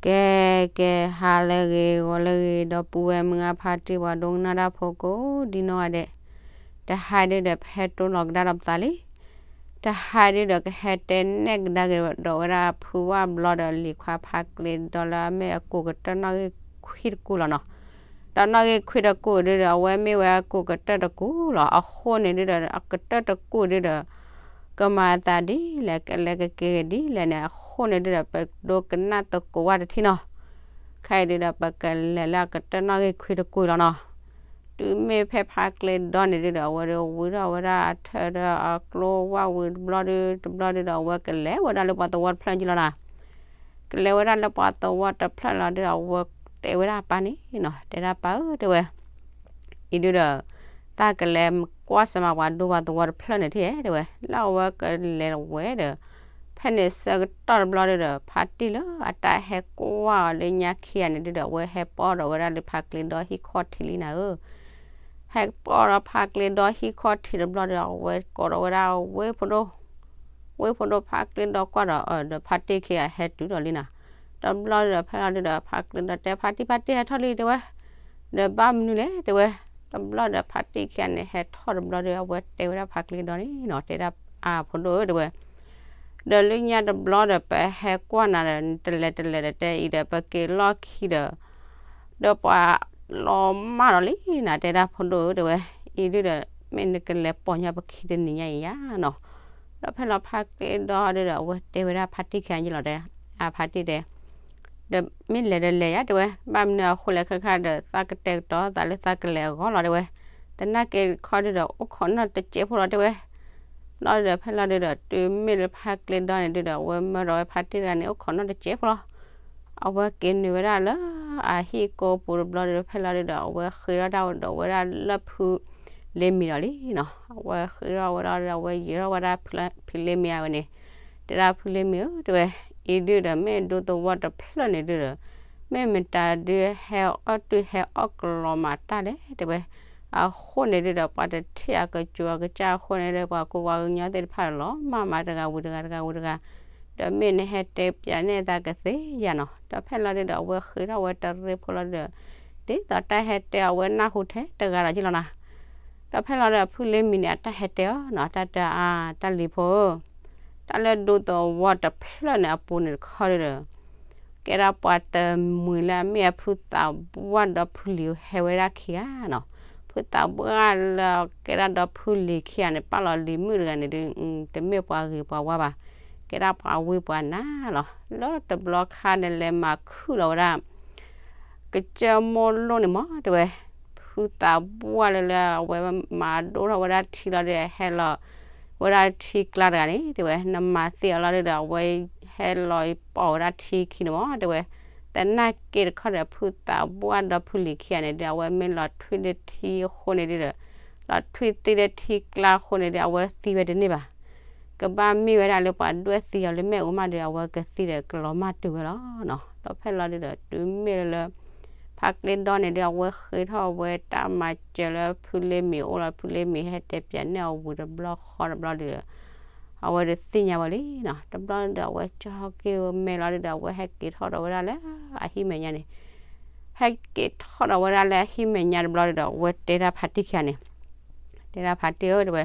ကဲ ကဲ ဟါလၢအဂ့ၤ ဂီၤလၢအဂ့ၤ ဒီပုၢ်ဝဲၢ်မုၢ်ဂၢ်ဖါတံၢ် ပှၤဒိကနၣ်တၢ်ဖိကိးဒံနီၢ်ဂၤဒဲး, တဟါဒုဒီး ပဟဲတိၢ်လီၤကဒါဒီးပသးလံ. တဟါဒုဒီး ကဟဲတဲနဲၣ်ကဒါက့ၤဒီးဝဲဒၣ် ဖုဝၢ်ဘျီဒီး လံၤခွါဖါကျ့ဒီလၢအမ့ၢ်အကိးကတၢၢ်နီၣ်ဂံၢ်ခွံတကိၢ်လီၤနီၤ. ဒီးနီၣ်ဂံၢ်ခွံတကိၢ်ဒုဒီး အဝဲမ့ၢ်ဝဲအကိးကတၢၢ်တကိၢ်လီၤ. အဃိန့ၣ်ဒုဒီး အကတၢၢ်တကိၢ်ဒုဒီး ကမၤအသးဒ်လဲၣ် ကလဲၤကက့ၤဒ်လဲၣ်န့ၣ် အဃိန့ၣ်ဒုဒီး ပဒိကနၣ်သကိးဝဲတထံၣ်နီၤ. ခဲအံၤဒုဒီး ပကလဲၤလၢအကတၢၢ်နီၣ်ဂံၢ်ခွံတကိၢ်လီၤနီၤ. တုၤမ့ၢ်ဖဲဖါကျ့ဒီန့ၣ်ဒုဒီး အဝဲဒုးဝံထီၣ်ဝဲဒၣ်အထၢဒီးအကျိဝၢ်ဝံၤတဘျီဒု တဘျီဒုဒီး အဝဲကလဲၤဝဲဒၣ်လၢပှၤသဝီတဖျၢၣ်န့ၣ်လီၤနီၤ. ကလဲၤဝဲဒၣ်လၢပှၤသဝီတဖျၢၣ်လီၤဒုဒီး အဝဲတဲဝဲဒၣ်အပၢ်န့ၣ်နီၤ, တဲဒၣ်ပၢ်ဧၢ တဲဝဲ အံၤဒုဒီး သးကလဲၤကွၢ်စၢၤမးပှၤဒိပှၤသဝီတဖျၢၣ်န့ၣ်ထံၣ်ဧါ တဲဝဲ. လၢအဝဲကလဲၤဝဲဒီး ဖဲန့ၣ်ဆၢကတီၢ်တဘျီဒုဒီး ဖါတံၢ်လၢအတၢ်ဟဲကွၢ်အီၤလၢညါခံဂၤန့ၣ်ဒုဒီး အဝဲဟဲပီၣ်ဒီးဝဲဒၣ်လၢဖါကျ့ဒီဟံၣ်ခီၣ်ထံးလံနၤဧၢ. ဟဲပီၣ်ဒီးဖါကျ့ဒီဟံၣ်ခီၣ်ထံးတဘျီဒီး အဝဲကိးဒီးဝဲဒၣ် ဝ့ၢ်ဖိဒိၣ်, ဝ့ၢ်ဖိဒိၣ် ဖါကျ့ဒီကွၢ်ဒီး ဒီးဖါတံၢ်ခံဂၤဟဲတုၤဒီးလံနီၤ. တဘျီဒီး ဖဲလီၤဒုဒီး ဖါကျ့ဒီတဲ ဖါတံၢ် ဖါတံၢ် ဟဲထီၣ်လံ တဲဝဲ. ဒီးဘၣ်မနုၤလဲၣ် တဲဝဲ. တဘျီဒီး ဖါတံၢ်ခံဂၤန့ၣ် ဟဲထီၣ်တဘျီဒီး အဝဲတဲဝဲဒၣ်ဖါကျ့ဒီန့ၣ်နီၤ, တဲဒၣ်အဖိဒိၣ်ဧၢ တဲဝဲ. ဒီးလၢညါတဘျီဒီး ပဟဲကွၢ်နၤဒီး တလဲၤတလဲၤဒီး တဲအံၤဒီး ပက့ၤလီၢ်ခံဒီး ဒီးပှၤလီၤမၢ်ဒီးလံနၤ တဲဒၣ်ဖိဒိၣ်ဧၢ တဲဝဲ. အံၤဒုဒီး မ့ၢ်နကလဲၤပိာ်ညီပခံတနံၤညါအံၤယါနီၤ. ဒီးဖဲလီၤဖါကျ့ဒီဒုဒီး အဝဲတဲဝဲဒၣ်ဖါတံၢ်ခံဂၤန့ၣ်လီၤ တဲ, အဖါတံၢ်တဲ ဒီးမ့ၢ်လဲၤဒီးလဲၤယါ တဲဝဲ, ဘၣ်မနုၤအဃိလဲၣ် ခဲခါဒီး သးကတဲာ်ကတီၤသးလၢသးကလဲၤအဂီၢ်လီၤ တဲဝဲ, သနာ်က့တခီဒုဒီး အိၣ်ခိးနီၣ်တစဲးဖိလီၤ တဲဝဲ. ဘျီဒုဒီး ဖဲလီၤဒုဒီး တုၤမ့ၢ်လၢဖါကျ့ဒီန့ၣ်ဒုဒီး အဝဲမၢဒီးဝဲဖါတံၢ်တဂၤန့ၣ် အိၣ်ခိးနီၣ်တစဲးဖိလီၤ. အဝဲက့ၤနုာ်ဝဲဒၣ်လၢအဟံၣ်ကိးပူၤတဘျီဒုဒီး ဖဲလီၤဒုဒီး အဝဲဃ့ထီၣ်တၢ်ဒီးဝဲဒၣ်လၢဖုလ့ၤမံၤဒီးလံနီၤ. အဝဲဃ့ထီၣ်ဝဲဒၣ်ဒီး အဝဲယၢၤထီၣ်ဝဲဒၣ်ဖုလ့ၤမံၤအဝဲန့ၣ်, တဲဒၣ်ဖုလ့ၤမံၤဧၢ တဲဝဲ, အံၤဒုဒီး မ့ၢ်ဒူသဝီတဖျၢၣ်န့ၣ်ဒုဒီး မ့ၢ်မတၤဒုဟဲအီၣ်တုာ်ဟဲအီၣ်ကလီၤမးတၢ်လဲၣ် တဲဝဲ. အဃိန့ၣ်ဒုဒီး ပှၤတထံၣ်အကစူၤအကစၢ်အဃိန့ၣ်ဒီး ပှၤကူပှၤကညီသ့ၣ်တဖၣ်ဒီး လီၤမၢ်မးတဂၤဝံၤတဂၤ တဂၤဝံၤတဂၤ, ဒီးမ့ၢ်နဟဲတဲပၠးနဲၣ်သးကသ့ယါနီၤ. ဒီးဖဲလီၤဒုဒီး အဝဲဃ့ထီၣ်ဝဲတရ့ဖိလီၤဒုဒီး ဒ်သိးတၢ်ဟဲတဲအဝဲနၢ်ဟူထဲတဂၤဒီးက့လီၤနၤ. ဒီးဖဲလီၤဒီး ဖုလ့ၤမံၤန့ၣ် အတၢ်ဟဲတဲအီၤနီၤ, တၢ်တဲအါ တၢ်လံၤဖိဧၢ, တၢ်လၢဒူသဝီတဖျၢၣ်န့ၣ်အပူၤန့ၣ်တခီဒုဒီး ကဲဒၣ်ပှၤတမှံၤလၢအမ့ၢ်အဖုသးပှၢ်ဒီးဖုလံၤဟဲဝဲဒၣ်ခံဂၤနီၤ. ဖုသးပှၢ်လၢကဲဒၣ်ဒီးဖုလံၤခံဂၤန့ၣ် ပာ်လီၤလံၤမုၣ်တဂၤန့ၣ်ဒု တမ့ၢ်ပှၤဂ့ၤပှၤဝါဘၣ်, ကဲဒၣ်ပှၤဝံပှၤနါလီၤ. လၢတဘျီခါန့ၣ်လဲၤမၤခုၣ်လီၤဝဲဒၣ် ကစၢၢ်မိၢ်လိၣ်န့ၣ်မး တဲဝဲ, ဖုသးပှၢ်လၢလၢအဝဲမၤဒိၣ်ထီၣ်ဝဲဒၣ်ထံလီၤဒီး ဟဲလီၤဝဲဒၣ်ထံကျါတဂၤန့ၣ် တဲဝဲ, နမၤသ့အီၤလီၤဒုဒီး အဝဲဟဲလီၤပီၣ်ဝဲဒၣ်ထံခံန့ၣ်မး တဲဝဲ. သနာ်က့တခီဒီး ဖုသးပှၢ်ဒီးဖုလံၤခံဂၤန့ၣ်ဒု အဝဲမ့ၢ်လီၤထွံၣ်လၢထံအဃိန့ၣ်ဒုဒီး လီၤထွံၣ်သံလၢထံကျါအဃိန့ၣ်ဒု အဝဲသံဝဲတန့ၢ်ဘၣ်. ကဘၣ်မ့ၢ်ဝဲဒၣ်လၢပှၤဒွဲၣ်သံအီၤလၢမ့ၣ်အူမးဒီး အဝဲကသံဒီးကလီၤမၢ်တုၤဝဲလီၤနီၤ. ဒီးဖဲလီၤဒုဒီး တုၤမ့ၢ်လၢ ဖါကျ့ဒီန့ၣ်ဒု အဝဲဃ့ထီၣ်ဝဲတၢ်မၤစၢၤလၢဖုလ့ၤမံၤအိၣ်လီၤ, ဖုလ့ၤမံၤဟဲတဲပၠးနဲၣ်အီၤဝံၤတဘျီဃီတဘျီဒုဒီး အဝဲဒုးသ့ၣ်ညါဝဲလံနီၤ. တဘျီဒုဒီး အဝဲကၠီက့ၤဝဲမဲာ်လီၤဒုဒီး အဝဲဟဲက့ၤထီၣ်ဒီးဝဲဒၣ်လၢအဟံၣ်မဲာ်ညါန့ၣ် ဟဲက့ၤထီၣ်ဒီးဝဲဒၣ်လၢအဟံၣ်မဲာ်ညါတဘျီဒုဒီး အဝဲတဲဒၣ်ဖါတံၢ်ခံဂၤန့ၣ်, တဲဒၣ်ဖါတံၢ်ဧၢ တဲဝဲ,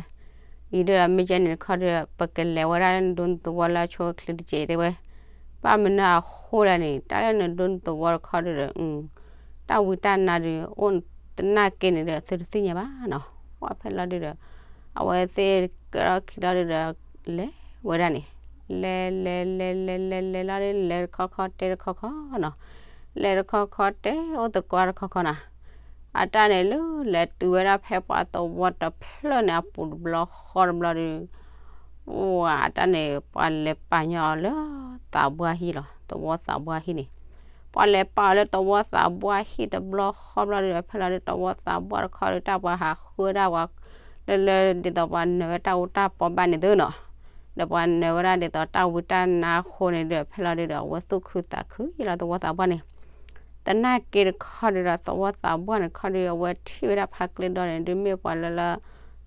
အံၤဒုဒီး မ့ၢ်ကဲန့ၣ်တခီဒီး ပကလဲၤဝဲဒၣ်လၢနဒူသဝီလၢအဆိအချ့တက့ၢ် တဲဝဲ. ဘၣ်မနုၤအဃိလဲၣ်န့ၣ် တၢ်လၢနဒူသဝီတခီဒုဒီး တၢ်ဝံတၢ်နါဒု အိၣ်သနာ်က့န့ၣ်ဒီး သုတသ့ၣ်ညါဘၣ်နီၤ. ပှၤဖဲလီၤဒုဒီး အဝဲသ့ၣ်ကဲထီၣ်ခံလီၤဒုဒီး လဲၤဝဲဒၣ်န့ၣ်, လဲၤ လဲၤ လဲၤ လဲၤ လဲၤ လဲၤလီၤဒု လဲၤတခီခီတဲတခီခီနီၤ, လဲၤတခီခီတဲအိၣ်သကိးတခီခီနီၤ. အတၢ်န့ၣ်လၢလဲၤတုၤဝဲဒၣ်ဖဲပှၤသဝီတဖျၢၣ်န့ၣ်အပူၤတဘျီဃီတဘျီဒု ပှၤအတၢ်န့ၣ် ပှၤလဲၤပာ်ညီအီၤလၢသးပှၢ်ဟံၣ်လီၤ, သဝီသးပှၢ်ဟံၣ်န့ၣ်, ပှၤလဲၤပာ်အီၤလၢသဝီသးပှၢ်ဟံၣ်တဘျီဃီဘျီဒုဒီး ဖဲလီၤဒု သဝီသးပှၢ်တခီဒု တၢ်ပှၤဟးဃုဝဲဒၣ်ပှၤ လၢလၢဒ်သိးပှၤနၢၤဝဲတၢ်အူတၢ်ပီဘၣ်န့ၣ်သုနီၤ, ဒီးပှၤနၢၤဝဲဒၣ်ဒ်သိးတၢ်ဝံတၢ်နါအဃိန့ၣ်ဒီး ဖဲလီၤဒုဒီး အဝဲသူၣ်ခုသးခုယံလီၤ သဝီသးပှၢ်န့ၣ်. သနာ်က့တခီဒုဒီး သဝီသးပှၢ်န့ၣ်တခီဒု အဝဲထံၣ်ဝဲဒၣ်ဖါကျ့ဒီန့ၣ်ဒု မ့ၢ်ပှၤလၢလၢ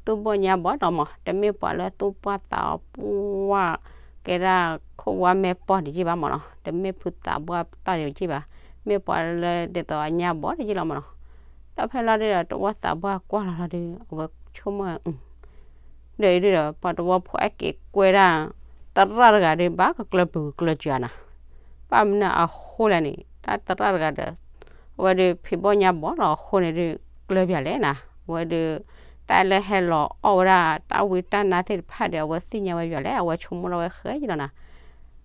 သူၣ်ဘီၣ်ညါဘီၣ်ဒီးမး တမ့ၢ်ပှၤလၢသူၣ်ပှၢ်သးပှၢ် ကဲဒၣ်ခိၣ်ဝါမဲာ်ပီၢ်တယံာ်ဘၣ်မၢ်နီၤ, တမ့ၢ်ဖုသးပှၢ်တၢ်တယံာ်ဘၣ်, မ့ၢ်ပှၤလၢဒ်သိးအညါဘီတယံာ်လီၤမၢ်နီၤ. ဒီးဖဲလီၤဒုဒီး တဝီသးပှၢ်ကွၢ်လီၤလီၤဒု အဝဲဆိကမိၣ် ဒီးအံၤဒုဒီး ပှၤတဝီဖိအက့ၤကွဲဒၣ် သရၣ်တဂၤဒီး ဘၣ်ကကျၢၤပူၤကကျၢၤစှၤနၤ, ဘၣ်မနုၤအဃိလဲၣ်န့ၣ် တၢ်သရၣ်တဂၤဒီး အဝဲဒုးဖံးဘီၣ်ညါဘီလီၤအဃိန့ၣ်ဒုး ကျၢၤပှၤလဲၣ်နၤ, အဝဲဒုး တၢ်လၢဟဲလီၤအီၣ်ဝဲဒၣ် တၢ်ဝံတၢ်နါသ့ၣ်တဖၣ်ဒီး အဝဲသ့ၣ်ညါဝဲပှၤလဲၣ်, အဝဲဆိကမိၣ်ထီၣ်ဝဲဃဲယံလီၤနၤ.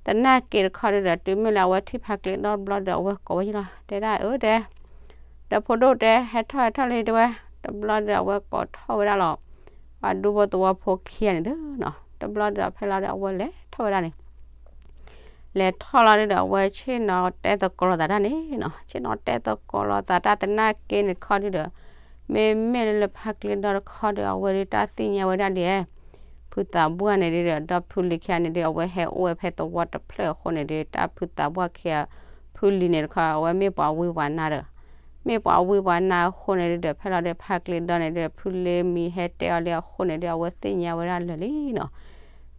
သနာ်က့တခီဒုဒီး တုၤမ့ၢ်လၢအဝဲထံၣ်ဖါကျ့ဒီတဘျီဒီး အဝဲကိးဝဲယံလီၤ, တဲဒၣ်အၢတဲ ဒီးဖိဒိၣ်တဲ ဟဲထီၣ်ဟဲထီၣ်လံတဲဝဲ, တဘျီဒီး အဝဲကိးထီၣ်ဝဲဒၣ်လီၤ ပှၤဒူဖိသဝီဖိခံဂၤန့ၣ်သုနီၤ, တဘျီဒီးဖဲလီၤဒီး အဝဲလဲၤထီၣ်ဝဲဒၣ်န့ၣ် လဲၤထီၣ်လီၤဒုဒီး အဝဲဆ့ၣ်နီၤတဲသကိးလိာ်သးတၢ်န့ၣ်နီၤ, ဆ့ၣ်နီၤတဲသကိးလိာ်သးတၢ်သနာ်က့န့ၣ်တခီဒုဒီး မ့မ့ၢ်လၢလၢဖါကျ့ဒီတခီဒီး အဝဲဒုးတၢ်သ့ၣ်ညါဝဲဒၣ်ဒ် ဖုသးပှၢ်န့ၣ်ဒုဒီး ဒီဖုလံၤခံဂၤန့ၣ်ဒု အဝဲဟဲအိၣ်ဝဲဖဲသဝီတဖျၢၣ်အဃိန့ၣ်ဒု တၢ်ဖုသးပှၢ်ခံဂၤ ဖုလံၤန့ၣ်တခီ အဝဲမ့ၢ်ပှၤဝံပှၤနါဒီး မ့ၢ်ပှၤဝံပှၤနါအဃိန့ၣ်ဒုဒီး ဖဲလီၤဒုးဖါကျ့ဒီန့ၣ်ဒု ဖုလံၤမံၤဟဲတဲအီၤလံအဃိန့ၣ်ဒု အဝဲသ့ၣ်ညါဝဲဒၣ်လၢာ်လံနီၤ.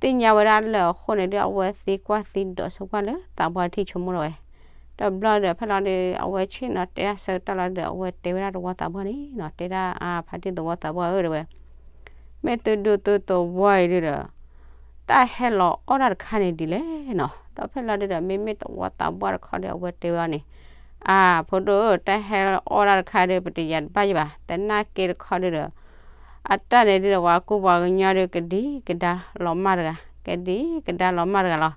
သ့ၣ်ညါဝဲဒၣ်လၢာ်အဃိန့ၣ်ဒု အဝဲသံကွၢ်သံဒိးဆိကွၢ်လၢသးပှၢ်ထံၣ်ဆိကမိၣ်ထီၣ်ဝဲ တဘျီဒီးဖဲလီၤဒုး အဝဲဆ့ၣ်နီၤတဲဒၣ်ဆၢကတီၢ်လီၤဒုဒီး အဝဲတဲဝဲဒၣ်သဝီသးပှၢ်န့ၣ်နီၤ, တဲဒၣ်အါဖါတံၢ်သဝီသးပှၢ်ဧၢတဲဝဲ, မ့ၢ်သုဒူသုသဝီအံၤဒုဒီး တၢ်ဟဲလီၤအီၣ်တၢ်တခါန့ၣ်ဒ်လဲၣ်နီၤ. ဒီးဖဲလီၤဒုဒီး မ့မ့ၢ်သဝီသးပှၢ်တခီဒီး အဝဲတဲဝဲအီၤန့ၣ်, အါ ဖိဒိၣ်ဧၢ တၢ်ဟဲလီၤအီၣ်တၢ်တခါဒီး ပတယၤတဘၣ်ယံၤဘၣ်, သနာ်က့တခီဒုဒီး အတၢ်န့ၣ်ဒုဒီး ပှၤကူပှၤကညီဒုး ကဒံကဒါလီၤမၢ်တဂၤ, ကဒံကဒါလီၤမၢ်တဂၤလီၤ.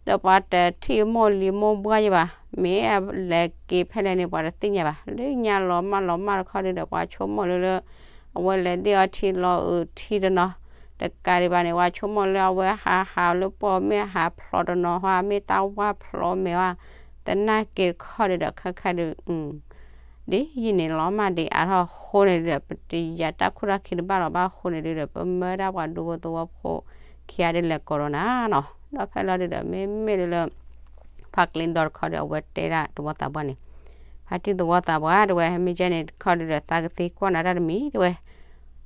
ဒီးပှၤတထံၣ်မိၢ်လံၤမိၢ်ပှၢ်ယံၤဘၣ်, မ့ၢ်အလဲၤက့ၤဖဲလဲၣ်န့ၣ် ပှၤတသ့ၣ်ညါဘၣ်. လၢညါလီၤမၢ်လီၤမၢ်တခီဒုဒီး ပှၤဆိကမိၣ်လၢလၢ အဝဲလဲၤဒ့ၣ်အီထံလီၤအုးထံတနီၤ, တကးဒံးဘၣ်န့ၣ် ပှၤဆိကမိၣ်လၢအဝဲဟးဟးလၢပီၢ်မ့ၢ်ဟးဖျိးတနီၤဟီ မ့ၢ်တၢ်ဝၢ်ဖျိးမဲာ်ဝဲ, သနာ်က့တခီဒုဒီး ခဲခါဒု ဒ်ယံာ်န့ၣ်လီၤမၢ်ဒံးအါထီၣ်အဃိန့ၣ်ဒီး ပတယၤတၢ်ခိၣ်တၢ်ခံတဘၣ်လီၤဘၣ်အဃိန့ၣ်ဒုဒီး ပမၢဒၣ်ပှၤဒူဖိသဝီဖိခံဂၤဒုးလဲၤကိးဒီးနၤနီၤ. ဒီးဖဲလီၤဒုဒီး မ့မ့ၢ်လၢလၢ ဖါကျ့ဒီတခီဒီးအဝဲတဲဒၣ်သဝီသးပှၢ်န့ၣ်, ဖါတံၢ်သဝီသးပှၢ်တဲဝဲ မ့ၢ်ကဲန့ၣ်တခီဒုဒီး သးကသံကွၢ်နၤတၢ်တမံၤတဲဝဲ.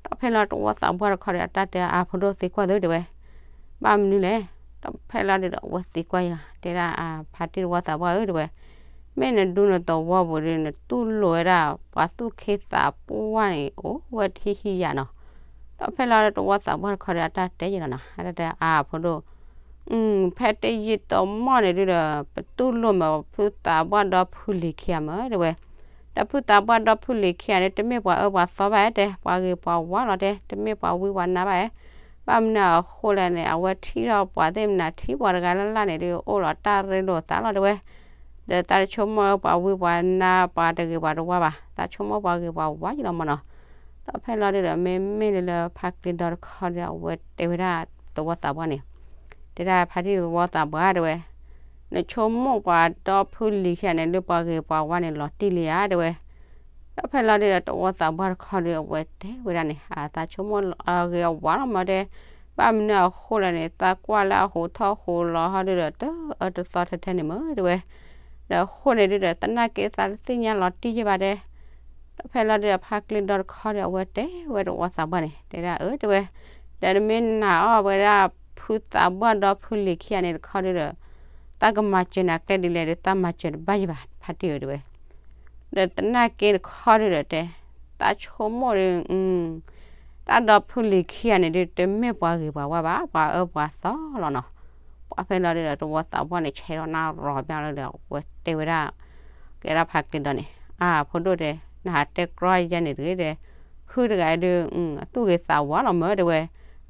ဒီးဖဲလီၤသဝီသးပှၢ်တခီဒီး အတၢ်တဲအါဖိဒိၣ်သံကွၢ်သုတဲဝဲ, ဘၣ်မနုၤလဲၣ်. ဒီးဖဲလီၤဒုဒီး အဝဲသံကွၢ်ယၤ တဲဒၣ်အါဖါတံၢ်သဝီသးပှၢ်ဧၢတဲဝဲ, မ့ၢ်နဒူနသဝီပူၤဒီး နတူၢ်လိာ်ဝဲဒၣ် ပှၤသူၣ်ခ့သးပှၢ်န့ၣ် အိၣ်ဝဲထံဟံးယၤနီၤ. ဒီးဖဲလီၤသဝီသးပှၢ်တခီဒီး အတၢ်တဲယၤလီၤနီၤ, အတၢ်တဲအါဖိဒိၣ် ဖဲတယံာ်တမီၢ်န့ၣ်ဒုဒီး ပတူၢ်လိာ်မ့ၢ်ဖုသးပှၢ်ဒီဖုလံၤခံဂၤမ့ၢ်တဲဝဲ, ဒီးဖုသးပှၢ်ဒီဖုလံၤခံဂၤန့ၣ် တမ့ၢ်ပှၤအၢပှၤသီဘၣ်တဲ, ပှၤဂ့ၤပှၤဝါလီၤတဲ, တမ့ၢ်ပှၤဝံပှၤနါဘၣ်ဧဲ, ဘၣ်မနုၤအဃိလဲၣ်န့ၣ် အဝဲထံၣ်ထီၣ်ပှၤသ့ၣ်မနၤထံပှၤတဂၤလၢ်လၢ်န့ၣ်ဒု အိၣ်လီၤတၢ်ရ့လိာ်သးလီၤတဲဝဲ, ဒီးသးတဆိကမိၣ်ပှၤဝံပှၤနါ ပှၤတဂ့ၤပှၤတဝါဘၣ်, သးဆိကမိၣ်ပှၤဂ့ၤပှၤဝါယံလီၤမၢ်နီၤ. ဒီးဖဲလီၤဒုဒီး မ့မ့ၢ်လၢလၢဖါကျ့ဒီတခီဒီး အဝဲတဲဝဲဒၣ်သဝီသးပှၢ်န့ၣ်, တဲဒၣ်ဖါတံၢ်သဝီသးပှၢ်တဲဝဲ, နဆိကမိၣ်ပှၤဒီဖုလံၤခံဂၤန့ၣ် လၢပှၤဂ့ၤပှၤဝါန့ၣ် လီၤတံၢ်လံဧါတဲဝဲ. ဒီးဖဲလီၤဒုဒီး သဝီသးပှၢ်တခီဒီး အဝဲတဲဝဲဒၣ်န့ၣ် အသးဆိကမိၣ်အဂ့ၤအဝါလီၤမၢ်တဲ, ဘၣ်မနုၤအဃိလဲၣ်န့ၣ် သးကွၢ်လၢအဟူးထီၣ်ဟူးလီၤဟီဒုဒီး တအၢတသီထဲထဲန့ၣ်မၢတဲဝဲ. ဒီးအဃိန့ၣ်ဒုဒီး သနာ်က့သးတသ့ၣ်ညါလီၤတံၢ်ယဲၢ်ဘၣ်တဲ ဒီးဖဲလီၤဒုဒီး ဖါကျ့ဒီတခီဒီး အဝဲတဲဝဲသဝီသးပှၢ်န့ၣ် တဲဒၣ်အၢတဲဝဲ, ဒီးနမ့ၢ်နာ်အီၣ်ဝဲဒၣ် ဖုသးပှၢ်ဒီဖုလံၤခံဂၤန့ၣ်တခီဒုဒီး သးကမၤစၢၤနၤကျဲဒ်လဲၣ်ဒီး သးမၤစၢၤတဘၣ်ယံၤဘၣ် ဖါတံၢ်ဧၢတဲဝဲ. ဒီးသနာ်က့တခီဒုဒီးတဲ သးဆိကမိၣ်ဒီး တၢ်ဒီဖုလံၤခံဂၤန့ၣ်ဒု တမ့ၢ်ပှၤဂ့ၤပှၤဝါဘၣ် ပှၤအၢပှၤသီလီၤနီၤ. ပှၤဖဲလီၤဒုဒီး သဝီသးပှၢ်န့ၣ် ဆဲးထီၣ်နၢ်ရီၤဘၣ်လီၤဒီး အဝဲတဲဝဲဒၣ် ကဲဒၣ်ဖါကျ့ဒီန့ၣ် အါ ဖိဒိၣ်တဲ နဟးတဲကြီယဲန့ၣ်တဂ့ၤတဲ ဖုတဂၤဒု အသူၣ်ဂ့ၤသးဝါလီၤမၢတဲဝဲ,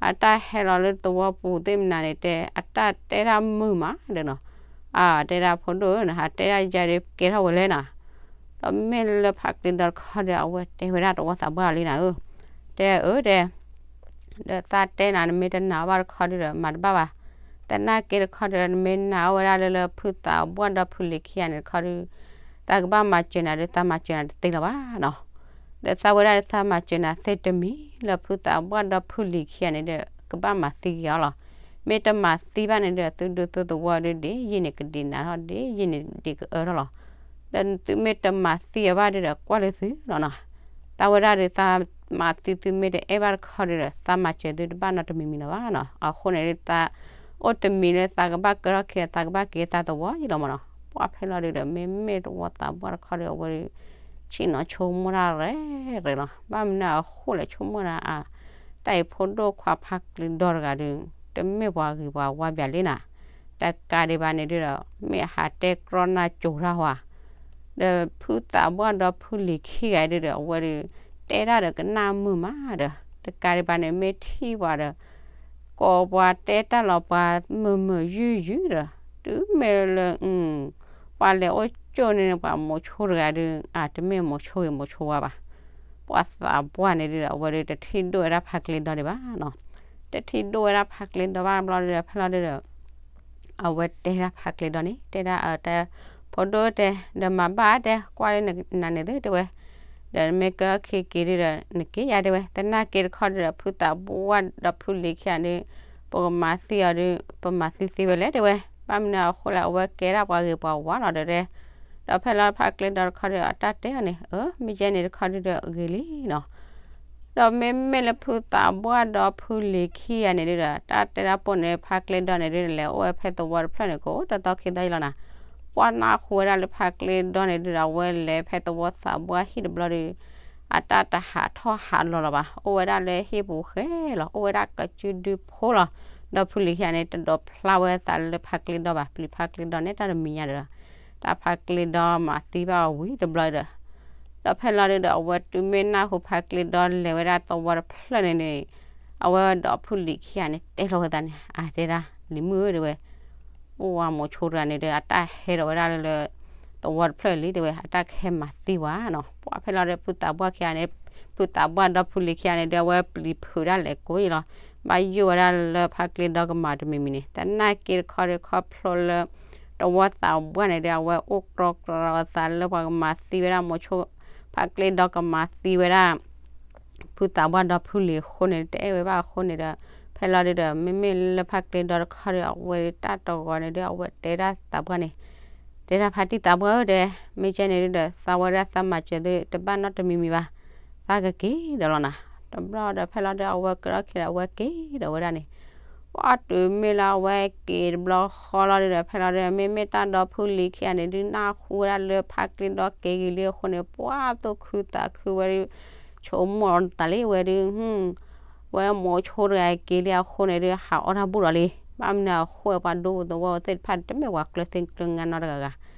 အတၢ်ဟဲလီၤလၢသဝီပူၤသ့ၣ်မနုၤန့ၣ်တဲ အတၢ်တဲဒၣ်မုာ်မးဒီးနီၤ. အါ တဲဒၣ်ဖိဒိၣ်ဧၢ နဟးတဲဒၣ်ယဲဒီးကဲထီၣ်ဝဲလဲၣ်နီၤ. ဒီးမ့ၢ်လၢဖါကျ့ဒီတခီဒီး အဝဲတဲဝဲဒၣ်သဝီသးပှၢ်လံနၤဧၢ, တဲအၢတဲ ဒီးသးတဲနၤ နမ့ၢ်တနာ်ဘၣ်တခီဒုဒီး မၤတဘၣ်ဘၣ်. သနာ်က့တခီဒီး နမ့ၢ်နာ်အီၣ်ဝဲဒၣ်လၢလၢဖုသးပှၢ်ဒီဖုလံၤခံဂၤန့ၣ်တခီဒု သးကဘၣ်မၤစၢၤနၤဒီး သးမၤစၢၤနၤတသ့လၢၤဘၣ်နီၤ. ဒီးသးဝဲဒၣ်ဒီး သးမၤစၢၤနၤသ့တမံၤလၢ ဖုသးပှၢ်ဒီဖုလံၤခံဂၤန့ၣ်ဒီး ကဘၣ်မၤသံက့ၤအီၤလီၤ. မ့ၢ်တမၤသံဘၣ်န့ၣ်ဒီး သုဒူသုသဝီဒု ဒ်ယံာ်န့ၣ်ကဒံးနၤထီၣ် ဒ်ယံာ်န့ၣ်ဒံးကအၢထီၣ်လီၤ. ဒီးသုမ့ၢ်တမၤသံအီၤဘၣ်ဒုဒီး ကွၢ်လၢသုလီၤနီၤ. သးဝဲဒၣ်ဒီး သးမၤသံသုမ့ၢ်တအဲၣ်ဘၣ်တခီဒုဒီး သးမၤစၢၤသုတဘၣ်နီတမံၤမံၤလၢၤဘၣ်နီၤ. အဃိန့ၣ်ဒု သး အိၣ်တမံၤလၢသးကဘၣ်ကဲထီၣ်ခံဒီး သးကဘၣ်က့ၤတၢ်သဝီယံလီၤမၢ်နီၤ. ပှၢ်ဖဲလီၤဒုဒီး မ့မ့ၢ်တဝီသးပှၢ်တခီဒီး အဝဲဒု ဆ့ၣ်နီၤဆိကမိၣ်တၢ်ရဲၣ်ရဲၣ်လီၤ. ဘၣ်မနုၤအဃိလဲၣ် ဆိကမိၣ်ဒၣ်အါ, တၢ်အံၤဖိဒိၣ်ခွါဖါကျ့ဒီတဂၤဒု တမ့ၢ်ပှၤဂ့ၤပှၤဝါဘၣ်လံနၤ. တကးဒံးဘၣ်န့ၣ်ဒုဒီး မ့ၢ်ဟးတဲကြီနၢ်ကၠိၤတၢ်ဝဲ ဒီးဖုသးပှၢ်ဒီးဖုလံၤခံဂၤဒုဒီး အဝဲဒု တဲတၢ်ဒီးကနၣ်မုာ်မးဒီး တကးဒံးဘၣ်န့ၣ် မ့ၢ်ထံၣ်ပှၤဒီး ကိးပှၤတဲတၢ်လီၤပှၤမုာ်မုာ်ယုၢ်ယုၢ်ဒီး တုၤမ့ၢ်လၢ ပှၤလဲၤအိၣ်ကၠိၣ်န့ၣ် ပှၤမိၤဆိတဂၤဒု အတမ့ၢ်မိၤဆိဂ့ၤမိၤဆိဝါဘၣ်. ပှၤသးပှၢ်န့ၣ်ဒုဒီး အဝဲဒုတထံၣ်ဒိၣ်ဝဲဒၣ်ဖါကျ့ဒီဒံးဘၣ်နီၤ. တထံၣ်ဒိၣ်ဝဲဒၣ်ဖါကျ့ဒီဘၣ်ဘျီဒုဒီး ဖဲလီၤဒုဒီး အဝဲတဲဒၣ်ဖါကျ့ဒီန့ၣ် တဲဒၣ်အတၢ် ဖိဒိၣ်တဲ ဒီးမၤဘၣ်တဲ ကွၢ်လၢနနၤန့ၣ်သ့တဲဝဲ, ဒီးမ့ၢ်ကဲထီၣ်ခံက့ၤဒုဒီး နက့ၤယါတဲဝဲ, သနာ်က့တခီဒုဒီး ဖုသးပှၢ်ဒီးဖုလံၤခံဂၤန့ၣ် ပကမၤသံအီၤဒု ပမၤသံသ့ဝဲလဲၣ်တဲဝဲ, ဘၣ်မနုၤအဃိလဲၣ် အဝဲကဲဒၣ်ပှၤဂ့ၤပှၤဝါလီၤဒီးတဲ, ဒီးဖဲလီၤဖါကျ့ဒီတခီဒုဒီး အတၢ်တဲအီၤန့ၣ် အၢ မ့ၢ်ကဲန့ၣ်တခီဒုဒီးဂ့ၤလံနီၤ. ဒီးမ့မ့ၢ်လၢဖုသးပှၢ်ဒီးဖုလံၤခံဂၤန့ၣ်ဒုဒီး တၢ်တဲတၢ်ပိၢ်န့ၣ် ဖါကျ့ဒီန့ၣ်ဒုဒီး လဲၤအိၣ်ဝဲဖဲသဝီတဖျၢၣ်န့ၣ် ကအိၣ်တသီခံသီယံလီၤနၤ. ပှၢ်နၢ်ဟူဝဲဒၣ်လၢဖါကျ့ဒီန့ၣ်ဒုဒီး အဝဲလဲၤဖဲသဝီသးပှၢ်ဟံၣ်တဘျီဒီး အတၢ်တဟးထီၣ်ဟးလီၤလီၤဘၣ်, အိၣ်ဝဲဒၣ်လၢဟံၣ်ပူၤဃဲလီၤ, အိၣ်ဝဲဒၣ်ကစုဒုဖိလီၤ. ဒီးဖုလံၤခံဂၤန့ၣ် တဒိးဖျါဝဲသးလၢဖါကျ့ဒီဘၣ်, ပျံၤဖါကျ့ဒီန့ၣ် တၢ်တမံၤညါဒီး တၢ်ဖါကျ့ဒီမၤသံဘၣ်အီၤဝံၤတဘျီဒီး ဒီးဖဲလီၤဒုဒီး အဝဲတုၤမ့ၢ်နၢ်ဟူဖါကျ့ဒီလဲၤဝဲဒၣ်သဝီတဖျၢၣ်န့ၣ်န့ၣ် အဝဲဒီးဖုလံၤခံဂၤန့ၣ် တဲလီၤဝဲသးန့ၣ် အတဲဒၣ် လံၤမုၣ်ဧၢ တဲဝဲ, ပှၤမိၤဆိတဂၤန့ၣ်ဒီး အတၢ်ဟဲဒီးဝဲဒၣ်လၢ သဝီတဖျၢၣ်လံ တဲဝဲ, အတၢ်ကဟဲမၤသံဝဲနီၤ. ပှၢ်ဖဲလီၤဒီး ဖုသးပှၢ်ခံဂၤန့ၣ် ဖုသးပှၢ်ဒီးဖုလံၤခံဂၤန့ၣ်ဒီး အဝဲပျံၤဖုးဒၣ်လဲာ်ကိးယံလီၤ. ဘၣ်ယိၣ်ဝဲဒၣ်လၢဖါကျ့ဒီကမၤတမံၤမံၤန့ၣ် သနာ်က့တခီဒီး ခီဖျိလၢ သဝီသးပှၢ်န့ၣ်ဒီး အဝဲအိၣ်ကြီကြီအသးလၢပှၤကမၤသံဝဲဒၣ်မိၤဆိ ဖါကျ့ဒီကမၤသံဝဲဒၣ် ဖုသးပှၢ်ဒီးဖုလံၤအဃိန့ၣ် တအဲၣ်ဝဲဘၣ်အဃိန့ၣ်ဒီး ဖဲလီၤဒုဒီး မ့မ့ၢ်လၢဖါကျ့ဒီတခီဒီး အဝဲတၢ်တဂီၤန့ၣ်ဒီး အဝဲတဲဒၣ်သးပှၢ်န့ၣ် တဲဒၣ်ဖါတံၢ်သးပှၢ်ဧၢ တဲ, မ့ၢ်ကဲန့ၣ်ဒုဒီး သးဝဲဒၣ်သးမၤစၢၤသုတဘၣ်နီတမံၤမံၤဘၣ်, သးကက့ၤဒီးလီၤနၤ. တဘျီဒီးဖဲလီၤဒုဒီး အဝဲ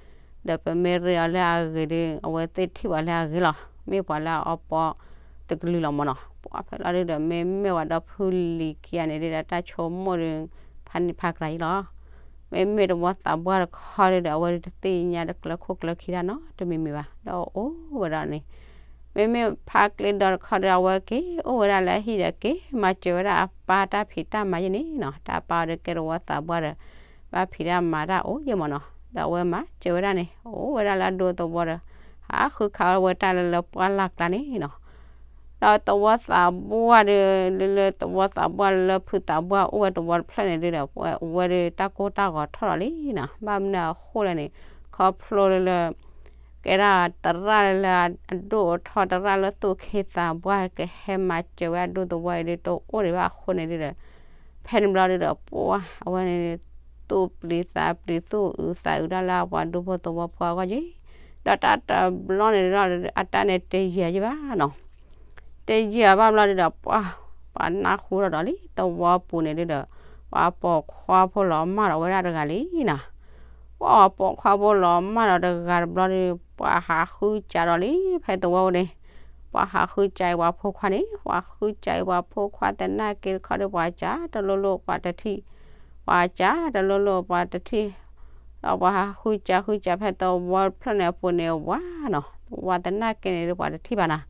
ကဲထီၣ်ခံဒီး အဝဲက့ၤဒီးဝဲဒၣ်န့ၣ် ပှၢ်တုၤမ့ၢ်လၢအဝဲက့ၤတဘျီဃီလီၤဒုဒီး ဖဲလီၤဒုဒီး မ့မ့ၢ်တၢ်ဒီဖုလံၤခံဂၤန့ၣ်ဒု နၢ်ဟူဝဲဒၣ်လၢဖါကျ့ဒီက့ၤက့ၤလံအဃိန့ၣ် ပှၢ်သူၣ်ခုသးခုဝဲဒု ဆိကမိၣ်အီၤတသးလံဝဲဒု ဝဲမိၤဆိတဂၤက့ၤလံအဃိန့ၣ်ဒု ဟးအီၣ်တၢ်ဘူၣ်ဒီးလံ. ဘၣ်မနုၤအဃိ ပှၤဒူသဝီသ့ၣ်တဖၣ်န့ၣ် တမ့ၢ်ပှၤကျၢၤသ့ကျၢၤငါနီတဂၤဂၤ ဒီးပမ့ၢ်ရ့အီၤလၢအဂ့ၤဒု အဝဲသ့ၣ်ထံၣ်ပှၤလၢအဂ့ၤလီၤ. မ့ၢ်ပှၤလၢအအီပီတကလုာ်လီၤမၢ်နီၤ. ပှၢ်ဖဲလီၤဒုဒီး မ့မ့ၢ်ဝဲဒီဖုလံၤခံဂၤန့ၣ်ဒုဒီး တၢ်ဆိကမိၣ်ဒု ဖးနံၤဖးကြၢ်အံၤလီၤ. မ့မ့ၢ်တဝီသးပှၢ်တခီဒုဒီး အဝဲဒုတသ့ၣ်ညါတကျၢၤခိၣ်ကျၢၤခံတၢ်နီတမံၤမံၤဘၣ် ဒီးအိၣ်ဝဲဒၣ်န့ၣ် မ့မ့ၢ်ဖါကျ့ဒီတခီဒီး အဝဲက့ၤအိၣ်ဝဲဒၣ်လၢအဟံၣ်ဒီး က့ၤမၤစၢၤဝဲဒၣ်အပၢ်တၢ်ဖံးတၢ်မၤယဲန့ၣ်နီၤ. တၢ်ပၢ်အီၤဒီးကဲတဝီသးပှၢ်ဒီး ဘၣ်ဖံးတၢ်မၤတၢ်အိၣ်ယဲမၢ်နီၤ. ဒီးအဝဲမၤစၢၤဝဲဒၣ်န့ၣ် အိၣ်ဝဲဒၣ်လၢအဒူသဝီဒီး ဟးဃုခးဝဲတၢ်လၢလၢပှၢ်လၢ်ကျါန့ၣ်နီၤ. ဒီးသဝီသးပှၢ်ဒီး လၢလၢသဝီသးပှၢ်လၢဖုသးပှၢ်အိၣ်ဝဲတဝီတဖျၢၣ်န့ၣ်ဒုဒီး အဝဲဒုတၢ်ကိၢ်တၢ်ဂီၤထီၣ်လီၤလံနီၤ. ဘၣ်မနုၤအဃိလဲၣ်န့ၣ် ခီဖျိလၢလၢ ကဲဒၣ်သရၣ်လၢအဒိၣ်အထီ သရၣ်လၢသူၣ်က့သးပှၢ် ကဟဲမၤစၢၤဝဲအဒူသဝီအံၤဒု တအိၣ်ဒံးဘၣ်အဃိန့ၣ်ဒုဒီး ဖဲန့ၣ်ဘျီဒုဒီး ပှၢ်အဝဲန့ၣ် သူၣ်ပျံၤသးပျံၤ သူၣ်အုးသးအုးတၢ်လၢပှၤဒူဖိသဝီဖိအဂီၢ်က့ၤ ဒီးတၢ်တဘျီန့ၣ်ဒီး အတၢ်န့ၣ်တယံာ်ယံာ်ဘၣ်နီၤ. တယံာ်ဘၣ်ဘျီဒုဒီး ပှၢ် ပှၤနၢ်ဟူထီၣ်ဒီးလံ သဝီပူၤန့ၣ်ဒုဒီး ပှၤပိာ်ခွါဖိလီၤမၢ်ဒီးဝဲဒၣ်တဂၤလံနီၤ. ပှၢ်ပိာ်ခွါဖိလီၤမၢ်ဒီးတဂၤတဘျီဒု ပှၤဟးဃုစးဒီးလံ ဖဲသဝီပူၤန့ၣ် ပှၤဟးဃုစးအံၤပှၤဖိခွါန့ၣ် ပှၤဃုစးအံၤပှၤဖိခွါသနာ်က့တခီဒီး ပှၤစးတလိၣ်လိၣ်ပှၤတထံၣ် ပှၤစးတလိၣ်လိၣ်ပှၤတထံၣ် ဒီးပှၤဟးဃုစးဃုစးဖဲသဝီတဖျၢၣ်န့ၣ်အပူၤန့ၣ်ဝါနီၤ. ဝါသနာ်က့န့ၣ်ဒု ပှၤတထံၣ်ဘၣ်နီၤ.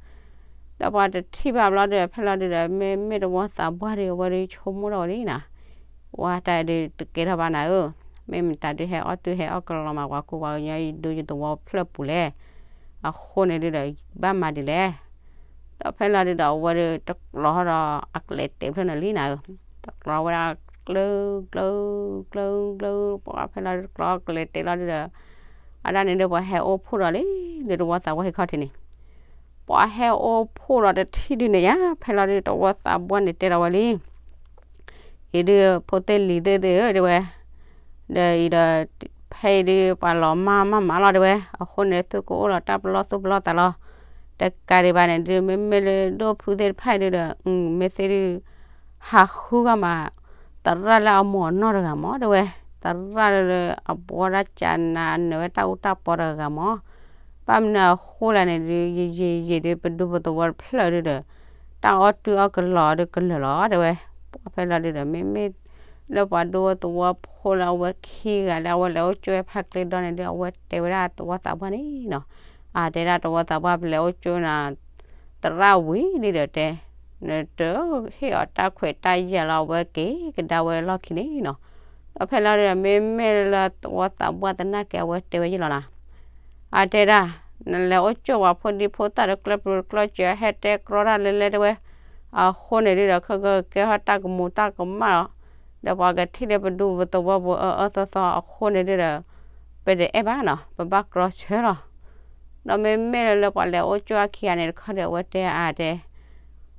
ဒီးပှၤတထံၣ်ဘၣ်ဘျီဒု ဖဲလီၤဒုဒီး မ့မ့ၢ်တဝီသးပှၢ်ဒု အဝဲဒုဆိကမိၣ်ထီၣ်ဝဲလံနီၤ. ဝါတၢ်ဒုတကဲထီၣ်ဘၣ်နၤဧၢ, မ့ၢ်မတၤဒုဟဲအီၣ်တုၤဟဲအီၣ်ကလီၤမး ပှၤကူပှၤကညီယဒုယသဝီဖျၢၣ်ပူၤလဲၣ်, အဃိန့ၣ်ဒုဒီး ဘၣ်မၤဒ်လဲၣ်. ဒီးဖဲလီၤဒုဒီး အဝဲဒုတကျိၤထီၣ်ဒီးအကလဲၤတဲာ်ဖျၢၣ်န့ၣ်လံနၤဧၢ, တကျိၤဝဲဒၣ် ကျၢ ကျၢ ကျၢ ကျၢ ပှၢ်ဖဲလီၤဒုတကျိၤကလဲၤတဲာ်လီၤဒုဒီး အဒၣ်န့ၣ်ဒု ပှၤဟဲအိၣ်ဖှိၣ်ဒီးလံ လၢတဝီသးပှၢ်ဟံၣ်ခီၣ်ထံးန့ၣ် ပှၤဟဲအိၣ်ဖှိၣ်ဒီးတထံၣ်ဒုန့ၣ်ယါ ဖဲလီၤဒုတဝီသးပှၢ်န့ၣ်တဲဒီးဝဲလံ အံၤဒုးဖိသ့ၣ်လံၤသ့ၣ်သ့ၣ်ဧၢ တဲဝဲ, ဒီးအံၤဒီး ဖဲအံၤဒုးပှၤလီၤမၢ်မၢ်မးလီၤ တဲဝဲ, အဃိန့ၣ်သုကအိၣ်လီၤတၢ်ပလီၢ်သူၣ်ပလီၢ်သးလီၤ. တကးဒံးဘၣ်န့ၣ်ဒုး မ့မ့ၢ်လၢဒိၣ်ဖုသ့ၣ်တဖၣ်အံၤဒုးဒီး မ့ၢ်သ့ၣ်ဒုး ဟးဃုဂၤမး သရၣ်လၢအမိၢ်အနီၢ်တဂၤမး တဲဝဲ, သရၣ်လၢအဘှီတၢ်ကနး နၢၤဝဲတၢ်အူတၢ်ပီတဂၤမး, ဘၣ်မနုၤအဃိလဲၣ်န့ၣ်ဒုး ယံာ်ယံာ်ယံာ်ဒုး ပဒူပသဝီတဖျၢၣ်ဒုးဒီး တၢ်အီၣ်တုၤအီၣ်ကလီဒုးကလၢာ်လီၤ တဲဝဲ, ပှၢ်ဖဲလီၤဒုးဒီး မ့မ့ၢ်လၢပှၤဒူဖိသဝီဖိလၢအဝဲခံဂၤလၢအဝဲလဲၤအိၣ်ကၠိဝဲဖးကျ့ဒီန့ၣ်ဒုး အဝဲတဲဝဲဒၣ်သဝီသးပှၢ်န့ၣ်နီၤ, အတဲဒၣ်သဝီသးပှၢ် ပလဲၤအိၣ်ကၠိနၤ သရၣ်ဝံၤဒုးဒီးတဲ, နတဟ့ၣ်အီၤတၢ်ခွဲးတၢ်ယာ်လီၤ အဝဲက့ၤကဒါဝဲလီၢ်ခံန့ၣ်နီၤ, ဒီးဖဲလီၤဒုးဒီး မ့မ့ၢ်လၢသဝီသးပှၢ်သနာ်က့အဝဲတဲဝဲယ့ၣ်လီၤနီၤ အတဲဒၣ်, နလဲၤအိၣ်ကၠိပှၤဖိဒံဖိသၣ်တကျၢပျုၤတကျၢစၢၤ ဟဲတဲကြီတၢ်လဲၤလဲၤတဲဝဲ, အဃိန့ၣ်ဒုးဒီး ခဲကကဲထီၣ်တၢ်ကမူၤတၢ်ကမၣ်လီၤ, ဒီးပှၤကထံၣ်လၢပဒူပသဝီပူၤအၢအၢသီသီအဃိန့ၣ်ဒုးဒီး ပတအဲၣ်ဘၣ်နီၤ ပဘၣ်ကြီဆၢလီၤ, ဒီးမ့မ့ၢ်လၢလၢပှၤလဲၤအိၣ်ကၠိအခံဂၤန့ၣ် တခီဒီးအဝဲတဲအါတဲ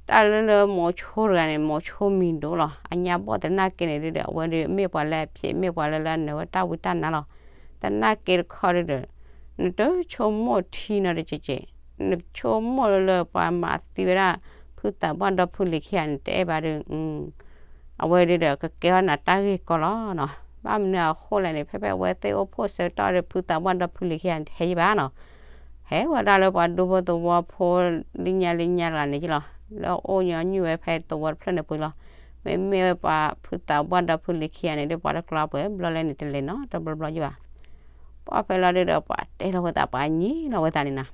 တၢ်လၢလၢမိၤဆိတဂၤန့ၣ် မိၤဆိမံၤဒိၣ်လီၤ အညါဘီၣ်သနာ်က့န့ၣ်ဒုးဒီး အဝဲဒုးမ့ၢ်ပှၤလၢအဖျဲး မ့ၢ်ပှၤလၢလၢအနၢၤဝဲတၢ်ဝံတၢ်နါလီၤ, သနာ်က့တခီဒုးဒီး နတဆိကမိၣ်ထံနီတကဲးကဲး, နဆိကမိၣ်လၢလၢပှၤမၤသံဝဲဒၣ် ဖုသးပှၢ်ဒီဖုလံၤခံဂၤန့ၣ် တအဲၣ်ဘၣ်ဒုး အဝဲဒုးဒီးကကဲထီၣ်နၤတၢ်ဂ့ၢ်ကီလီၤနီၤ, ဘၣ်မနုၤအဃိလဲၣ်န့ၣ် ဖဲဖဲအဝဲသ့ၣ်အိၣ်ဖှိၣ်ဆၢကတီၢ်ဒီး ဖုသးပှၢ်ဒီဖုလံၤခံဂၤန့ၣ် တဟဲယံၤဘၣ်နီၤ ဟဲဝဲဒၣ်လၢပှၤဒူဖိသဝီဖိ လၢညါလၢညါတဂၤန့ၣ်ယ့ၣ်လီၤ, လၢအအိၣ်ညီနုၢ်ဝဲဖဲသဝီတဖျၢၣ်န့ၣ်ပှဲၤလီၤ, မ့မ့ၢ်ဝဲပှၤဖုသးပှၢ်ဒီဖုလံၤခံဂၤန့ၣ်ဒုး ပှၤတကျီပှဲၤဘျီလဲၣ်န့ၣ် တလဲၤနီတဘျီဘျီယ့ၣ်ဘၣ်, ပှၢ်ဖဲလီၤဒုးဒီး ပှၤတဲလီၤဝဲသး ပှၤညံလီၤဝဲသးန့ၣ်နီၤ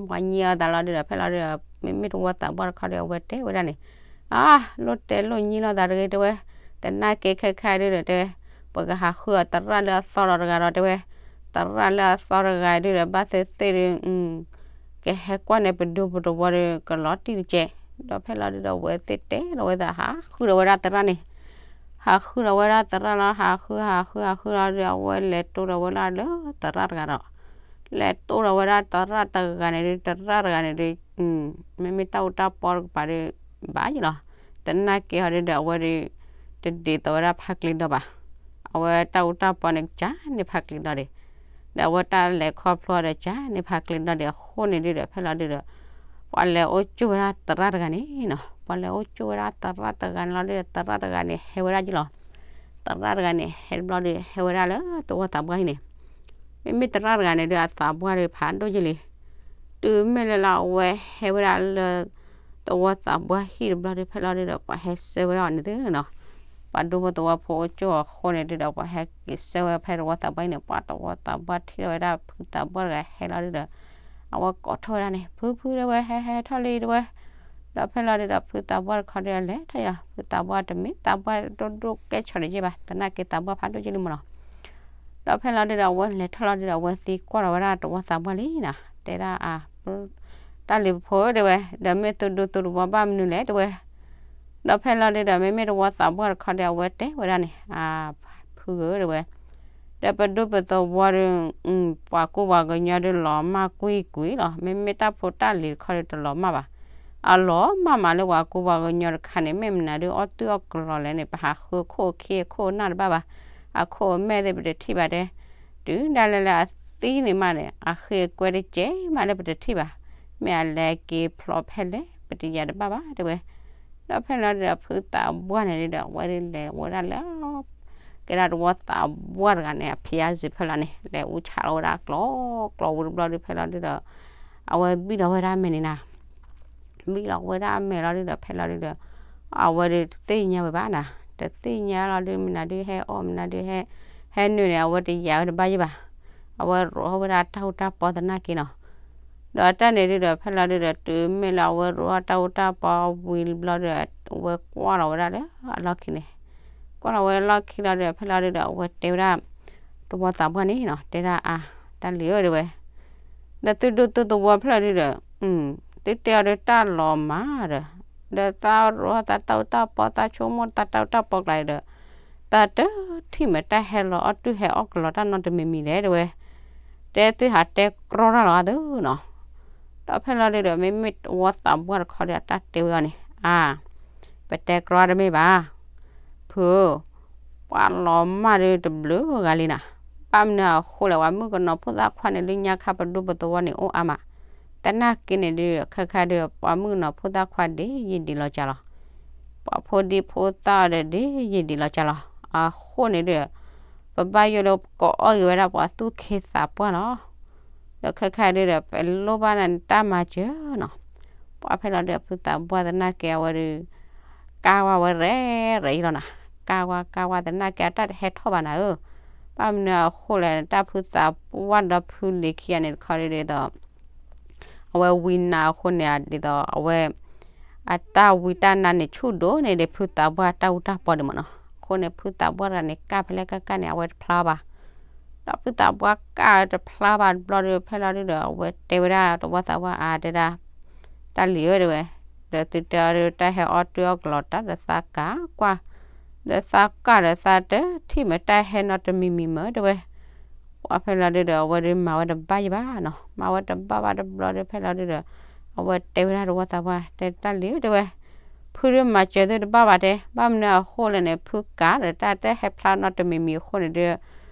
ပှၤညံအီၤသးလီၤဒုးဒီး ဖဲလီၤဒုးဒီး မ့မ့ၢ်တဝီသးပှၢ်တခီဒီး အဝဲတဲဝဲဒၣ်န့ၣ်, အါ လိၣ်တဲလိၣ်ညံလိာ်သးတဂ့ၤတဲဝဲ, သနာ်က့ခဲခါဒုးဒီးတဲဝဲ, ပကဟးဃုအီၤသရၣ်လၢအသီလီၤတဂၤဒီးတဲဝဲ, သရၣ်လၢအသီတဂၤဒုးဒီး ဘၣ်သ့ၣ်သ့ၣ်ဒုး ကဟဲကွၢ်န့ၢ်ပဒူပတဝီဒီး ကလီၤတံၢ်တကဲး, ဒီးဖဲလီၤဒုးဒီး အဝဲသ့ၣ်တဲလီၤဝဲသး ဟးဃုဒီးဝဲဒၣ်သရၣ်န့ၣ်, ဟးဃုဒီးဝဲဒၣ်သရၣ်လီၤ, ဟးဃု ဟးဃု ဟးဃုလီၤဒုး အဝဲလဲၤတိၢ်ဒီးဝဲဒၣ်လၢသရၣ်တဂၤဒီး လဲၤတိၢ်ဒီးဝဲဒၣ်သရၣ်တဂၤန့ၣ်ဒုး သရၣ်တဂၤန့ၣ်ဒုး မ့မ့ၢ်တၢ်အူတၢ်ပီတကပၤဒုး ဘၣ်ယ့ၣ်လီၤ, သနာ်က့ဟီဒုးဒီး အဝဲဒုး တဒ်သိးဝဲဒၣ်ဖးကျ့ဒီဘၣ်, အဝဲတၢ်အူတၢ်ပီန့ၣ် ကစၢ်န့ၢ်ဖးကျ့ဒီဒံး, ဒီးအဝဲတၢ်လဲၤခီဖျိဒီး ကစၢ်န့ၢ်ဖးကျ့ဒီဒံးအဃိန့ၣ်ဒုးဒီး ဖဲလီၤဒုးဒီး ပှၤလဲၤအိၣ်ကၠိဝဲဒၣ်သရၣ်တဂၤန့ၣ်နီၤ, ပှၤလဲၤအိၣ်ကၠိဝဲဒၣ်သရၣ်တဂၤန့ၣ်လီၤဒုးဒီး သရၣ်တဂၤန့ၣ် ဟဲဝဲဒၣ်ယ့ၣ်လီၤ, သရၣ်တဂၤန့ၣ် ဟဲတဘျီဒီး ဟဲဝဲဒၣ်လၢသဝီသးပှၢ်အံၤန့ၣ်, မ့မ့ၢ်သရၣ်တဂၤန့ၣ်ဒုး အသးပှၢ်ဒုးဖးဒိၣ်ယ့ၣ်လံ, တုၤမ့ၢ်လၢလၢအဝဲဟဲဝဲဒၣ်လၢ သဝီသးပှၢ်ဟံၣ်တဘျီဒုး ဖဲလီၤဒုးဒီး ပှၤဟဲဆှၢဝဲဒၣ်အီၤန့ၣ်သ့နီၤ, ပှၤဒူဖိသဝီဖိအိၣ်ကၠိအဃိန့ၣ်ဒုးဒီး ပှၤဟဲက့ၤဆှၢဝဲဖဲသဝီသးပှၢ်အံၤန့ၣ် ပှၤသဝီသးပှၢ်ထံၣ်လီၤဝဲဒၣ်ဖုသးပှၢ်တဂၤဟဲလီၤဒုးဒီး အဝဲကိးထီၣ်ဝဲဒၣ်န့ၣ် ဖုဖုတဲဝဲ ဟဲဟဲထီၣ်လံတဲဝဲ, ဒီးဖဲလီၤဒုးဒီး ဖုသးပှၢ်တခီဒုးလဲၤထီၣ်ယံၤလီၤ, ဖုသးပှၢ်တမ့ၢ်သးပှၢ်ဒိၣ်ဒိၣ်ကဲဆိးန့ၣ်ယ့ၣ်ဘၣ်, သနာ်က့သးပှၢ်ဖးဒိၣ်ယ့ၣ်လံမးနီၤ, ဒီးဖဲလီၤဒုးဒီး အဝဲလဲၤထီၣ်လီၤဒုးဒီး အဝဲသံကွၢ်လီၤဝဲဒၣ်သဝီသးပှၢ်လံနီၤ, တဲဒၣ်အါ တၢ်လံၤဖိတဲဝဲ, ဒီးမ့ၢ်သုဒူသုသဝီဘၣ်မနုၤလဲၣ်တဲဝဲ, ဒီးဖဲလီၤဒုးဒီး မ့မ့ၢ်သဝီသးပှၢ်တခီဒီး အဝဲတဲဝဲဒၣ်န့ၣ် အါ ဖုဧၢတဲဝဲ, ဒီးပဒူပသဝီဒီး ပှၤကူပှၤကညီဒီးလီၤမၢ်ကွံာ်ကွံာ်လီၤ, မ့မ့ၢ်တၢ်ဖိတၢ်လံၤတခီဒီးတလီၤမၢ်ဘၣ်, အလီၤမၢ်မးလၢပှၤကူပှၤကညီတခါန့ၣ် မ့ၢ်မနုၤဒုးအီၣ်တုၢ်အီၣ်ကလီၤလဲၣ်န့ၣ် ပဟးဃုအခိၣ်အခံအခိၣ်အနၢ်တဘၣ်ဘၣ်, အခိၣ်အမဲာ်သ့ၣ်ပတထံၣ်ဘၣ်တဲ, တုၤဒၣ်လဲာ်လၢအသံန့ၣ်မးန့ၣ် အဃ့အကွဲတကဲးမးလၢပတထံၣ်ဘၣ်, မ့ၢ်အလဲၤက့ၤဖျိးဖဲလဲၣ် ပတယၤတဘၣ်ဘၣ်တဲဝဲ, ဒီးဖဲလီၤဒုးဒီး ဖုသးပှၢ်န့ၣ်ဒုးဒီး အဝဲဒုးလဲၤဝဲဒၣ်လၢ ကဲဒၣ်သဝီသးပှၢ်တဂၤန့ၣ် အဖံးအါစ့ၤဖဲလီၤန့ၣ် လဲၤအူဆးလီၤဝဲဒၣ်ကျီ ကျီဝံၤတဘျီဒုး ဖဲလီၤဒုးဒီး အဝဲဘံၣ်လီၤဝဲဒၣ်မဲာ်န့ၣ်နီၤ, ဘံၣ်လီၤဝဲဒၣ်မဲာ်လီၤဒုးဒီး ဖဲလီၤဒုးဒီး အဝဲဒုးတသ့ၣ်ညါဝဲဘၣ်နီၤ, တသ့ၣ်ညါလီၤဒုး မနုၤဒုးဟဲအီၣ် မနုၤဒုးဟဲ ဟဲနုာ်န့ၣ် အဝဲတယာ်ဝဲတဘၣ်ယံၤဘၣ်, အဝဲရိးထီၣ်ဝဲဒၣ်တၢ်အူတၢ်ပီသနာ်က့နီၤ, ဒီးတၢ်န့ၣ်ဒုးဒီး ဖဲလီၤဒုးဒီး တုၤမ့ၢ်လၢအဝဲရိးထီၣ်တၢ်အူတၢ်ပီဝံၤတဘျီဒီး အဝဲကွၢ်လီၤဝဲဒၣ်လၢအလီၢ်ခံန့ၣ်, ကွၢ်လီၤဝဲလီၢ်ခံလီၤဒုးဒီး ဖဲလီၤဒုးဒီး အဝဲတဲဝဲဒၣ် သဝီသးပှၢ်န့ၣ်နီၤ တဲဒၣ်အါ တၢ်လံၤဧၢတဲဝဲ, ဒီးသုဒူသုသဝီဖျၢၣ်ဒုးဒီး သုတဲအီၤဒီးတၢ်လီၤမၢ်ဒီး ဒီးသးရိးသးတၢ်အူတၢ်ပီ သးဆိကမိၣ်သးတၢ်အူတၢ်ပီကျါဒီး သးတထံၣ်မ့ၢ်တၢ်ဟဲလီၤအီၣ်တုၢ်ဟဲအီၣ်ကလီၤတၢ်နီတမံၤမံၤလဲၣ်တဲဝဲ, တဲသုဟးတဲကြီတၢ်လီၤအသိးနီၤ, ဒီးဖဲလီၤဒုးဒီး မ့မ့ၢ်သဝီသးပှၢ်တခီဒီး အတၢ်တဲဝဲအီၤန့ၣ် အါ ပတဲကြီတမ့ၢ်ဘၣ်, ဖု ဖုဧၢ, ပှၤလီၤမၢ်ဒုးတဘျုးဂၤလံနၤ, ဘၣ်မနုၤအဃိလဲၣ် ပှၤမုၣ်ကနီၤဖိသၣ်ခွါန့ၣ်ဒုး ညါခါပဒူပသဝီန့ၣ်အိၣ်အါမး, သနာ်က့န့ၣ်ဒုး ခဲခါဒုး ပှၤမုၣ်ကနီၤဖိသၣ်ခွါဒ်ယံာ်ဒံးလီၤကၢ်လီၤ, ပှၤဖိဒံဖိသၣ်ဒီးဒ်ယံာ်ဒံးလီၤကၢ်လီၤ, အဃိန့ၣ်ဒုး ပဘၣ်ယိၣ်လၢကိးအီၣ်ဂ့ၤဝဲဒၣ်ပှၤသူၣ်က့သးပှၢ်လီၤ. ဒီးခဲခါဒုးဒီး ပလိၣ်ဘၣ်နတၢ်မၤစၢၤနီၤ, ပှၤဖဲလီၤဒုး ဖုသးပှၢ်သနာ်က့အဝဲဒုး ကၢ်ဝဲဝဲရဲၣ်ရဲၣ်ယံလီၤနၤ, ကၢ်ဝဲကၢ်ဝဲသနာ်က့အတၢ်တဟဲထီၣ်ဘၣ်နၤဧၢ, ဘၣ်မနုၤအဃိလဲၣ် တၢ်ဖုသးပှၢ်ဒီးဖုလံၤခံဂၤန့ၣ်တခီဒုးဒ်သိး အဝဲဝံနါအဃိန့ၣ် ဒ်သိးအဝဲ အတၢ်ဝံတၢ်နါန့ၣ် ဆူၣ်ဒိၣ်န့ၢ်ဒံးဖုသးပှၢ်တၢ်အူတၢ်ပီဒံးမ့ၢ်နီၤ, အဃိန့ၣ် ဖုသးပှၢ်တဂၤန့ၣ် ကၢ်ဖဲလဲၣ်ကၢ်ကၢ်န့ၣ် အဝဲတဖျါဘၣ်, ဒီးဖုသးပှၢ်ကၢ်တဖျါဘၣ်တဘျီဒီး ဖဲလီၤဒုးဒီး အဝဲတဲဝဲဒၣ်သဝီသးပှၢ်အါတဲဒၣ် တၢ်လံၤဧၢတဲဝဲ, ဒီးသုတဲအီၤဒုး တၢ်ဟဲအီၣ်တၢ်အီၣ်ကလီၤတၢ်ဒီးသးကၢ်ကွၢ်, ဒီးသးကၢ်ဒီးသးတထံၣ်မ့ၢ်တၢ်ဟဲနီတမံၤမံၤမ့ၢ်တဲဝဲ, ပှၤဖဲလီၤဒုးဒီး အဝဲဒုးမၤဝဲတဘၣ်ယဘၣ်နီၤ, မၤဝဲတဘၣ်ဘၣ်တဘျီဒီး ဖဲလီၤဒုးဒီး အဝဲတဲဝဲဒၣ်သဝီသးပှၢ် တဲတၢ်လံၤဧၢတဲဝဲ, ဖုဒုးမၤစၢၤသုတဘၣ်ဘၣ်တဲ, ဘၣ်မနုၤအဃိလဲၣ်န့ၣ် ဖုကၢ်ဒီးတၢ်တဟဲဖျါနီတမံၤမံၤအဃိန့ၣ်ဒုး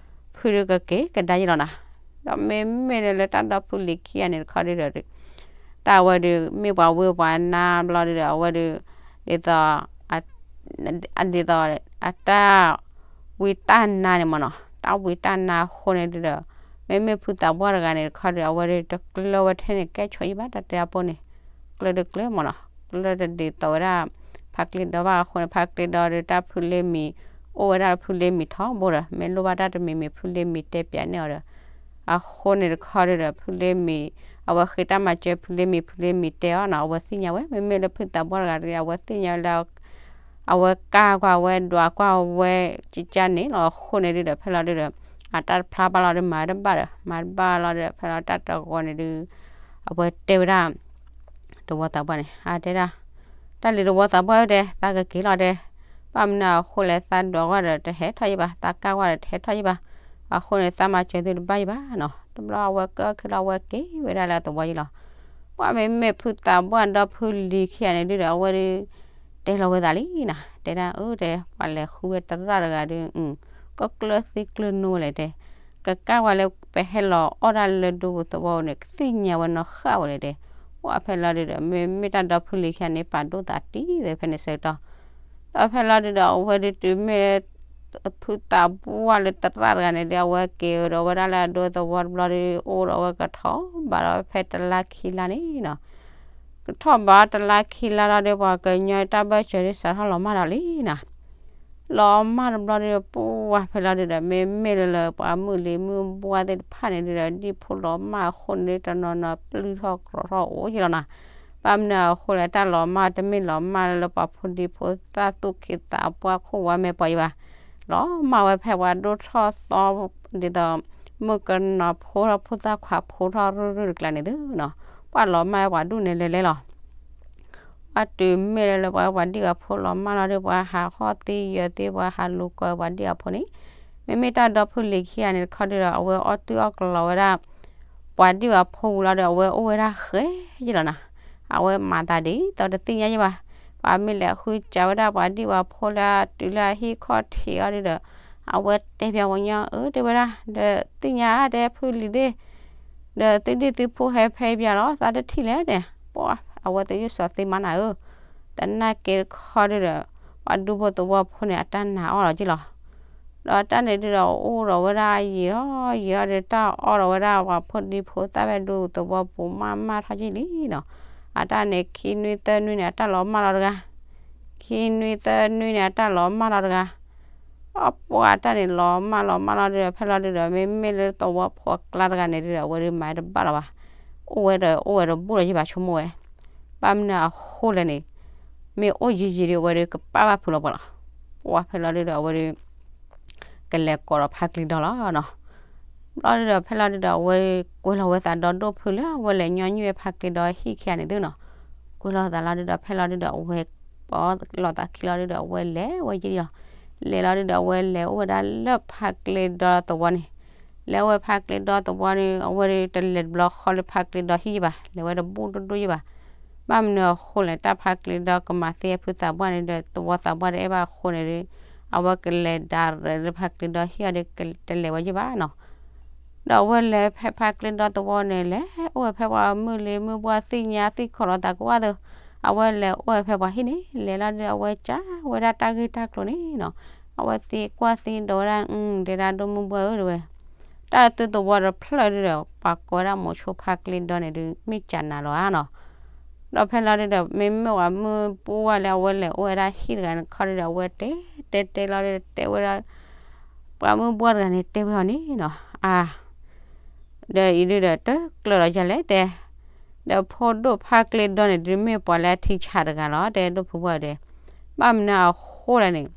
ဖုဒုးကက့ၤကဒါယံလီၤနၤ, ဒီးမ့မ့ၢ်လၢတၢ်ဒီဖုလံၤခံဂၤန့ၣ်တခီဒုးဒီး တၢ်အဝဲဒုး မ့ၢ်ပှၤဝံပှၤနါဘျီဒုးဒီး အဝဲဒုး ဒ်သိး ဒ်သိး အတၢ်ဝံတၢ်နါန့ၣ်မ့ၢ်နီၤ, တၢ်ဝံတၢ်နါအဃိန့ၣ်ဒုးဒီး မ့မ့ၢ်ဖုသးပှၢ်တဂၤန့ၣ်တခီဒုး အဝဲဒုးတကျၢၢ်ဝဲထဲန့ၣ် ကဲဆိးယံဘၣ် တၢ်တဲအပူၤန့ၣ် ကျၢၢ်တကျၢၢ်မ့ၢ်နီၤ, ကျၢၢ်တဒ်သိးဝဲဒၣ် ဖါကျ့ဒီဘၣ်အဃိန့ၣ် ဖါကျ့ဒီဒီးတၢ်ဖုလ့မံၤ အိၣ်ဝဲဒၣ်ဖုလ့မံၤထီဘိဒီး မ့ၢ်လိၣ်ဘၣ်တၢ်တမံၤမံၤ ဖုလ့မံၤတဲပၠးန့ၢ်အီၤဒီး အဃိန့ၣ်တခီဒုးဒီး ဖုလ့မံၤ အဝဲဃ့တၢ်မၤစၢၤဖုလ့မံၤ ဖုလ့မံၤတဲအီၤနီၤ, အဝဲသ့ၣ်ညါဝဲ မ့မ့ၢ်လၢဖုသးပှၢ်တဂၤတဂ့ၤ အဝဲသ့ၣ်ညါလၢ အဝဲကၢ်ကွၢ်ဝဲဒွးကွၢ်ဝဲကကၢ်န့ၣ်လီၤ, အဃိန့ၣ်ဒုးဒီး ဖဲလီၤဒုးဒီး အတၢ်တဖျါဘၣ်လီၤဒီး မၤတဘၣ်ဒီး မၤတဘၣ်လီၤဒီး ဖဲလီၤတၢ်တဂီၤန့ၣ်ဒုး အဝဲတဲဝဲဒၣ် သဝီသးပှၢ်န့ၣ် အတဲဒၣ် တၢ်လံၤသဝီသးပှၢ်ဧၢတဲ သးကက့ၤလီၤတဲ, ဘၣ်မနုၤအဃိလဲၣ် သးဒွးကွၢ်ဒီးတဟဲထီၣ်ယံဘၣ်, သးကၢ်ကွၢ်ဒီးတဟဲထီၣ်ယံဘၣ်, အဃိန့ၣ် သးမၤစၢၤသုတဘၣ်ယံဘၣ်နီၤ, တဘျီအဝဲကၢၢ်ခဲလီၤ အဝဲက့ၤဝဲဒၣ်လၢအသဝီယံလီၤ, ပှၤမ့မ့ၢ်ဖုသးပှၢ်ဒီဖုလံၤခံဂၤန့ၣ်ဒုးဒီး အဝဲဒုး တဲလီၤဝဲသးလံနီၤ, တဲဒၣ်အၢတဲ ပှၤလဲၤဃုဝဲတရၣ်တဂၤဒုး ကကျၢၢ်သံကျၢၢ်နူဝဲလဲၣ်တဲ ကကၢ်ဝဲလၢပဟဲလီၤအီၣ်တၢ်လၢဒူပူၤသဝီန့ၣ် ကသ့ၣ်ညါဝဲနီၢ်ဃၣ်ဝဲလဲၣ်တဲ, ပှၤဖဲလီၤဒုးဒီး မ့မ့ၢ်တၢ်ဒီဖုလံၤခံဂၤန့ၣ် ပာ်ဒိၣ်သးတံၢ်သ့ဖဲန့ၣ်ဆၢကတီၢ်, ဒီးဖဲလီၤဒုးဒီး အဝဲဒုးတုၤမ့ၢ် ဖုသးပှၢ်လၢတရၣ်တဂၤန့ၣ်ဒုး အဝဲက့ၤဒီးဝဲဒၣ်လၢအဒိသဝီတဘျီဒီး အိၣ်ဒီးအဝဲကထီၣ်ဘးဒီးဖဲတလါခံလါန့ၣ်နီၤ, ကထီၣ်ဘးတလါခံလါလီၤဒီး ပှၤကညီတၢ်ဘၢၣ်စၢၤဒုးစးထီၣ်လီၤမၢ်ဒီးလံနီၤ လီၤမၢ်တဘျီဒီး ပှၤဖဲလီၤဒုးဒီး မ့မ့ၢ်လၢလၢပှၤမုၣ်လံၤမုၣ်ဘှါသ့ၣ်တဖၣ်န့ၣ်ဒုးဒီး ဒ်ဖိလီၤမၢ်အဃိန့ၣ်ဒုး တနီၤနီၤပျုၢ်ထီၣ်ကြီၤထီၣ်အိၣ်ယံလီၤနီၤ, ဘၣ်မနုၤအဃိလဲၣ် တၢ်လီၤမၢ်တမ့ၢ်လီၤမၢ်လၢပှၤဖိဒံဖိသၣ်သူၣ်က့သးပှၢ်ခိၣ်ဝါမဲာ်ပှၤယံဘၣ်, လီၤမၢ်ဝဲဖဲပှၤဒိၣ်ထီၣ်သီ ဒ်သိး မုၣ်ကနီၤဖိထီၣ်ဖိသၣ်ခွါဖိထီၣ်ရုၢ်ရုၢ်တကျါန့ၣ်သုနီၤ, ပှၤလီၤမၢ်ဝဲပှၤဒူၣ်န့ၣ်လဲၤလဲၤလီၤ ပှၤတုၤမ့ၢ်လၢလၢပှၤပှၤဒံၣ်ပှၤဖိလီၤမၢ်လီၤဒီး ပှၤဟးဟီၣ်သံယၢၤသံ ပှၤဟးလူၤကီၤပှၤဒံၣ်ပှၤဖိန့ၣ်, မ့မ့ၢ်တၢ်ဒီဖုလံၤခံဂၤန့ၣ်တခီဒုးဒီး အဝဲအီၣ်တုၢ်အီၣ်ကလီၤဝဲဒၣ် ပှၤဒံၣ်ပှၤဖိဝံၤလီၤဒီး အဝဲအိၣ်ဝဲဒၣ်ဃဲယံလီၤနီၤ, အဝဲမၤသးဒ်သိးတသ့ၣ်ညါယံဘၣ်, ပှၤမ့ၢ်လဲၤဃုစးဝဲဒၣ်ပှၤဒံၣ်ပှၤဖိလၢအတုၤလၢအဟံၣ်ခီၣ်ထံးအီၤဒုးဒီး အဝဲတဲပၠးပှၤကညီအၢ တဲဝဲဒၣ် ဒီးသ့ၣ်ညါတဲဖုလံၤသ့ၣ် ဒီးသုဒံၣ်သုဖိဟဲဖဲပၠးလီၤ သးတထံၣ်လဲၣ်န့ၣ်, ပှၤအဝဲသ့ၣ်ယုၢ်စီၤသ့မါနၤဧၢ, သနာ်က့တခီဒုးဒီး ပှၤဒူဖိသဝီဖိန့ၣ် အတၢ်နာ်အီၣ်လီၤက့လီၤ. ဒီးတၢ်န့ၣ်ဒုးဒီး အိၣ်ဒီးဝဲဒၣ်ယံာ်ထီၣ်ယံာ်ထီၣ်ဒီး တၢ်အီၣ်ဒီးဝဲဒၣ်ပှၤဖိဒံဖိသၣ်ဖဲဒူသဝီပူၤမးမးထီၣ်က့လံနီၤ, အတၢ်န့ၣ်ခံနွံသၢနွံန့ၣ် အတၢ်လီၤမၢ်လီၤတဂၤ ခံနွံသၢနွံန့ၣ် အတၢ်လီၤမၢ်လီၤတဂၤ, အပှၤတၢ်န့ၣ်လီၤမၢ်လီၤမၢ်လီၤဒုးဒီး ဖဲလီၤဒုးဒီး မ့မ့ၢ်လၢသဝီဖိအကျါတဂၤန့ၣ်ဒုးဒီး အဝဲဒုးမၤတဘၣ်လီၤဘၣ်, အိၣ်ဝဲဒီးအိၣ်ဝဲဒီးဘူးဒီးယဘၣ်ဆိကမိၣ်ဝဲ, ဘၣ်မနုၤအဃိလဲၣ်န့ၣ်, မ့ၢ်အိၣ်ယံာ်ယံာ်ဒီး အဝဲဒုးကပာ်ဘၣ်ဖုးလီၤပှၤလီၤ. ပှၤဖဲလီၤဒုးဒီး အဝဲဒုး ကလဲၤကိးဒီးဖါကျ့ဒီလီၤနီၤ. ဘျီဒုးဒီး ဖဲလီၤဒုးဒီး အဝဲကွဲလီၤဝဲသးဒီဒိၣ်ဖုလၢအဝဲလဲၤညီနုၢ်ဝဲဖါကျ့ဒီဟံၣ်ခံဂၤန့ၣ်သုနီၤ. ကွဲလီၤသးလီၤဒုးဒီး ဖဲလီၤဒုးဒီး အဝဲပီလီၤသးခံလီၤဒုးဒီး အဝဲလဲၤဝဲယံာ်လီၤ. လဲၤလီၤဒုးဒီး အဝဲလဲၤအိၣ်ဝဲဒၣ်လၢဖါကျ့ဒီသဝီန့ၣ်, လဲၤအိၣ်ဝဲဖါကျ့ဒီသဝီန့ၣ် အဝဲဒုးတလဲၤတဘျီဃီလၢဖါကျ့ဒီဟံၣ်ယဘၣ်, လဲၤဝဲတဘူးဒိၣ်ဒိၣ်ယဘၣ်. ဘၣ်မနုၤအဃိလဲၣ် တၢ်ဖါကျ့ဒီကမၤသ့ဖုသးပှၢ်န့ၣ်ဒီး သဝီသးပှၢ်တအဲၣ်ဘၣ်အဃိန့ၣ်ဒုး အဝဲကလဲၤဒၣ်ရဲၣ်လၢဖါကျ့ဒီဟံၣ်အီၤဒီး တလဲၤဝဲယဘၣ်နီၤ. ဒီးအဝဲလဲၤဖဲဖါကျ့ဒီသဝီန့ၣ် လဲၤအိၣ်ဝဲဖဲပှၤမုၢ်လံၤမုၢ်ဘှီၣ် သ့ၣ်ညါသ့ၣ်ခီလီၤသးကဝၣ်သ့, အဝဲလဲၤအိၣ်ဝဲဖဲပှၤဟံၣ်န့ၣ် လဲၤလီၤဒီး အဝဲကးဝဲဒၣ်တၢ်ဂ့ၢ်တၢ်ကျိၤန့ၣ်နီၤ. အဝဲသံကွၢ်သံဒိးဝဲဒၣ် တဲဒၣ်ဒိၣ်မုၢ်ဘှီၣ်ဧၢ တဲဝဲ, တၢ်သုသဝီတဖျၢၣ်ဒုဒီး ပှၤကိးဝဲဒၣ်မိၤဆိဖါကျ့ဒီန့ၣ်ဒု မ့ၢ်ကးနးလီၤဧါနီၤ. ဒီးဖဲလီၤဒုဒီး မ့မ့ၢ်ပှၤမုၢ်ပှီၣ်ဝဲလၢအဝဲလဲၤအိၣ်ဝဲဒၣ်ဟံၣ်တဂၤန့ၣ်ခီဒုဒီး အဝဲတဲတဲတဲလီၤဒီး တဲဝဲဒၣ် ပှၤမုၢ်ပှီၣ်တဂၤန့ၣ် တဲဝဲအီၤန့ၣ်နီၤ, အါ ဒီးအံၤဒုဒီး တကျၢၤလီၤယၤလဲၣ်တဲ, ဒီးဖိဒိၣ်ဖါကျ့ဒီန့ၣ်ဒု မ့ၢ်ပှၤလၢအထံဆးတဂၤလီၤ တဲဒိၣ်ဖုဘှီၣ်တဲ, ဘၣ်မနုၤအဃိလဲၣ်န့ၣ်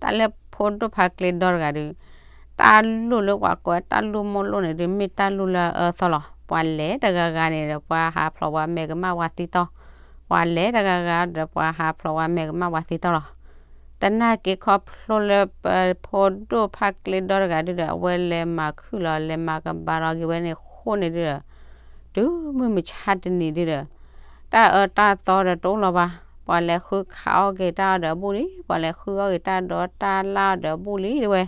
တၢ်လၢဖိဒိၣ်ဖါကျ့ဒီတဂၤဒု တၢ်လိၣ်လၢပှၤကိးတၢ်လိၣ်မိၢ်လိၣ်န့ၣ်ဒု မ့ၢ်တၢ်လိၣ်လၢအအၢသီလီၤ. ပှၤလဲၤတဂၤဂၤန့ၣ်ဒီး ပှၤဟးဖျိးပှၤမဲာ်ကမၣ်ပှၤသံတီၢ်, ပှၤလဲၤတဂၤဂၤဒီး ပှၤဟးဖျိးပှၤမဲာ်ကမၣ်ပှၤသံတီၢ်လီၤ. တနာ်က့ၤခီဖျိလၢပဖိဒိၣ်ဖါကျ့ဒီတဂၤဒုဒီး အဝဲလဲၤမၤခုၣ်လီၤ လဲၤမၤကဘၣ်လီၤက့ၤဝဲန့ၣ်အဃိန့ၣ်ဒုဒီး တုၤမုၢ်မဆါတနံၤဒုဒီး တၢ်အၢတၢ်သီဒီးတအိၣ်လၢၤဘၣ်. ပှၤလဲၤဃုခးအီၣ်က့ၤတၢ်အီၣ်ဒီးအဘူၣ်လံ, ပှၤလဲၤဃုအီၣ်က့ၤတၢ်ဒိးတၢ်လၢ်အီၣ်ဒီးအဘူၣ်လံတဲဝဲ.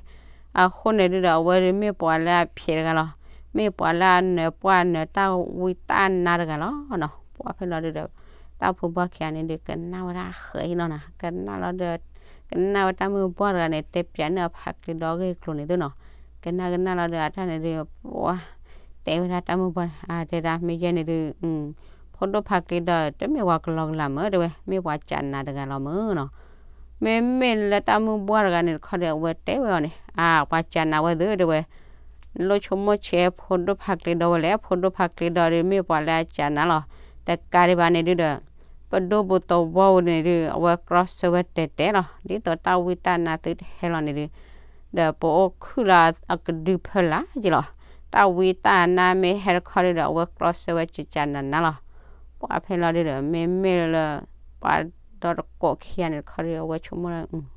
အဃိန့ၣ်ဒုဒီး အဝဲဒုမ့ၢ်ပှၤလၢအဖျဲးတဂၤလီၤ. မ့ၢ်ပှၤလၢအနၢၤပှၢ်နၢၤတၢ်ဝံတၢ်နါတဂၤလီၤနီၤ. ပှၤဖဲလီၤဒုဒီး တၢ်ဖိဘှီၣ်ခံဂၤန့ၣ်ဒု ကနၣ်ဝဲဒၣ်ဃဲအံၤလီၤနီၤ. ကနၣ်လီၤဒီး ကနၣ်ဝဲတၢ်မုၢ်ဘှီၣ်တဂၤန့ၣ် တဲပၠးန့ၢ်အဖါကျ့ဒီအဂ့ၢ်အကျိၤန့ၣ်သုနီၤ. ကနၣ်ကနၣ်လီၤဒီး အတၢ်န့ၣ်ဒု ပှၤ တဲဝဲဒၣ်တၢ်မုၢ်ဘှီၣ်န့ၣ် အတဲဒၣ်မ့ၢ်ယဲန့ၣ်ဒု ဖိဒိၣ်ဖါကျ့ဒီ တမ့ၢ်ပှၤကလီကလီမ့ၢ်တဲဝဲ, မ့ၢ်ပှၤကးနးတဂၤလီၤမ့ၢ်နီၤ. မ့မ့ၢ်လၢတၢ်မုၢ်ဘှီၣ်တဂၤန့ၣ်တခီဒီး အဝဲတဲဝဲအီၤန့ၣ် အါ ပှၤကးနးဝဲသုတဲဝဲ, နလိၣ်ဆိကမိၣ်ဆဲးဖိဒိၣ်ဖါကျ့ဒီဝဲလဲၣ်, ဖိဒိၣ်ဖါကျ့ဒီဒု မ့ၢ်ပှၤလၢအကးနးလီၤ. တကးဒံးဘၣ်န့ၣ်ဒုဒီး ပဒိၣ်ပူၤသဝီပူၤန့ၣ်ဒု အဝဲကြီဆၢဝဲတဲာ်တဲာ်လီၤ. ဒ်သိးတၢ်ဝံတၢ်နါသုတဟဲလီၤန့ၣ်ဒု ဒီးပအိၣ်ခုၣ်လၢအကဒုဖၢလၢ်က့ၤလီၤ. တၢ်ဝံတၢ်နါမ့ၢ်ဟဲတခီဒုဒီး အဝဲကြီဆၢဝဲကကးနးနါလီၤ. ပှၤဖဲလီၤဒုဒီး မ့မ့ၢ်လၢ ပှၤဒီတကိးခံဂၤန့ၣ်တခီဒု အဝဲဆိကမိၣ်လၢ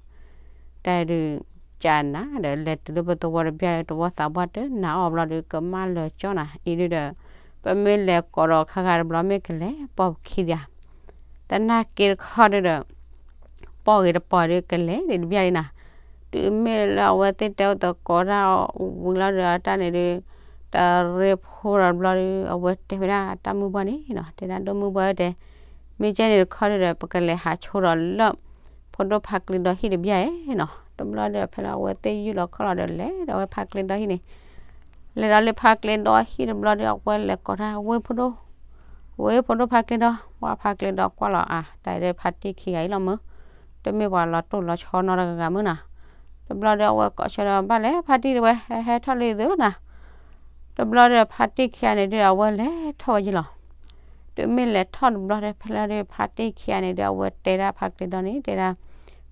တၢ်ဒုး ကနၤဒီး လဲၤတုၤလၢပသဝီတဘျီ သဝီသးပှၢ်တနၤအီၣ်ဘျီဒီး ကမၣ်လၢာ်ကၠီနၤ အံၤဒုဒီး ပမ့ၢ်လဲၤကိးဒီးခါဂၤတဘျီ မ့ၢ်ကလဲၤပိာ်ပခံဒံးဧါ, တနာ်က့တခီဒုဒီး ပိာ်ဂ့ၤတပိာ်ဒုးကလဲၤဒံးတဘျီဒံးနၤ, တုၤမ့ၢ်လၢအဝဲသ့ၣ်တဲအိၣ်သကိးတၢ်ဝံၤလီၤဒီး တၢ်န့ၣ်ဒုး တရ့ဖိဒီးတဘျီဒုး အဝဲတဲဝဲဒၣ်တၢ်မုၢ်ဘှီၣ်န့ၣ်နီၤ, တဲဒၣ်ဒိၣ်မုၢ်ဘှီၣ်တဲ, မ့ၢ်ကဲန့ၣ်တခီဒုဒီး ပကလဲၤဟးဆိဒီးလၢ ဖိဒိၣ်ဖါကျ့ဒီဟံၣ်တဘျီဧါနီၤ, တဘျီဒီးဖဲလၢအဝဲသ့ၣ်ယုၢ်လီၤခီၣ်လီၤဒီး လဲၤဒီးဝဲဖါကျ့ဒီဟံၣ်န့ၣ် လဲၤဒီးလၢဖါကျ့ဒီဟံၣ်တဘျီဒီး အဝဲလဲၤကိးတၢ် ဝ့ၢ်ဖိဒိၣ်, ဝ့ၢ်ဖိဒိၣ်ဖါကျ့ဒီ, ပှၤဖါကျ့ဒီကွၢ်လီၤအါ တၢ်အံၤဒီးဖါတံၢ်ခံဂၤအံၤလီၤမၢ်, တမ့ၢ်ပှၤလီၤတိၢ်လီၤဆီနီတဂၤဂၤမၢ်နၤ, တဘျီဒီးအဝဲကိးဆၢဒီး ဘၣ်လဲၣ်ဖါတံၢ်တဲဝဲ ဟဲဟဲထီၣ်လံသုနၤ, တဘျီဒီးဖါတံၢ်ခံဂၤန့ၣ်ဒုး အဝဲလဲၤထီၣ်ဝဲယလီၤ တုၤမ့ၢ်လဲၤထီၣ်တဘျီဒီး ဖဲလၢဒုးဖါတံၢ်ခံဂၤန့ၣ်ဒုး အဝဲတဲဒၣ်ဖါကျ့ဒီန့ၣ် တဲဒၣ်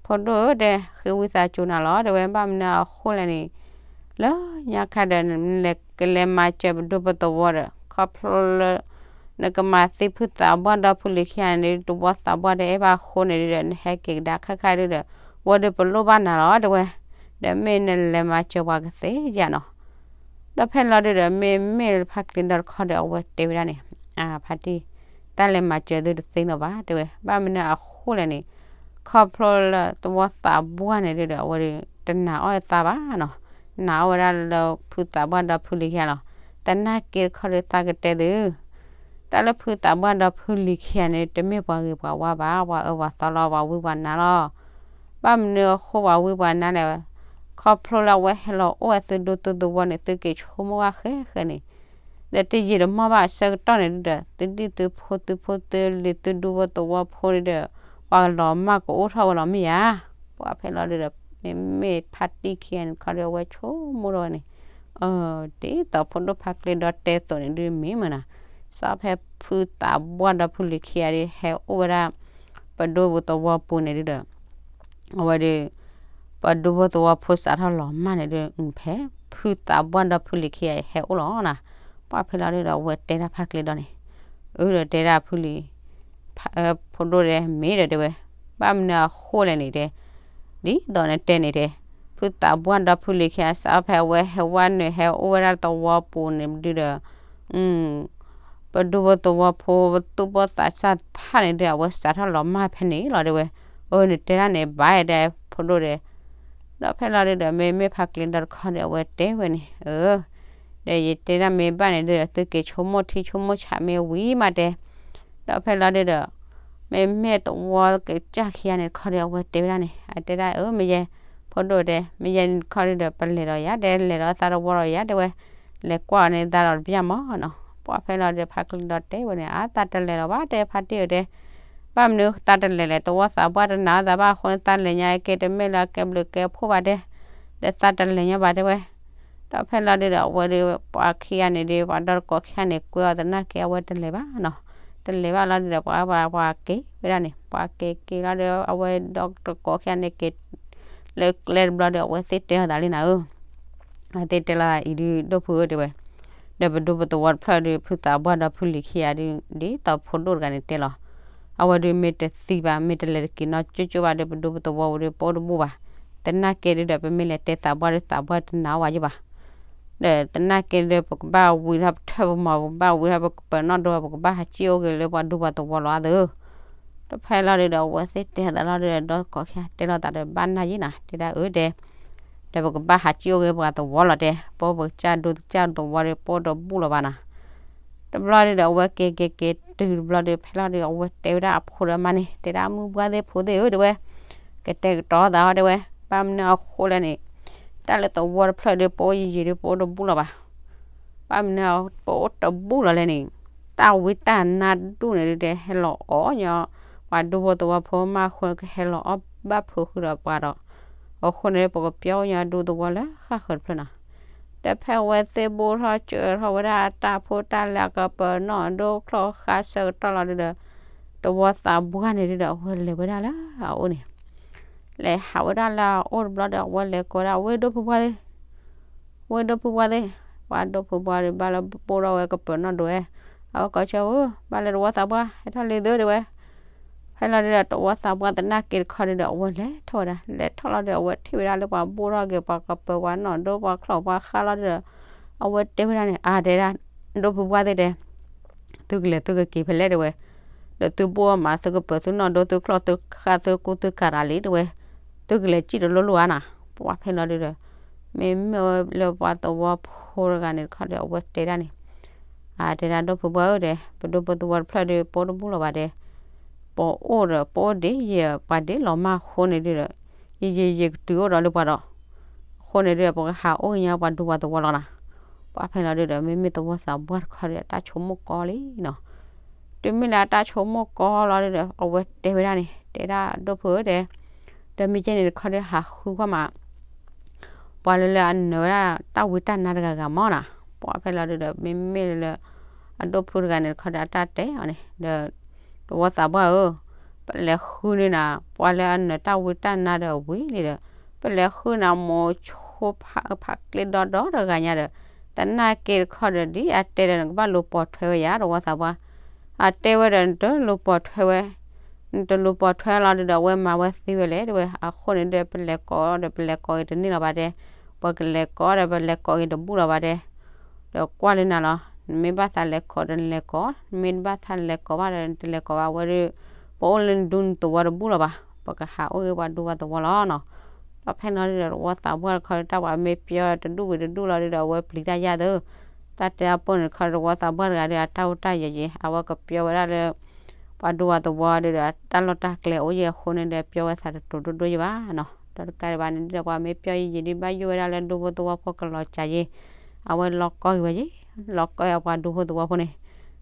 ဖိဒိၣ်ဧၢ တဲ ဃ့ဝံသးစူၤနၤလီၤ တဲဝဲ ဘၣ်မနုၤအဃိလဲၣ်န့ၣ် လၢညါခါဒီး နလဲၤကလဲၤမၤစၢၤပဒိၣ်ပသဝီဒီး ခီဖျိလၢ နကမၤသံဖုသးပှၢ်ဒီးဖုလံၤခံဂၤန့ၣ်ဒုး သဝီသးပှၢ်တအဲၣ်ဘၣ်အဃိန့ၣ်ဒုးဒီး နဟဲက့ၤကဒါခါခါဒုးဒီး ဝဲဒုးပလိၣ်ဘၣ်နၤလီၤ တဲဝဲ, ဒီးမ့ၢ်နလဲၤမၤစၢၤပှၤကသ့ဧါနီၤ ဒီးဖဲလီၤဒုးဒီး မ့မ့ၢ်လၢဖါကျ့ဒီတခီဒီး အဝဲတဲဝဲဒၣ်န့ၣ် အါ ဖါတံၢ် တၢ်လဲၤမၤစၢၤသုတသ့လၢၤဘၣ် တဲဝဲ, ဘၣ်မနုၤအဃိလဲၣ်န့ၣ် ခီဖျိလၢသဝီသးပှၢ်န့ၣ်ဒုးဒီး အဝဲဒုးတနာ်အီၣ်အသးဘၣ်နီၤ, နာ်အီၣ်ဝဲဒၣ်လၢဖုသးပှၢ်ဒီးဖုလံၤခံဂၤလီၤ, တနာ်က့တခီဒုးသးကတဲသု တၢ်လၢဖုသးပှၢ်ဒီးဖုလံၤခံဂၤန့ၣ် တမ့ၢ်ပှၤဂ့ၤပှၤဝါဘၣ်, ပှၤအၢပှၤသီလီၤ ပှၤဝံပှၤနါလီၤ. ဘၣ်မနုၤအဃိပှၤဝံပှၤနါလဲၣ်, ခီဖျိလၢအဝဲဟဲလီၤအိၣ်ဝဲသုဒူသုသဝီန့ၣ် သုက့ၤဆိကမိၣ်ဘၣ်ဃဲဃဲန့ၣ်, ဒီးတယံာ်တမီၢ်ဘၣ်အဆၢကတီၢ်န့ၣ်ဒုးဒီး သုဒံၣ်သုဖိသုဖုသုလံၤသုဒူဖိသဝီဖိန့ၣ်ဒီး ပှၤလီၤမၢ်ကအိၣ်ထီၣ်ဝဲလီၤမ့ၢ်ဧါ. ပှၤဖဲလီၤဒုးဒီး မ့မ့ၢ်ဖါတံၢ်ခံဂၤန့ၣ်တခီဒီး အဝဲဆိကမိၣ်ထီၣ်ဝဲန့ၣ် ဒ်သိးဖိဒိၣ်ဖါကျ့ဒီတဲသိးန့ၣ်ဒုးမ့ၢ်မနၤ, စးဖဲဖုသးပှၢ်ဒီးဖုလံၤခံဂၤဒုး ဟဲအိၣ်ဝဲဒၣ် ပဒိၣ်ပူၤသဝီပူၤန့ၣ်ဒုးဒီး အဝဲဒုး ပဒိၣ်ပူၤသဝီဖိစးထီၣ်လီၤမၢ်န့ၣ်ဒုး ဖဲဖုသးပှၢ်ဒီးဖုလံၤခံဂၤဟဲအိၣ်လီၤနၤ, ပှၤဖဲလီၤဒုးဒီး အဝဲတဲဒၣ်ဖါကျ့ဒီန့ၣ် အၢဒီးတဲဒၣ်ဖုလံၤ ဖိဒိၣ်ဒဲးမ့ၢ်ဒီးတဲဝဲ, ဘၣ်မနုၤအဃိလဲၣ်န့ၣ်တဲ ဒ်သိးနတဲန့ၣ်တဲ, ဖုသးပှၢ်ဒီးဖုလံၤခံဂၤစးဖဲအဝဲဟဲဝဲနုာ် ဟဲအိၣ်ဝဲဒၣ်သဝီပူၤန့ၣ်ဒုးဒီး ပဒူဖိသဝီဖိ ပသူၣ်ဘီၣ်သးစၢ်တဖၣ်န့ၣ်ဒီး အဝဲစးထီၣ်လီၤမၢ်ဖဲန့ၣ်လီၤတဲဝဲ, အၢ နတဲဒၣ်န့ၣ်ဘၣ်ဒဲ ဖိဒိၣ်ဒဲး ဒီးဖဲလီၤဒုဒီး မ့မ့ၢ်ဖါကျ့ဒီတခီဒီး အဝဲတဲဝဲန့ၣ်, အၢ, ဒီးယတဲဒၣ်မ့ၢ်ဘၣ်န့ၣ်ဒီး သုက့ၤဆိကမိၣ်ထံဆိကမိၣ်ဆးမ့ၢ်ဝံၤမးတဲ, ဒီးဖဲလီၤဒုဒီး မ့မ့ၢ်သဝီကစၢ်ခံဂၤန့ၣ်တခီဒီး အဝဲတဲဝဲဒၣ်န့ၣ် အတဲဒၣ် အၢ မ့ၢ်ယဲ ဖိဒိၣ်တဲ မ့ၢ်ယဲန့ၣ်တခီဒုဒီး ပလဲၤဒီးယၤတဲ လဲၤဒီးသးတဝီဒီးယၤတဲဝဲ, လဲၤကွၢ်အီၤန့ၣ်သးဒီးတပျၢ်မးနီၤ. ပှၤဖဲလီၤဒုဒီး ဖါကျ့ဒီတဲဝဲန့ၣ် အါ သးတလဲၤလီၤဘၣ်တဲ ဖါတံၢ်ဧၢတဲ ဘၣ်မနုၤသးတလဲၤလဲၣ် သဝီသးပှၢ်တနာ်သးဘၣ်အဃိန့ၣ် သးလဲၤညါက့တမ့ၢ်လၢအကဲဘျုးကဲဖှိၣ်ဘၣ်တဲ, ဒီးသးတလဲၤညါဘၣ်တဲဝဲ. ဒီးဖဲလီၤဒုဒီး အဝဲဒီး ပှၤခံဂၤန့ၣ်ဒီး ပှၤဒီတကိးခံဂၤန့ၣ် ကွဲအီၤသနာ်က့ အဝဲတလဲၤဘၣ်နီၤ, တလဲၤဘၣ်လီၤဒုဒီး ပှၤပှၤက့ၤဝဲဒၣ်န့ၣ် ပှၤက့ၤက့ၤလီၤဒီး အဝဲဒီတကိးခံဂၤန့ၣ်က့ၤ လၢကျဲတဘျီဒီး အဝဲသ့ၣ်တဲလီၤသးလံနၤဧၢ အသ့ၣ်တဲလီၤအံၤဒု ဒိၣ်ဖုဧၢတဲဝဲ, ဒီးပဒူပသဝီတဖျၢၣ်ဒီး ဖုသးပှၢ်ဒီးဖုလံၤခံဂၤဒု ဒ်သိးဖိဒိၣ်တဂၤန့ၣ်တဲလီၤ, အဝဲဒုမ့ၢ်တသံဘၣ် မ့ၢ်တလဲၤတက့ၤနီၢ်ကၠိကၠိဘၣ်ဒီး ပဒူပသဝီဝံၤဒီး ပအိၣ်တဘူၣ်ဘၣ်, သနာ်က့ဒုဒီး ပမ့ၢ်လဲၤတဲသးပှၢ်ဒီး သးပှၢ်တနာ်အီၤဘၣ်ယဘၣ် ဒီးသနာ်က့ဒီး ပကဘၣ်ဝံၤထီၣ်ပထၢၣ်ပမီၤ ပကဘၣ်ဝံၤထီၣ်ပကပၢၤနီၣ်ဒိ ပကဘၣ်ဟးစံၣ်အိၣ်က့ၤလၢပှၤဒူပှၤသဝီလီၤသၢ တဖဲလီၤဒုဒီး အဝဲသ့ၣ်တဲသးလီၤဒုဒီး ဒီတကိးခံဂၤတဲလီၤသးဒီး ဘၣ်နၢ်ယံၤနၤ တဲဒၣ်အၢတဲ, ဒီးပကဘၣ်ဟးစံၣ်အိၣ်က့ၤပှၤသဝီလီၤတဲ, ပအိၣ်ပကစၢ်ဒူကစၢ်သဝီဒီး ပအိၣ်တဘူၣ်လီၤဘၣ်နၤ တဘျီဒုဒီး အဝဲက့ၤက့ၤက့ၤတုၤတဘျီဒီး ဖဲလီၤဒုဒီး အဝဲတဲဝဲဒၣ်အဖိဒီးအမါန့ၣ် တဲဒၣ်မုၢ်ပှၢ်သ့ၣ်ဖိသ့ၣ်ဧၢတဲဝဲ, ကတဲာ်ကတီၤသးအီၤတဲဝဲ, ဘၣ်မနုၤအဃိလဲၣ်န့ၣ်, တၢ်လၢသဝီတဖျၢၣ်ဒီး ပအိၣ်ယံာ်ယံာ်ဒီး ပအိၣ်တဘူၣ်လီၤဘၣ် ဘၣ်မနုၤပအိၣ်တဘူၣ်လီၤလဲၣ်န့ၣ်, တၢ်ဝံတၢ်နါဒူၣ်န့ၣ်ဒုတဲ ဟဲလီၤအီၣ်ညီ ပှၤဒူဖိသဝီဖိမးအဃိန့ၣ် ကဟဲလီၤအီၣ်ဘၣ်ဖိဃုာ်ဒီးပှၤဒီး, အဃိန့ၣ် ပကပျီအီၣ်ညီဒူသဝီလၢဃၣ်ဃၢၤတဖျၢၣ်နီၤ. ဒီးဖဲအဝဲသ့ၣ်ဘိၣ်ထီၣ်စၢၤထီၣ်ဝဲဒၣ်အတၢ်ဖိတၢ်လၢအကပၢၤနီၣ်ဒိ ချီၣ်ဃါဆၢကတီၢ်လီၤဒုဒီး, သဝီသးပှၢ်န့ၣ်ဒုဒီး အဝဲလဲၤဝဲဒၣ်လၢအအိၣ်န့ၣ် လဲၤဟးဝဲဒၣ်လၢအအိၣ်တဘျီဒီး အဝဲလဲၤကိးဒၣ် ဝ့ၢ်ဒိၣ်ဖုပှၢ်သ့ၣ်, ဝ့ၢ်ဒိၣ်ဖုပှၢ်သ့ၣ်, ပှၤဒိၣ်ဖုပှၢ်ဒီး ဘၣ်လၢဘိၣ်ထီၣ်ဝဲကပၢၤနီၣ်ဒိဝဲ, အဝဲကိးဆၢဧၢ, ဘၣ်လၢသဝီသးပှၢ် ဟဲထီၣ်လံသုတဲဝဲ. ဖဲလီၤဒုဒီး သဝီသးပှၢ်သနာ်က့တခီဒုဒီး အဝဲလဲၤထီၣ်ဝဲဒၣ်, လဲၤထီၣ်လီၤဒီး အဝဲထံၣ်ဝဲဒၣ်လၢပှၤဘိၣ်ထီၣ်က့ၤ ပှၤကပၢၤပှၤနီၣ်ဒိ ပှၤချီၣ်ပှၤဃါလီၤဒုဒီး, အဝဲတဲဝဲဒၣ်န့ၣ် အါတဲဒၣ်, ဒိၣ်ဖုပှၢ်သ့ၣ်တဲ သုကလဲၤသုကက့ၤဖဲလဲၣ်တဲဝဲ, ဒီးသုဘိၣ်အီၣ်မး သုကပၢၤသုနီၣ်ဒိ သုချီၣ်သုဃါ သုကူသုကၤရၤလံတဲဝဲ, သုကလဲၤစံၣ်တလိၣ်လိၣ်ဧါနၤ. ပှၤဖဲလီၤဒုဒီး မ့မ့ၢ်ဝဲလၢပှၤသဝီဖိတဂၤန့ၣ်တခီဒီး အဝဲတဲဒၣ်န့ၣ်, အါတဲဒၣ်ဒိၣ်ဖုပှၢ်ဧၢတဲ, ပဒိၣ်ပသဝီတဖျၢၣ်ဒီး ပအိၣ်တဘူၣ်လီၤဘၣ်တဲ, ပအိၣ်ဒီး ပအိၣ်ဒ်ယဲၢ်ပှၤဒ်လီၤမၢ်အဃိန့ၣ်ဒုဒီး, ယယံာ်ယံာ်ကတုၤအိၣ်ဒီးလၢပှၤဒီး, အဃိန့ၣ်ဒုဒီး ပကဟးအိၣ်က့ၤညီပှၤဒူပှၤသဝီလီၤနၤ. ပှၤဖဲလီၤဒုဒီး မ့မ့ၢ်သဝီသးပှၢ်တခီဒီး အတၢ်ဆိကမိၣ်ကီလံနီၤ. တုၤမ့ၢ်လၢအတၢ်ဆိကမိၣ်ကီလီၤဒုဒီး အဝဲတဲဝဲဒၣ်န့ၣ် တဲဒၣ်ဒိၣ်ဖုဧၢတဲ, ဒီးမ့ၢ်ကဲန့ၣ်တခီဒီး ဟးဃုကွၢ်မး ပှၤလၢလၢအနၢၤဝဲဒၣ်တၢ်ဝံတၢ်နါတဂၤဂၤမးနၤ. ပှၤဖဲလီၤဒုဒီး မ့မ့ၢ်လၢ အဒိၣ်ဖုတဂၤန့ၣ်တခီဒီး အတၢ်တဲအီၤန့ၣ်ဒီး, သဝီသးပှၢ်ဧၢ, ပလဲၤဃုန့ၢ်နၤ ပှၤလၢအနၢၤတၢ်ဝံတၢ်နါဒီးဝံၤလံဒီး, ပလဲၤဃုနၤမိၤဆိဖးကျ့ဒီဒီတဂၤညါဒီး, သနာ်က့တခီဒီး ဒ်အတဲဒီး နကဘၣ်လူၤပိာ်ထွဲဝဲယၤ သဝီသးပှၢ်, အတဲဝဲဒီး နတလူၤပိာ်ထွဲဝဲ နတလူၤပိာ်ထွဲလီၤဒုဒီး အဝဲမၤဝဲသ့ဝဲလဲၣ်တဲဝဲ. အဃိန့ၣ်ဒီး ပလဲၤကိးဒီး ပလဲၤကိးက့ၤတန့ၢ်လီၤဘၣ်တဲ, ပကလဲၤကိးဒီး ပလဲၤကိးက့ၤတဘူၣ်လီၤဘၣ်တဲ, ဒီးကွၢ်လၢနၤလီၤ. နမ့ၢ်ဘၣ်သးလဲၤကိးဒီး နလဲၤကိး, နမ့ၢ်တဘၣ်သးလဲၤကိးဘၣ်ဒီး နတလဲၤကိးဘၣ်. အဝဲဒီး ပအိၣ်လၢနဒူနသဝီတဘူၣ်လီၤဘၣ်, ပကဟးအိၣ်ဂ့ၤပှၤဒူပှၤသဝီလီၤနီၤ. ဒီးဖဲလီၤဒုဒီး သဝီသးပှၢ်တခီဒီး တၢ်ပှၤမ့ၢ်ပျီတဒူၣ်ဝံၤတဒူၣ်လီၤဒုဒီး အဝဲပျံၤတၢ်ယၢ်သၢ တၢ်တဲအပၢၢ်န့ၣ်တခီဒီး သဝီသးပှၢ်တဂၤဒီး အတၢ်အိၣ်တၢ်ယၢၤယဲၤ အဝဲကပျီဝဲဒၣ်လၢ ပှၤဒူပှၤသဝီဒုဒီး တၢ်လီၢ်တၢ်ကျဲအိၣ်ယဲၤအဃိန့ၣ်ဒီး ပျီဝဲသးတတိၤဒိၣ်ဒိၣ်ယဲၤဘၣ်နီၤ. ဒီးတကးဒံးဘၣ်န့ၣ်ဒီး ပှၤမ့ၢ်ပျီယံာ်ယံာ်ဒုး ဘၣ်ယိၣ်ဝဲဒၣ်လၢဒူဖိသဝီဖိကလီၤစှၤယဲၤ, အဝဲလီၤကီက့ၤဝဲယဲၤ, လီၤကီအပှၤဒူဖိသဝီဖိန့ၣ်.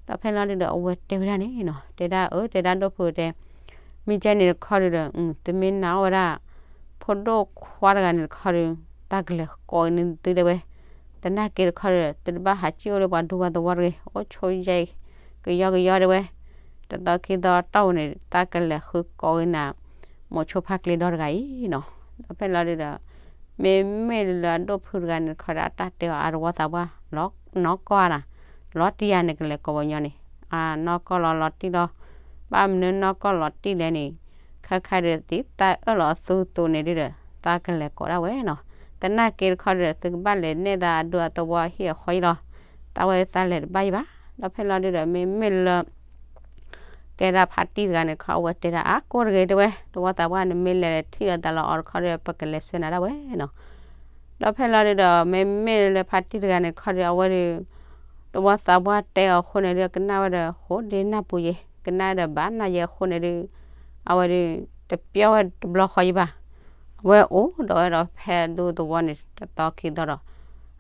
ဒီးဖဲလီၤဒုဒီး အဝဲတဲဝဲဒၣ်န့ၣ်နီၤ, တဲဒၣ်အၢ တဲဒၣ်ဒိၣ်ဖုတဲ မ့ၢ်ကဲန့ၣ်တခီဒုဒီး သုမ့ၢ်နာ်အီၣ်ဝဲဒၣ် ဖိဒိၣ်ခွါတဂၤန့ၣ်တခီဒီး တၢ်ကလဲၤကိးအံၤန့ၣ်သုတဲဝဲ, သနာ်က့တခီဒီး သုတဘၣ်ဟးစံၣ်အိၣ်လၢပှၤဒူပှၤသဝီတဂ့ၤ, အိၣ်ဆိယဲၢ်ကယီကယီတဲဝဲ, တသီခံသီတီၢ်န့ၣ် တၢ်ကလဲၤဃုကိးက့ၤနၤ မိၤဆိဖးကျ့ဒီတဂၤအံၤနီၤ. ဒီးဖဲလီၤဒုဒီး မ့မ့ၢ်လၢအဒိၣ်ဖုတဂၤန့ၣ်တခီဒီး အတၢ်တဲအီၤအသဝီသးပှၢ် နီၢ်ကီၢ်နၤ, လီၤတံၢ်ယၤန့ၣ် ကလဲၤကိးပှၤညီန့ၣ်, အနီၢ်ကီၢ်လီၤလီၤတံၢ်လီၤ, ဘၣ်မနုၤနီၢ်ကီၢ်လီၤတံၢ်လဲၣ်န့ၣ်, ခဲခါဒုး ဒ်တၢ်အၢၣ်လီၤအသုသိးန့ၣ်ဒုဒီး တၢ်ကလဲၤကိးဒၣ်ဝဲနီၤ. သနာ်က့တခီဒီး သုကဘၣ်လဲၤနဲၣ်သးအဒူအသဝီအဟံၣ်အဃီအံၤလီၤ. တၢ်ဝဲတၢ်လဲၤတဘၣ်ယံၤဘၣ်. ဒီးဖဲလီၤဒုဒီး မ့မ့ၢ်လၢ ကဲဒၣ်ဖါတံၢ်တဂၤန့ၣ်တခီ အဝဲတဲဒၣ် အါ ကိးတဂ့ၤ တဲဝဲ, တဝီသးပှၢ် နမ့ၢ်လဲၤထံၣ်ဒီးတၢ်လီၤအီၤတခီဒီး ပကလဲၤဆှၢနၤဒၣ်ဝဲနီၤ. ဒီးဖဲလီၤဒုဒီး မ့မ့ၢ်လၢဖါတံၢ်တဂၤန့ၣ်တခီဒီး အဝဲဒု တဝီသးပှၢ်တဲအီၤအဃိန့ၣ်ဒု ကနၣ်ဝဲဒီး ဃိဒ့နၢ်ပူၤယဲ, ကနၣ်ဒီးဘၣ်နၢ်ယဲအဃိန့ၣ်ဒု အဝဲဒု တပျီဝဲတဘျီဃီယံၤဘၣ်. အဝဲအိၣ်ဒီးဝဲဒီးဖဲဒူသဝီန့ၣ် တသီခံသီဒီး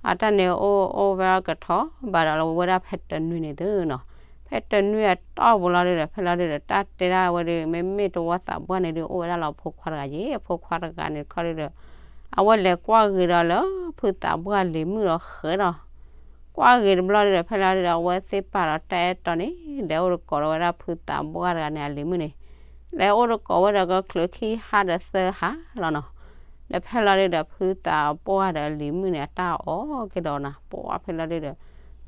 အတၢ်န့ၣ်အိၣ်အိၣ်ဝဲဒၣ်ကထီဘၣ်ဒီး လီၤဝဲဒၣ်ဖဲတနွံန့ၣ်သုနီၤ. ဖဲတနွံအတီၢ်ပူၤလီၤဒုဒီး ဖဲလီၤဒုဒီး တၢ်တဲဒၣ်ဝဲဒု မ့မ့ၢ်တဝီသးပှၢ်န့ၣ်ဒု အိၣ်ဝဲဒၣ်လၢအဖိခွါတဂၤယဲ, အဖိခွါတဂၤန့ၣ်တခီဒုဒီး အဝဲလဲၤကွၢ်ဂ့ၤဒီးလၢဖုသးပှၢ်လံၤမုၣ်ဒီးဃဲဒီး ကွၢ်ဂ့ၤတဘျီဒုဒီး ဖဲလီၤဒုဒီး အဝဲသ့ၣ်ပာ်ဒီးတၢ်အဲၣ်တီန့ၣ် လဲၤအိၣ်တကိးဒီးဝဲဒၣ်ဖုသးပှၢ်တဂၤန့ၣ်အလံၤမုၣ်န့ၣ်, လဲၤအိၣ်တကိးဝဲဒီးကချုးခံဟါဒီးသၢဟါလီၤနီၤ. ဒီးဖဲလီၤဒုဒီး ဖုသးပှၢ်ဒီးအလံၤမုၣ်န့ၣ် အတၢ်အီၣ်က့ၤဒီးနၤ ပှၤဖဲလီၤဒုဒီး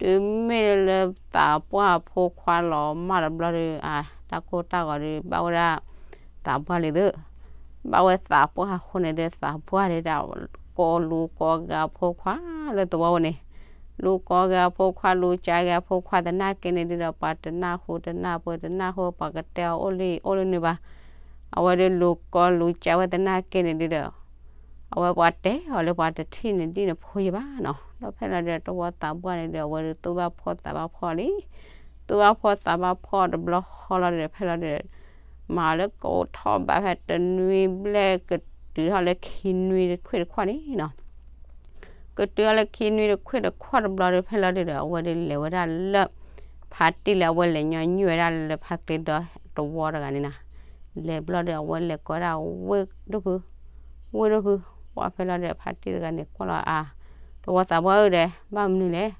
တုၤမ့ၢ်လၢသးပှၢ်အဖိခွါလီၤမၢ်တဘျီဒု အတၢ်ကိၢ်တၢ်ဂီၤဒု ဘၣ်ဝဲဒၣ်သးပှၢ်လံသု ဘၣ်ဝဲသးပှၢ်အဃိန့ၣ်ဒီး သးပှၢ်ဒုဒီး ကိးလူၤကိးဂၤအဖိခွါလၢသဝီဝဲန့ၣ်, လူၤကိးဂၤအဖိခွါ လူၤကးဂၤအဖိခွါ သနာ်က့န့ၣ်ဒုဒီး ပှၤတနၢ်ဟူတနၢ်ပှဲၤ တနၢ်ဟူပှၤကတဲအီၤအိၣ်လံအိၣ်လၢနုာ်ဘၣ်. အဝဲဒုလူၤကိးလူၤကးဝဲသနာ်က့န့ၣ်ဒုဒီး အဝဲပှၤတဲအီၤလၢပှၤတထံၣ်န့ၣ်ဒ်န့ၣ်ဖိယံၤဘၣ်နီၤ. ဒီးဖဲလီၤဒုဒီး တဝီသးပှၢ်န့ၣ်ဒုဒီး အဝဲဒုသူၣ်ဘၣ်ဖှီၣ်သးဘၣ်ဖှီၣ်လံ. သူၣ်ဘၣ်ဖှီၣ်သးဘၣ်ဖှီၣ်တဘျီဃီလီၤဒုဒီး ဖဲလီၤဒုဒီး မၤလၢကအိၣ်ထီၣ်ဘးဖဲတနွံဘျဲၣ် ကတုၤထီၣ်လၢခံနွံတခွ့ၣ်တခီၣ်န့ၣ်နီၤ. ကတုၤထီၣ်လၢခံနွံတခွ့ၣ်တခီၣ်တဘျီဒု ဖဲလီၤဒုဒီး အဝဲဒုလဲၤဝဲဒၣ်လၢ ဖါတံၢ်လၢအဝဲလဲၤညီနုၢ်ဝဲဒၣ်လၢဖါကျ့ဒီတဝီတဂၤန့ၣ်နီၤ. လဲၤဘျီဒု အဝဲလဲၤကိးဝဲဒၣ် ဝ့ၢ်ဒိၣ်ဖု, ဝ့ၢ်ဒိၣ်ဖု, ပှၤဖဲလီၤဒုဒီး ဖါတံၢ်တဂၤန့ၣ် ကွၢ်လီၤအါ, တဝီသးပှၢ်ဧၢဒီး ဘၣ်မနုၤလဲၣ်.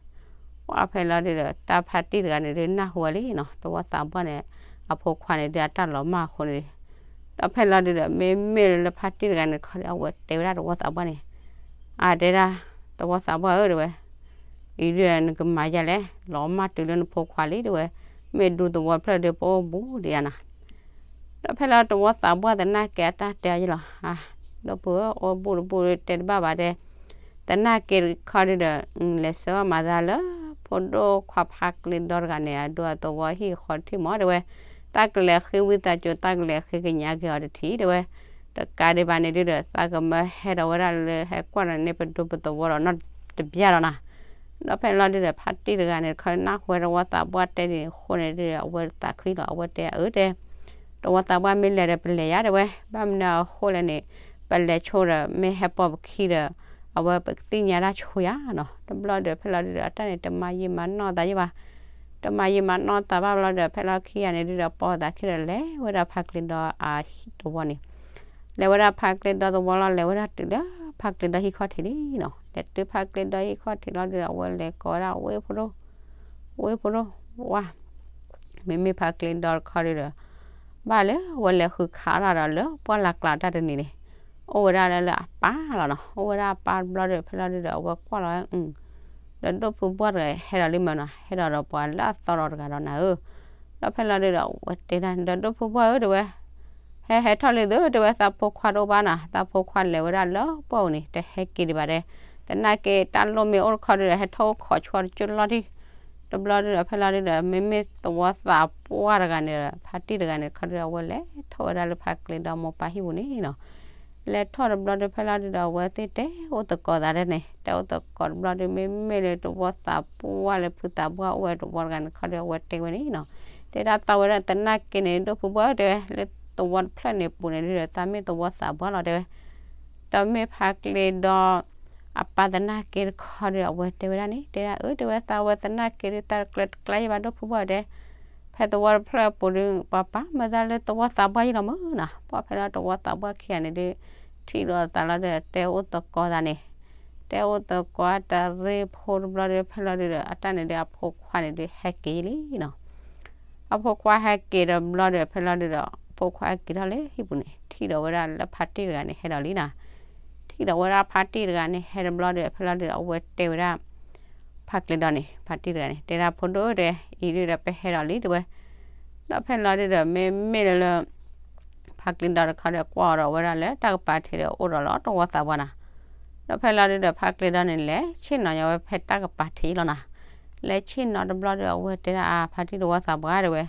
ပှၤဖဲလီၤဒုဒီး တၢ်ဖါတံၢ်တဂၤန့ၣ်ဒု နၢ်ဟူဝဲလံနီၤ တဝီသးပှၢ်န့ၣ် အဖိခွါန့ၣ်ဒု အတၢ်လီၤမၢ်အဃိန့ၣ်, ဒီးဖဲလီၤဒုဒီး မ့မ့ၢ်လၢဖါတံၢ်တဂၤန့ၣ်တခီဒီး အဝဲတဲဝဲဒၣ်တဝီသးပှၢ်န့ၣ်, အတဲဒၣ် တဝီသးပှၢ်ဧၢ တဲဝဲ, အံၤဒုဒီး နကမၤယၤလဲၣ်, လီၤမၢ်တုၤလၢနဖိခွါလံ တဲဝဲ, မ့ၢ်ဒူသဝီတဖျၢၣ်ဒု ပအိၣ်ဘူးဒံးဧါနီၤ. ဒီးဖဲလီၤတဝီသးပှၢ်သနာ်က့အတၢ်တဲအီၤယလီၤ, အါ, ဒိၣ်ဖုဧၢ အိၣ်ဘူးတဘူးတဲတဘၣ်ဘၣ်တဲ, သနာ်က့တခီဒုဒီး လဲၤဆှၢဘၣ်မၤသးလၢ ဖိဒိၣ်ခွါဖါကျ့ဒီတဂၤန့ၣ် အဒူအသဝီဟံၣ်ဃီတထံၣ်မး တဲဝဲ, တၢ်ကလဲၤဃ့ဝံသးစူၤ တၢ်ကလဲၤဃ့ကညးက့ၤအီၤတထံၣ် တဲဝဲ, တကးဒံးဘၣ်န့ၣ်ဒုဒီး သးကမၢဟဲဒီးဝဲဒၣ်လၢဟဲကွၢ်ဒီးန့ၢ်ပဒူပသဝီဒီးနီတဘျီဒီးနီၤ. ဒီးဖဲလီၤဒုဒီး ဖါတံၢ်တဂၤန့ၣ်တခီ နၢ်ဟူဝဲတဝီသးပှၢ်တဲဒ်န့ၣ်အဃိန့ၣ်ဒုဒီး အဝဲသးခုလီၤ အဝဲတဲအၢတဲ တဝီသးပှၢ်မ့ၢ်လဲၤဒီးပလဲၤယၤ တဲဝဲ, ဘၣ်မနုၤအဃိလဲၣ်န့ၣ် ပလဲၤဆိဒီး မ့ၢ်ဟဲပိာ်ပခံဒီး အဝဲပကသ့ၣ်ညါတၢ်ဆိယၤနီၤ. တဘျီဒီး ဖဲလီၤဒုဒီး အတၢ်န့ၣ် တမၤယံာ်မၤနီၢ်သးယံာ်ဘၣ်, တမၤယံာ်မၤနီၢ်သးဘၣ်ဘျီဒီး ဖဲလီၤခံဂၤန့ၣ်ဒုဒီး ပိာ်သးခံဒီး လဲၤဝဲဒၣ်ဖါကျ့ဒီအသဝီန့ၣ် လဲၤဝဲဒၣ်ဖါကျ့ဒီသဝီလီၤ လဲၤဝဲဒၣ်တုၤလၢဖါကျ့ဒီဟံၣ်ခီၣ်ထံးလံနီၤ. လဲၤတုၤဖါကျ့ဒီဟံၣ်ခီၣ်ထံးလီၤဒုဒီး အဝဲလဲၤကိးဝဲဒၣ် ဝ့ၢ်ဖိဒိၣ်, ဝ့ၢ်ဖိဒိၣ်, ဝါ, မ့မ့ၢ်ဖါကျ့ဒီတခီဒုဒီး ဘၣ်လၢအဝဲလဲၤဃုခးတၢ်ဒီးလၢပှၢ်လၢ်ကျါတၢ်တနံၤန့ၣ် အိၣ်ဝဲဒၣ်လၢအပၢ်လီၤနီၤ. အိၣ်ဝဲဒၣ်အပၢ်တဘျီဒီး ဖဲလီၤဒုဒီး အဝဲကွၢ်လီၤ ဒီးဒိၣ်ဖုဘှီၣ်တဂၤဟဲဒီးလံမၢနီၤ, ဟဲဒီးဒီးပှၤလၢအသီဒီးတဂၤဒီးနၤဧၢ. ဒီးဖဲလီၤဒုဒီး အဝဲတဲဒၣ် ဒီးဒိၣ်ဖုဘှီၣ်ဧၢ တဲဝဲ, ဟဲဟဲထီၣ်လံသု တဲဝဲ, သးဖိခွါတအိၣ်ဘၣ်နီၤ, သးဖိခွါလဲၤဝဲဒၣ်လၢပှၢ်ပူၤန့ၣ် တဟဲက့ၤဒံးဘၣ်တဲ. သနာ်က့တၢ်လိၣ်မ့ၢ်အိၣ်တခီဒုဒီး ဟဲထီၣ်အိၣ်ခိးဆိတကၠိၢ်လီၢ်ထံ တဘျီဒုဒီး ဖဲလီၤဒုဒီး မ့မ့ၢ်သဝီသးပှၢ်တဂၤန့ၣ်ဒီး ဖါတံၢ်တဂၤန့ၣ်တခီဒုဒီး အဝဲလဲၤထီၣ်ဝဲဒၣ်လၢဖါကျ့ဒီမိၢ်ပၢ်ဟံၣ်ပူၤန့ၣ်နီၤ. လဲၤထီၣ်တဘျီဒု ဖဲလီၤဒုဒီး အဝဲသ့ၣ်တဲအိၣ်သကိးသးဒ်န့ၣ်, တဲအိၣ်သကိးတဘျီဒု မ့မ့ၢ်လၢတဝီသးပှၢ်လၢဖုသးပှၢ်အိၣ်ဝဲတဝီတဂၤန့ၣ်တခီဒု အဝဲတဲဝဲန့ၣ်နီၤ. တဲဒၣ်သးဝဲဒၣ်သနာ်က့န့ၣ် ဒိၣ်ဖုဘှီၣ်တဲဝဲ လၢသဝီတဖျၢၣ်န့ၣ်ပူၤန့ၣ်ဒုဒီး သးမ့ၢ်သဝီသးပှၢ်လီၤတဲဝဲ. ဒီးမ့ၢ်ဖါကျ့ဒီ အပၢ်သနာ်က့တခီဒု အဝဲတဲဝဲဒၣ်န့ၣ် တဲဒၣ်အၢ တဲဝဲ သးဝဲသနာ်က့ဒု သးတကျၢၤတကျါယံာ်ဘၣ် ဒိၣ်ဖုဘှီၣ်တဲ, ဖဲသဝီတဖျၢၣ်အပူၤဒု ပှၤပာ်မၢသးလၢသဝီသးပှၢ်ယံာ်လီၤမၢနီၤ. ပှၤဖဲလီၤတဝီသးပှၢ်ခံဂၤန့ၣ်ဒု ထံၣ်လိာ်သးလီၤဒီး တဲအိၣ်သကိးသးန့ၣ်, တဲအိၣ်သကိးတရ့ဖိတဘျီဒု ဖဲလီၤဒုဒီး အတၢ်န့ၣ်ဒု အဖိခွါန့ၣ်ဒု ဟဲက့ၤလံနီၤ. အဖိခွါဟဲက့ၤတဘျီဒီး ဖဲလီၤဒုဒီး အဖိခွါဟဲက့ၤထီၣ်လၢဟံၣ်ပူၤန့ၣ် ထံၣ်ဒီးဝဲဒၣ်လၢဖါတံၢ်တဂၤန့ၣ် ဟဲဒီးလံနီၤ. ထံၣ်ဒီးဝဲဒၣ်ဖါတံၢ်တဂၤန့ၣ် ဟဲတဘျီဒီး ဖဲလီၤဒုဒီး အဝဲတဲဝဲဒၣ် ဖါကျ့ဒီန့ၣ် ဖါတံၢ်တဂၤန့ၣ် တဲဒၣ် ဖိဒိၣ်ဧၢ တဲ အံၤဒုဒီး ပဟဲဒီးလံ တဲဝဲ. ဒီးဖဲလီၤဒုဒီး မ့မ့ၢ်လၢ ဖါကျ့ဒီတခီဒီး ကွၢ်အီၤဒီးဝဲဒၣ်လၢတၢ်ကပၤထံးဒီး အိၣ်ဒီးလီၤတဝီသးပှၢ်နီၤ. ဒီးဖဲလီၤဒုဒီး ဖါကျ့ဒီန့ၣ် လဲၤဆ့ၣ်နီၤညီဝဲဖဲတၢ်ကပၤထံးလီၤနီၤ. လဲၤဆ့ၣ်နီၤတဘျီဒီး အဝဲတဲဒၣ် အါ ဖါတံၢ်တဝီသးပှၢ် တဲဝဲ,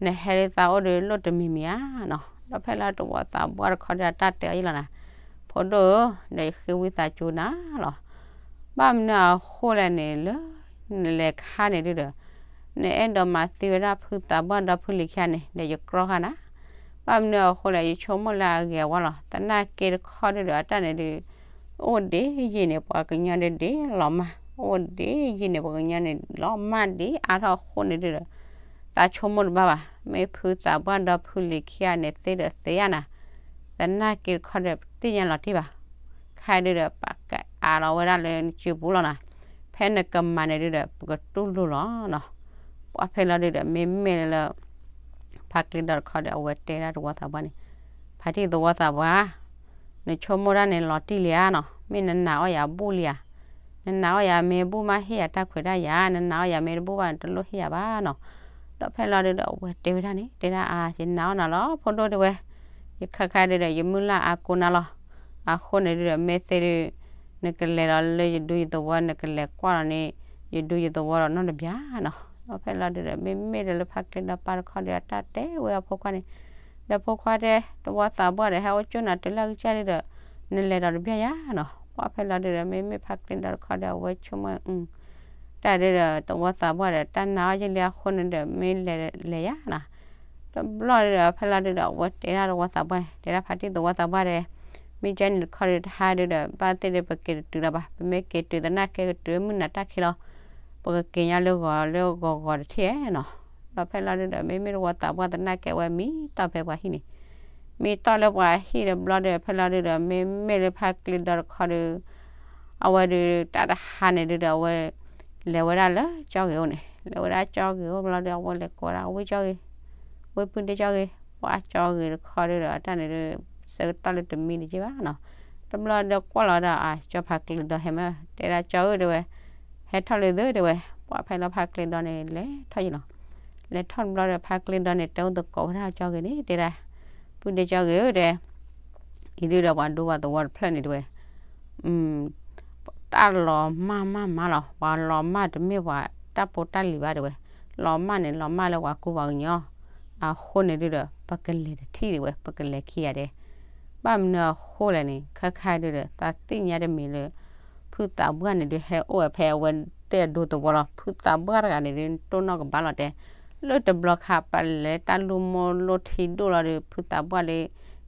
နဟဲလၢသးအိၣ်ဒီးလိၣ်တမံၤမံၤဧါနီၤ. ဒီးဖဲလီၤတဝီသးပှၢ်တခီဒီးအတၢ်တဲအီၤယဲလီၤနၤ, ဖိဒိၣ်ဧၢ, ဒီးယဃ့ဝံသးစူၤနၤလီၤ. ဘၣ်မနုၤအဃိလဲၣ်န့ၣ် လၢနလဲၤခါန့ၣ်ဒုဒီး နအဲၣ်ဒိးမၤသံဝဲဒၣ်ဖုသးပှၢ်ဒီးဖုလံၤခံဂၤန့ၣ် ဒီးယကြီဃာ်နၤ. ဘၣ်မနုၤအဃိလဲၣ် ယဆိကမိၣ်လၢအဂ့ၤအဝါလီၤ. သနာ်က့တခီဒုဒီး အတၢ်န့ၣ်ဒု အိၣ်ဒ်ယံာ်န့ၣ် ပှၤကညီဒ်ဒ်လီၤမၢ်, အိၣ်ဒ်ယံာ်န့ၣ် ပှၤကညီန့ၣ် လီၤမၢ်ဒ်အါထီၣ်အဃိန့ၣ်ဒုဒီး သးဆိကမိၣ်တဘၣ်ဘၣ်. မ့ၢ်ဖုသးပှၢ်ဒီးဖုလံၤခံဂၤန့ၣ်သ့ဒီးသ့ဧါနၤ, သနာ်က့တခီဒီး ပသ့ၣ်ညါလီၤတံၢ်ဘၣ်. ခဲဒုဒီး ပကအးလီၤဝဲဒၣ်လၢနစုပူၤလီၤနၤ, ဖဲနကမၤန့ၣ်ဒုဒီး ပကတူၢ်လိာ်လီၤနီၤ. ပှၤဖဲလီၤဒုဒီး မ့မ့ၢ်လၢ ဖါကျ့ဒီတခီဒီး အဝဲတဲဒၣ်သဝီသးပှၢ်န့ၣ်, ဖါတံၢ်သဝီသးပှၢ်, နဆိကမိၣ်တၢ်န့ၣ်လီၤတံၢ်လံဧါနီၤ, မ့ၢ်နနာ်အီၣ်ယၤဘူၣ်လံဧါ. နနာ်အီၣ်ယၤမ့ၢ်ဘူၣ်မးဟ့ၣ်ယၤတၢ်ခွဲးတၢ်ယာ်, နနာ်အီၣ်ယၤမ့ၢ်တဘူၣ်ဘၣ်နတလိၣ်ဟ့ၣ်ယၤဘၣ်နီၤ. ဒီးဖဲလီၤဒုဒီး အဝဲတဲဝဲဒၣ်န့ၣ် တဲဒၣ်အါ ယနာ်အီၣ်နၤလီၤ ဖိဒိၣ်တဲဝဲ, ယခါခါဒုဒီး ယမုၢ်လၢ်အါကိးနၤလီၤ. အဃိန့ၣ်ဒုဒီး မ့ၢ်သ့ဒု နကလဲၤလီၤလၢယဒူယသဝီ နကလဲၤကွၢ်လီၤန့ၣ် ယဒူယသဝီဒီးနီတဘျီနီၤ. ဒီးဖဲလီၤဒုဒီး မ့မ့ၢ်ဒီးလၢဖါကျ့ဒီပၢ်တခီဒီး အတၢ်တဲဝဲအဖိခွါန့ၣ်, ဒီးဖိခွါတဲ သဝီသးပှၢ်ဒီး ဟဲအိၣ်ကၠိၣ်နၤတုၤလၢကစၢ်ဒုဒီး နလဲၤဒီးတဘျီယၤနီၤ. ပှၤဖဲလီၤဒုဒီး မ့မ့ၢ်ဖါကျ့ဒီတခီဒီး အဝဲဆိကမိၣ် တၢ်ဒုဒီး သဝီသးပှၢ်ဒီး တၢ်နာ်အီၣ်ယဲလံအဃိန့ၣ်ဒီး မ့ၢ်လဲၤလဲၤယၤနီၤ. တဘျီဒုဒီး ဖဲလီၤဒုဒီး အဝဲတဲဒၣ်သဝီသးပှၢ်န့ၣ် တဲဒၣ်ဖါတံၢ်သဝီသးပှၢ်ဒီး မ့ၢ်ကဲန့ၣ်တခီဒီး တဟါဒုဒီး ဘၣ်သ့ၣ်ဒီး ပက့ၤတတုၤလီၤဘၣ်, ပမ့ၢ်က့ၤတုၤသနာ်က့ကတုၤမုၢ်နၤတၢ်ခံလီၤ, ပကက့ၤညါလၢဂီၤလၢဂီၤဂီၤတထံၣ်နီၤ. ဒီးဖဲလီၤဒုဒီး မ့မ့ၢ်သဝီသးပှၢ်သနာ်က့ဝဲမံတီၢ်ဖဲပှၤဟံၣ်န့ၣ်, မံတီၢ်လၢပှၤဟံၣ်တဘျီဒီး ဖဲလီၤဒုဒီး မ့မ့ၢ်လၢဖါကျ့ဒီတခီဒီး အဝဲဒု တၢ်တဟါန့ၣ်ဒုဒီး အဝဲ လဲၤဝဲဒၣ်လၢကၠီဂ့ၤအိၣ်န့ၣ်, လဲၤဝဲဒၣ်ကၠီဂ့ၤအိၣ်ဘျီဒီး အဝဲလဲၤကိးဝဲဒၣ်ဝ့ၢ်ကၠီဂ့ၤ, ဝ့ၢ်ပုၢ်ဒ့ကၠီဂ့ၤ, ပှၤကၠီဂ့ၤတခီဒုဒီး အတၢ်န့ၣ်ဒု ဆၢကတီၢ်လၢတမံတက့ၢ်ဘၣ်နီၤ. တဘျီဒီးကွၢ်လီၤဒီး အကၠီဖါကျ့ဒီဟဲမး တဲဒၣ်ကၠီဧၢတဲဝဲ, ဟဲထီၣ်လၢသုတဲဝဲ, ပှၤဖဲလီၤဖါကျ့ဒီန့ၣ် လဲၤထီၣ်ယံၤလီၤ. လဲၤထီၣ်တဘျီဒီး ဖါကျ့ဒီန့ၣ် တဲအိၣ်သကိးဝဲဒၣ်ကၠီဂ့ၤန့ၣ် တဲဒၣ်, ပုၢ်ဒ့ကၠီဂ့ၤဧၢတဲ အံၤဒုဒီးပှၤဒူပှၤသဝီတဖျၢၣ်န့ၣ်တဲဝဲ, တၢ်လီၤမၢ်မၢ်မးလီၤ, ပှၤလီၤမၢ်တမ့ၢ်ပှၤတၢ်ဖိတၢ်လံၤဘၣ်တဲဝဲ, လီၤမၢ်န့ၣ် လီၤမၢ်လၢပှၤကူပှၤကညီ, အဃိန့ၣ်ဒုဒီး ပကလဲၤတထံၣ်တဲဝဲ, ပကလဲၤခံဂၤဒဲး, ဘၣ်မနုၤအဃိလဲၣ်န့ၣ် ခဲခါဒုဒီး သးသ့ၣ်ညါတမံၤလၢ ဖုသးပှၢ်န့ၣ်ဒု ဟဲအိၣ်ဝဲဖဲအဝဲသ့ၣ်အဒူသဝီလီၤ. ဖုသးပှၢ်တဂၤန့ၣ်ဒု တိၢ်နီၣ်ကဘၣ်လီၤတဲ, လၢတဘျီခါပလဲၤတၢ်လူၢ်မိၢ်လိၢ်ထံဒိၣ်လီၤဒီး ဖုသးပှၢ်လၢ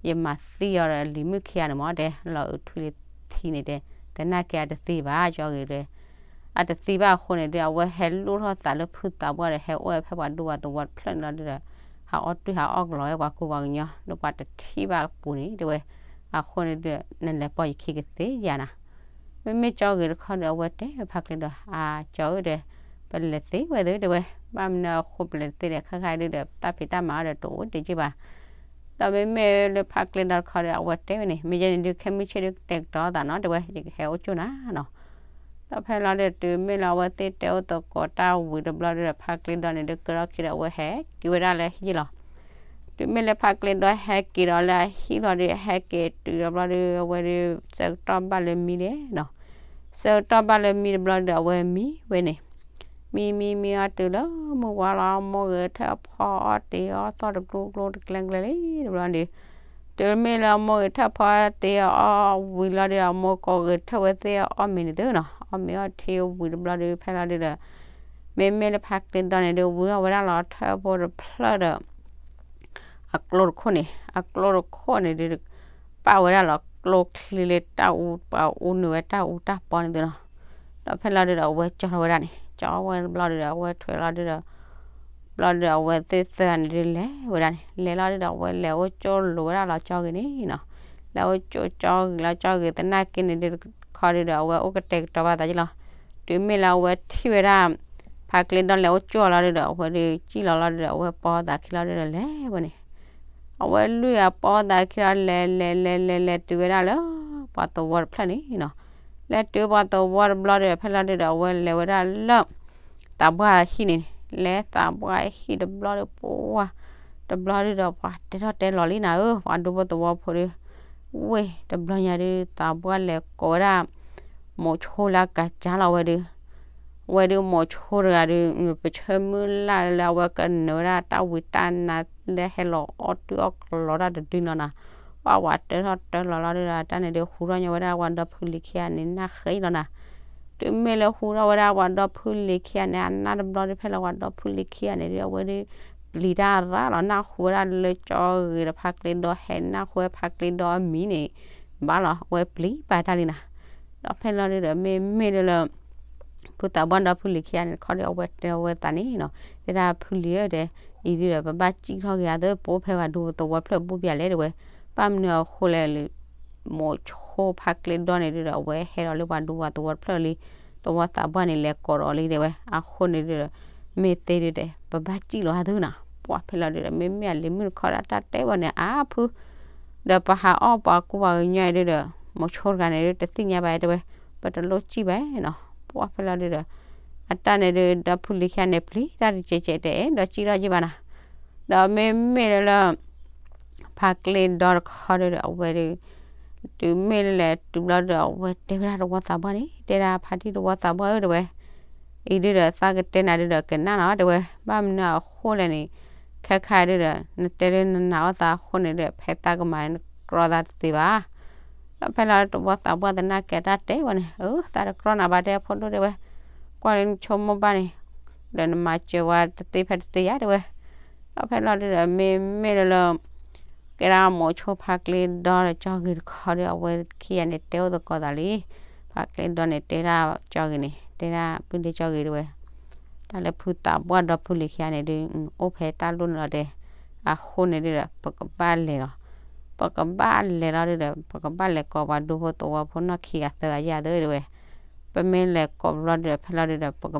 ယမၤသံအီၤဒီးလံၤမုၣ်ခံဂၤန့ၣ်မးတဲ, လီၤအုးထွံလံၤထံန့ၣ်တဲ, သနာ်က့အတသံဘၣ်ကၠီဂ့ၤဒီး အတသံဘၣ်အဃိန့ၣ်ဒု အဝဲဟဲလူၢ်ထီၣ်သးလၢဖုသးပှၢ်ဒီး ဟဲအိၣ်ဝဲဖဲပှၤဒူပှၤသဝီတဖျၢၣ်န့ၣ်လီၤဒုဒီး ဟးအီၣ်တွံၢ်ဟးအီၣ်ကလီၤဝဲပှၤကူပှၤကညီ ဒီးပှၤတထံၣ်ဘၣ်ပူၤန့ၣ်တဲဝဲ, အဃိန့ၣ်ဒု နလဲၤပိာ်ယခံကသ့ဧါနၤ. မ့မ့ၢ်ကၠီဂ့ၤတခီဒီး အဝဲတဲဖါကျ့ဒီ အကၠီဧၢဒီး ပလဲၤသ့ဝဲသ့တဲဝဲ, ဘၣ်မနုၤအဃိပလဲၤသ့ဒီး ခဲခါဒုဒီး တၢ်ဖံးတၢ်မၤအီၤဒီးတအိၣ်တ့ၢ်က့ၢ်ဘၣ် ဒီးမ့မ့ၢ်လၢဖါကျ့ဒီတခီဒီး အဝဲတဲဝဲန့ၣ် မ့ၢ်ယဲန့ၣ်ဒု ခဲမုၢ်ဆ့ၣ်ဒု ကတဲာ်ကတီၤသးနီၤတဲဝဲ, ယကဟဲအိၣ်ကၠိၣ်နၤနီၤ. ဒီးဖဲလီၤဒုဒီး တုၤမ့ၢ်လၢအဝဲသ့ၣ်တဲအိၣ်သကိးတၢ်ဝံၤတဘျီဒုဒီး ဖါကျ့ဒီန့ၣ်ဒု ကဒီခံဒီး အဝဲဟဲက့ၤဝဲဒၣ်လၢဟံၣ်လီၤ. တုၤမ့ၢ်လၢဖါကျ့ဒီဟဲက့ၤဒီးလၢအဟံၣ်လီၤဒု ဟဲက့ၤတုၤဒီးဘျီဒု အဝဲဒု ဆၢကတီၢ်ဘၣ်လၢမံဒဲးနီၤ. ဆၢကတီၢ်ဘၣ်လၢမံတဘျီဒု အဝဲမံဝဲန့ၣ် မံမံမံအီၤတုၤလၢမုၢ်ဝါလီၤ အမိၢ်ဂဲၤထၢၣ်ဖီအီၣ်တ့ၤအီၣ်သီၣ်တကျိကျိတကျဲကျဲလံတဘျီဒု, တုၤမ့ၢ်လၢအမိၢ်ဂဲၤထၢၣ်ဖီတ့ၤအီၣ်ဝံၤလီၤဒု အမိၢ်ကိးဂဲၤထၢၣ်ဝဲသ့ၣ်အီၣ်မ့ၤန့ၣ်သုနီၤ, အီၣ်မ့ၤအီၣ်ထံဝံၤတဘျီဒု ဖဲလီၤဒုဒီး မ့မ့ၢ်လၢဖါကျ့ဒီန့ၣ်ဒု ဝံထီၣ်ဝဲဒၣ်လီၤထၢၣ်ဖိတဖျၢၣ်ဒီး အကျိတခိၣ်န့ၣ် အကျိတခိၣ်န့ၣ်ဒု ပာ်ဝဲဒၣ်လီၤကျိချံလၢတၢ်အူ ပှၤအူနုာ်ဝဲတၢ်အူတၢ်ပီန့ၣ်သုနီၤ. ဒီးဖဲလီၤဒုဒီး အဝဲကၠီထီၣ်ဝဲဒၣ်န့ၣ် ကၠီဝဲတဘျီဒုဒီး အဝဲထွဲလီၤဒုဒီး ဘျီဒုဒီး အဝဲသ့ၣ်သၢဂၤန့ၣ်ဒု လဲၤဝဲဒၣ်န့ၣ် လဲၤလီၤဒုဒီး အဝဲလဲၤအိၣ်ကၠိၣ်လိၤဝဲဒၣ်လီၤကၠီဂ့ၤန့ၣ်နီၤ. လဲၤအိၣ်ကၠိၣ်ကၠီဂ့ၤလီၤကၠီဂ့ၤသနာ်က့န့ၣ်ဒု တခီဒုဒီး အဝဲအိၣ်ကတဲာ်ကတီၤဘၣ်သးက့လီၤ. တုၤမ့ၢ်လၢအဝဲထံၣ်ဝဲဒၣ် ဖါကျ့ဒီလဲၤအိၣ်ကၠိၣ်လီၤဒုဒီး အဝဲဒု ကံၣ်လီၤလီၤဒုဒီး အဝဲပိာ်သးခံလီၤဒုဒီး လဲၤဝဲန့ၣ် အဝဲလွံၢ်ဂၤပိာ်သးခံလီၤ လဲၤလဲၤလဲၤလဲၤလဲၤတုၤဝဲဒၣ်လၢ ပှၤသဝီတဖျၢၣ်န့ၣ်နီၤ. လဲၤတုၤပှၤသဝီတဘျီဒီး ဖဲလီၤဒုဒီး အဝဲလဲၤဝဲဒၣ်လၢ သးပှၢ်ဟံၣ်န့ၣ် လဲၤသးပှၢ်ဟံၣ်တဘျီဒီး ပှၤ တဘျီဒုဒီး ပှၤတဲထီၣ်တဲလီၤလံနၤဧၢ ပှၤဒူဖိသဝီဖိဒီး ဝ့ၢ်တဘျီညါဒု သးပှၢ်လဲၤကိးဝဲဒၣ် မိၤဆိလၢအကစၢ်လီၤဝဲဒု ဝဲဒုးမိၤဆိတဂၤဒုး ပဆၢမုၢ်လၢ်လၢအဝဲကနၢၤဝဲဒၣ်တၢ်ဝံတၢ်နါလၢဟဲလီၤအီၣ်တုၤအီၣ်ကလီတၢ်တဒုနီၤနီၤ, ပှၤဝးတၢထီၣ်တၢလီၤလီၤဒုးဒီး တၢ်န့ၣ်ဒုးဟူထီၣ်ညီဝဲဒၣ်ပှၤဒီဖုလံၤခံဂၤန့ၣ် နၢ်ဃ့လီၤနီၤ. တုၤမ့ၢ်လၢဟူထီၣ်ဝဲဒၣ်ပှၤဒီဖုလံၤခံဂၤန့ၣ် အနၢ်တဘျီဒုး ဖဲလၢပှၤဒီဖုလံၤခံဂၤန့ၣ်ဒုး အဝဲဒုး ပျံၤတၢ်ရၣ်လီၤ နၢ်ဟူဝဲဒၣ်လၢကၠီဂ့ၤဒီးဖါကျ့ဒီဟဲ နၢ်ဟူဝဲဖါကျ့ဒီအမံၤန့ၣ် ဘၣ်လီၤ အဝဲပျံၤပာ်တၢ်လံနီၤ. ဒီးဖဲလီၤဒုးဒီး မ့မ့ၢ်လၢလၢ ဖုသးပှၢ်ဒီဖုလံၤခံဂၤန့ၣ်တခီဒီး အဝဲတဲဝဲသးန့ၣ်နီၤ, တဲဒၣ်ဖုလံၤဧၢတဲ, အံၤဒုးဒီး ပဘၣ်စံၣ်ထီၣ်က့ၤအသး ပအိၣ်ဖဲပှၤဒူသဝီတဖျၢၣ်ဘူၣ်ဘၣ်လဲၣ်တဲဝဲ, ဘၣ်မနုၤအဃိလဲၣ်လၢ မိၤဆိဖါကျ့ဒီန့ၣ်ဒုးဒီး အဝဲဟဲဒီးလၢပှၤဒူပှၤသဝီတဖျၢၣ်လံ, သဝီသးပှၢ်န့ၣ် လဲၤကိးဒီးလံတဲဝဲ, အဃိန့ၣ်ဒုးဒီး မ့ၢ်သ့ဒုးဒီး ပဘၣ်စံၣ်လီၤအသးနီၤ, ပှၤဖဲလီၤဒုးဒီး မ့မ့ၢ်အလံၤမုၣ်တခီဒီး တၢ်တဲဝဲန့ၣ် အါဖု ဒီးပဟးအီၣ်ပှၤကူပှၤကညီအံၤဒုးဒီး မိၤဆိတဂၤန့ၣ်ဒုး တသ့ၣ်ညါဘၣ်တဲဝဲ, ပတလိၣ်စံၣ်ဘၣ်နီၤ, ပှၤဖဲလီၤဒုးဒီး အတၢ်န့ၣ်ဒုး ဒီဖုလံၤခံဂၤန့ၣ် ပျံၤတၢ်တစဲးစဲးတဲ အဲၣ်ဒိးစံၣ်ထီၣ်က့ၤဘၣ်နီၤ, ဒီးမ့မ့ၢ်လၢလၢ ဖါကျ့ဒီတခီဒုးဒီး အဝဲဒုး တုၤမ့ၢ်လၢလဲၤတုၤဘျီဒီး အဝဲတဲဝဲဒၣ်သဝီသးပှၢ်န့ၣ် တဲဒၣ်ဖါတံၢ်သဝီသးပှၢ်ဧၢတဲဝဲ, အံၤဒုးဒီး သးကတဲနၤဒုးဒီး ကနၣ်နီၤတဲဝဲ, ဘၣ်မနုၤအဃိလဲၣ်န့ၣ် ခဲခါဒုးဒီး နတဲလၢနနာ်အီၣ်သးအဃိန့ၣ်ဒီး ဖဲသးကမၤန့ၣ် နကြီသးတသ့ဘၣ်. ဒီးဖဲလီၤသဝီသးပှၢ်သနာ်က့တၢ်တဲဝဲန့ၣ်, အၢ သးတကြီနၤဘၣ်တဲဖိဒိၣ်တဲဝဲ, ကွၢ်လၢနဆိကမိၣ်ဘၣ်န့ၣ် ဒီးနမၤစၢၤဝဲတသ့ဖဲတသ့ယါတဲဝဲ, ဒီးဖဲလီၤဒုးဒီး မ့မ့ၢ်လၢလၢ ကဲဒၣ်မိၤဆိဖါကျ့ဒီဒီးကၠီဂ့ၤတခီဒီး အဝဲခံဂၤန့ၣ် တဲအိၣ်သကိးသးလံ, ဖါကျ့ဒီန့ၣ် တဲဒၣ်ကၠီဂ့ၤန့ၣ် တဲဒၣ်ပုၢ်ဒ့ကၠီဂ့ၤတဲဝဲ, တၢ်လၢဖုသးပှၢ်ဒီဖုလံၤခံဂၤန့ၣ်ဒုး အိၣ်ဖဲတၢ်လိၣ်န့ၣ်လီၤတဲ, အဃိန့ၣ်ဒုးဒီး ပကဘၣ်လဲၤလီၤ, ပကဘၣ်လဲၤလီၤဒုးဒီး ပကဘၣ်လဲၤကိးပှၤဒူဖိသဝီဖိနီၢ်ခံဂၤသၢဂၤယဲၢ်ဂၤသၢတဲဝဲ, ပမ့ၢ်လဲၤကိးဘျီဒုးဒီး ဖဲလီၤဒုးဒီး ပက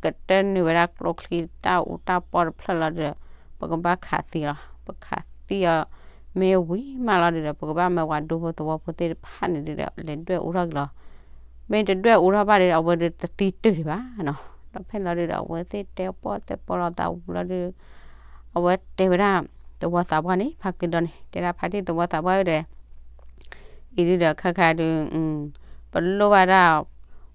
ကတၢၢ်နုာ်ဝဲဒၣ်ကျိချံတၢ်အူတၢ်ပီၢ်တဖျၢၣ်လီၤဒုးဒီး ပကဘၣ်ခးသံလီၤ, ပခးသံအီၤ မ့ၢ်ဝံၤမးလီၤဒုးဒီး ပကဘၣ်မၢပှၤဒူဖိသဝီဖိသ့ၣ်တဖၣ်န့ၣ်ဒုးဒီး လဲၤဒွဲၣ်အူထီၣ်က့ၤလီၤ, မ့ၢ်တဒွဲၣ်အူထီၣ်ဘၣ်ဒုးဒီး အဝဲဒုးတသံတုာ်ဒံးဘၣ်နီၤ, ဒီးဖဲလီၤဒုးဒီး အဝဲသ့ၣ်တဲပီၣ်တဲပီလီၤသးဝံၤလီၤဒုး အဝဲတဲဝဲဒၣ် သဝီသးပှၢ်န့ၣ် ဖါကျ့ဒီန့ၣ် တဲဒၣ်ဖါတံၢ်သဝီသးပှၢ်ဧၢဒီး အံၤဒုးဒီးခဲခါဒုး ပလိၣ်ဘၣ်ဒၣ်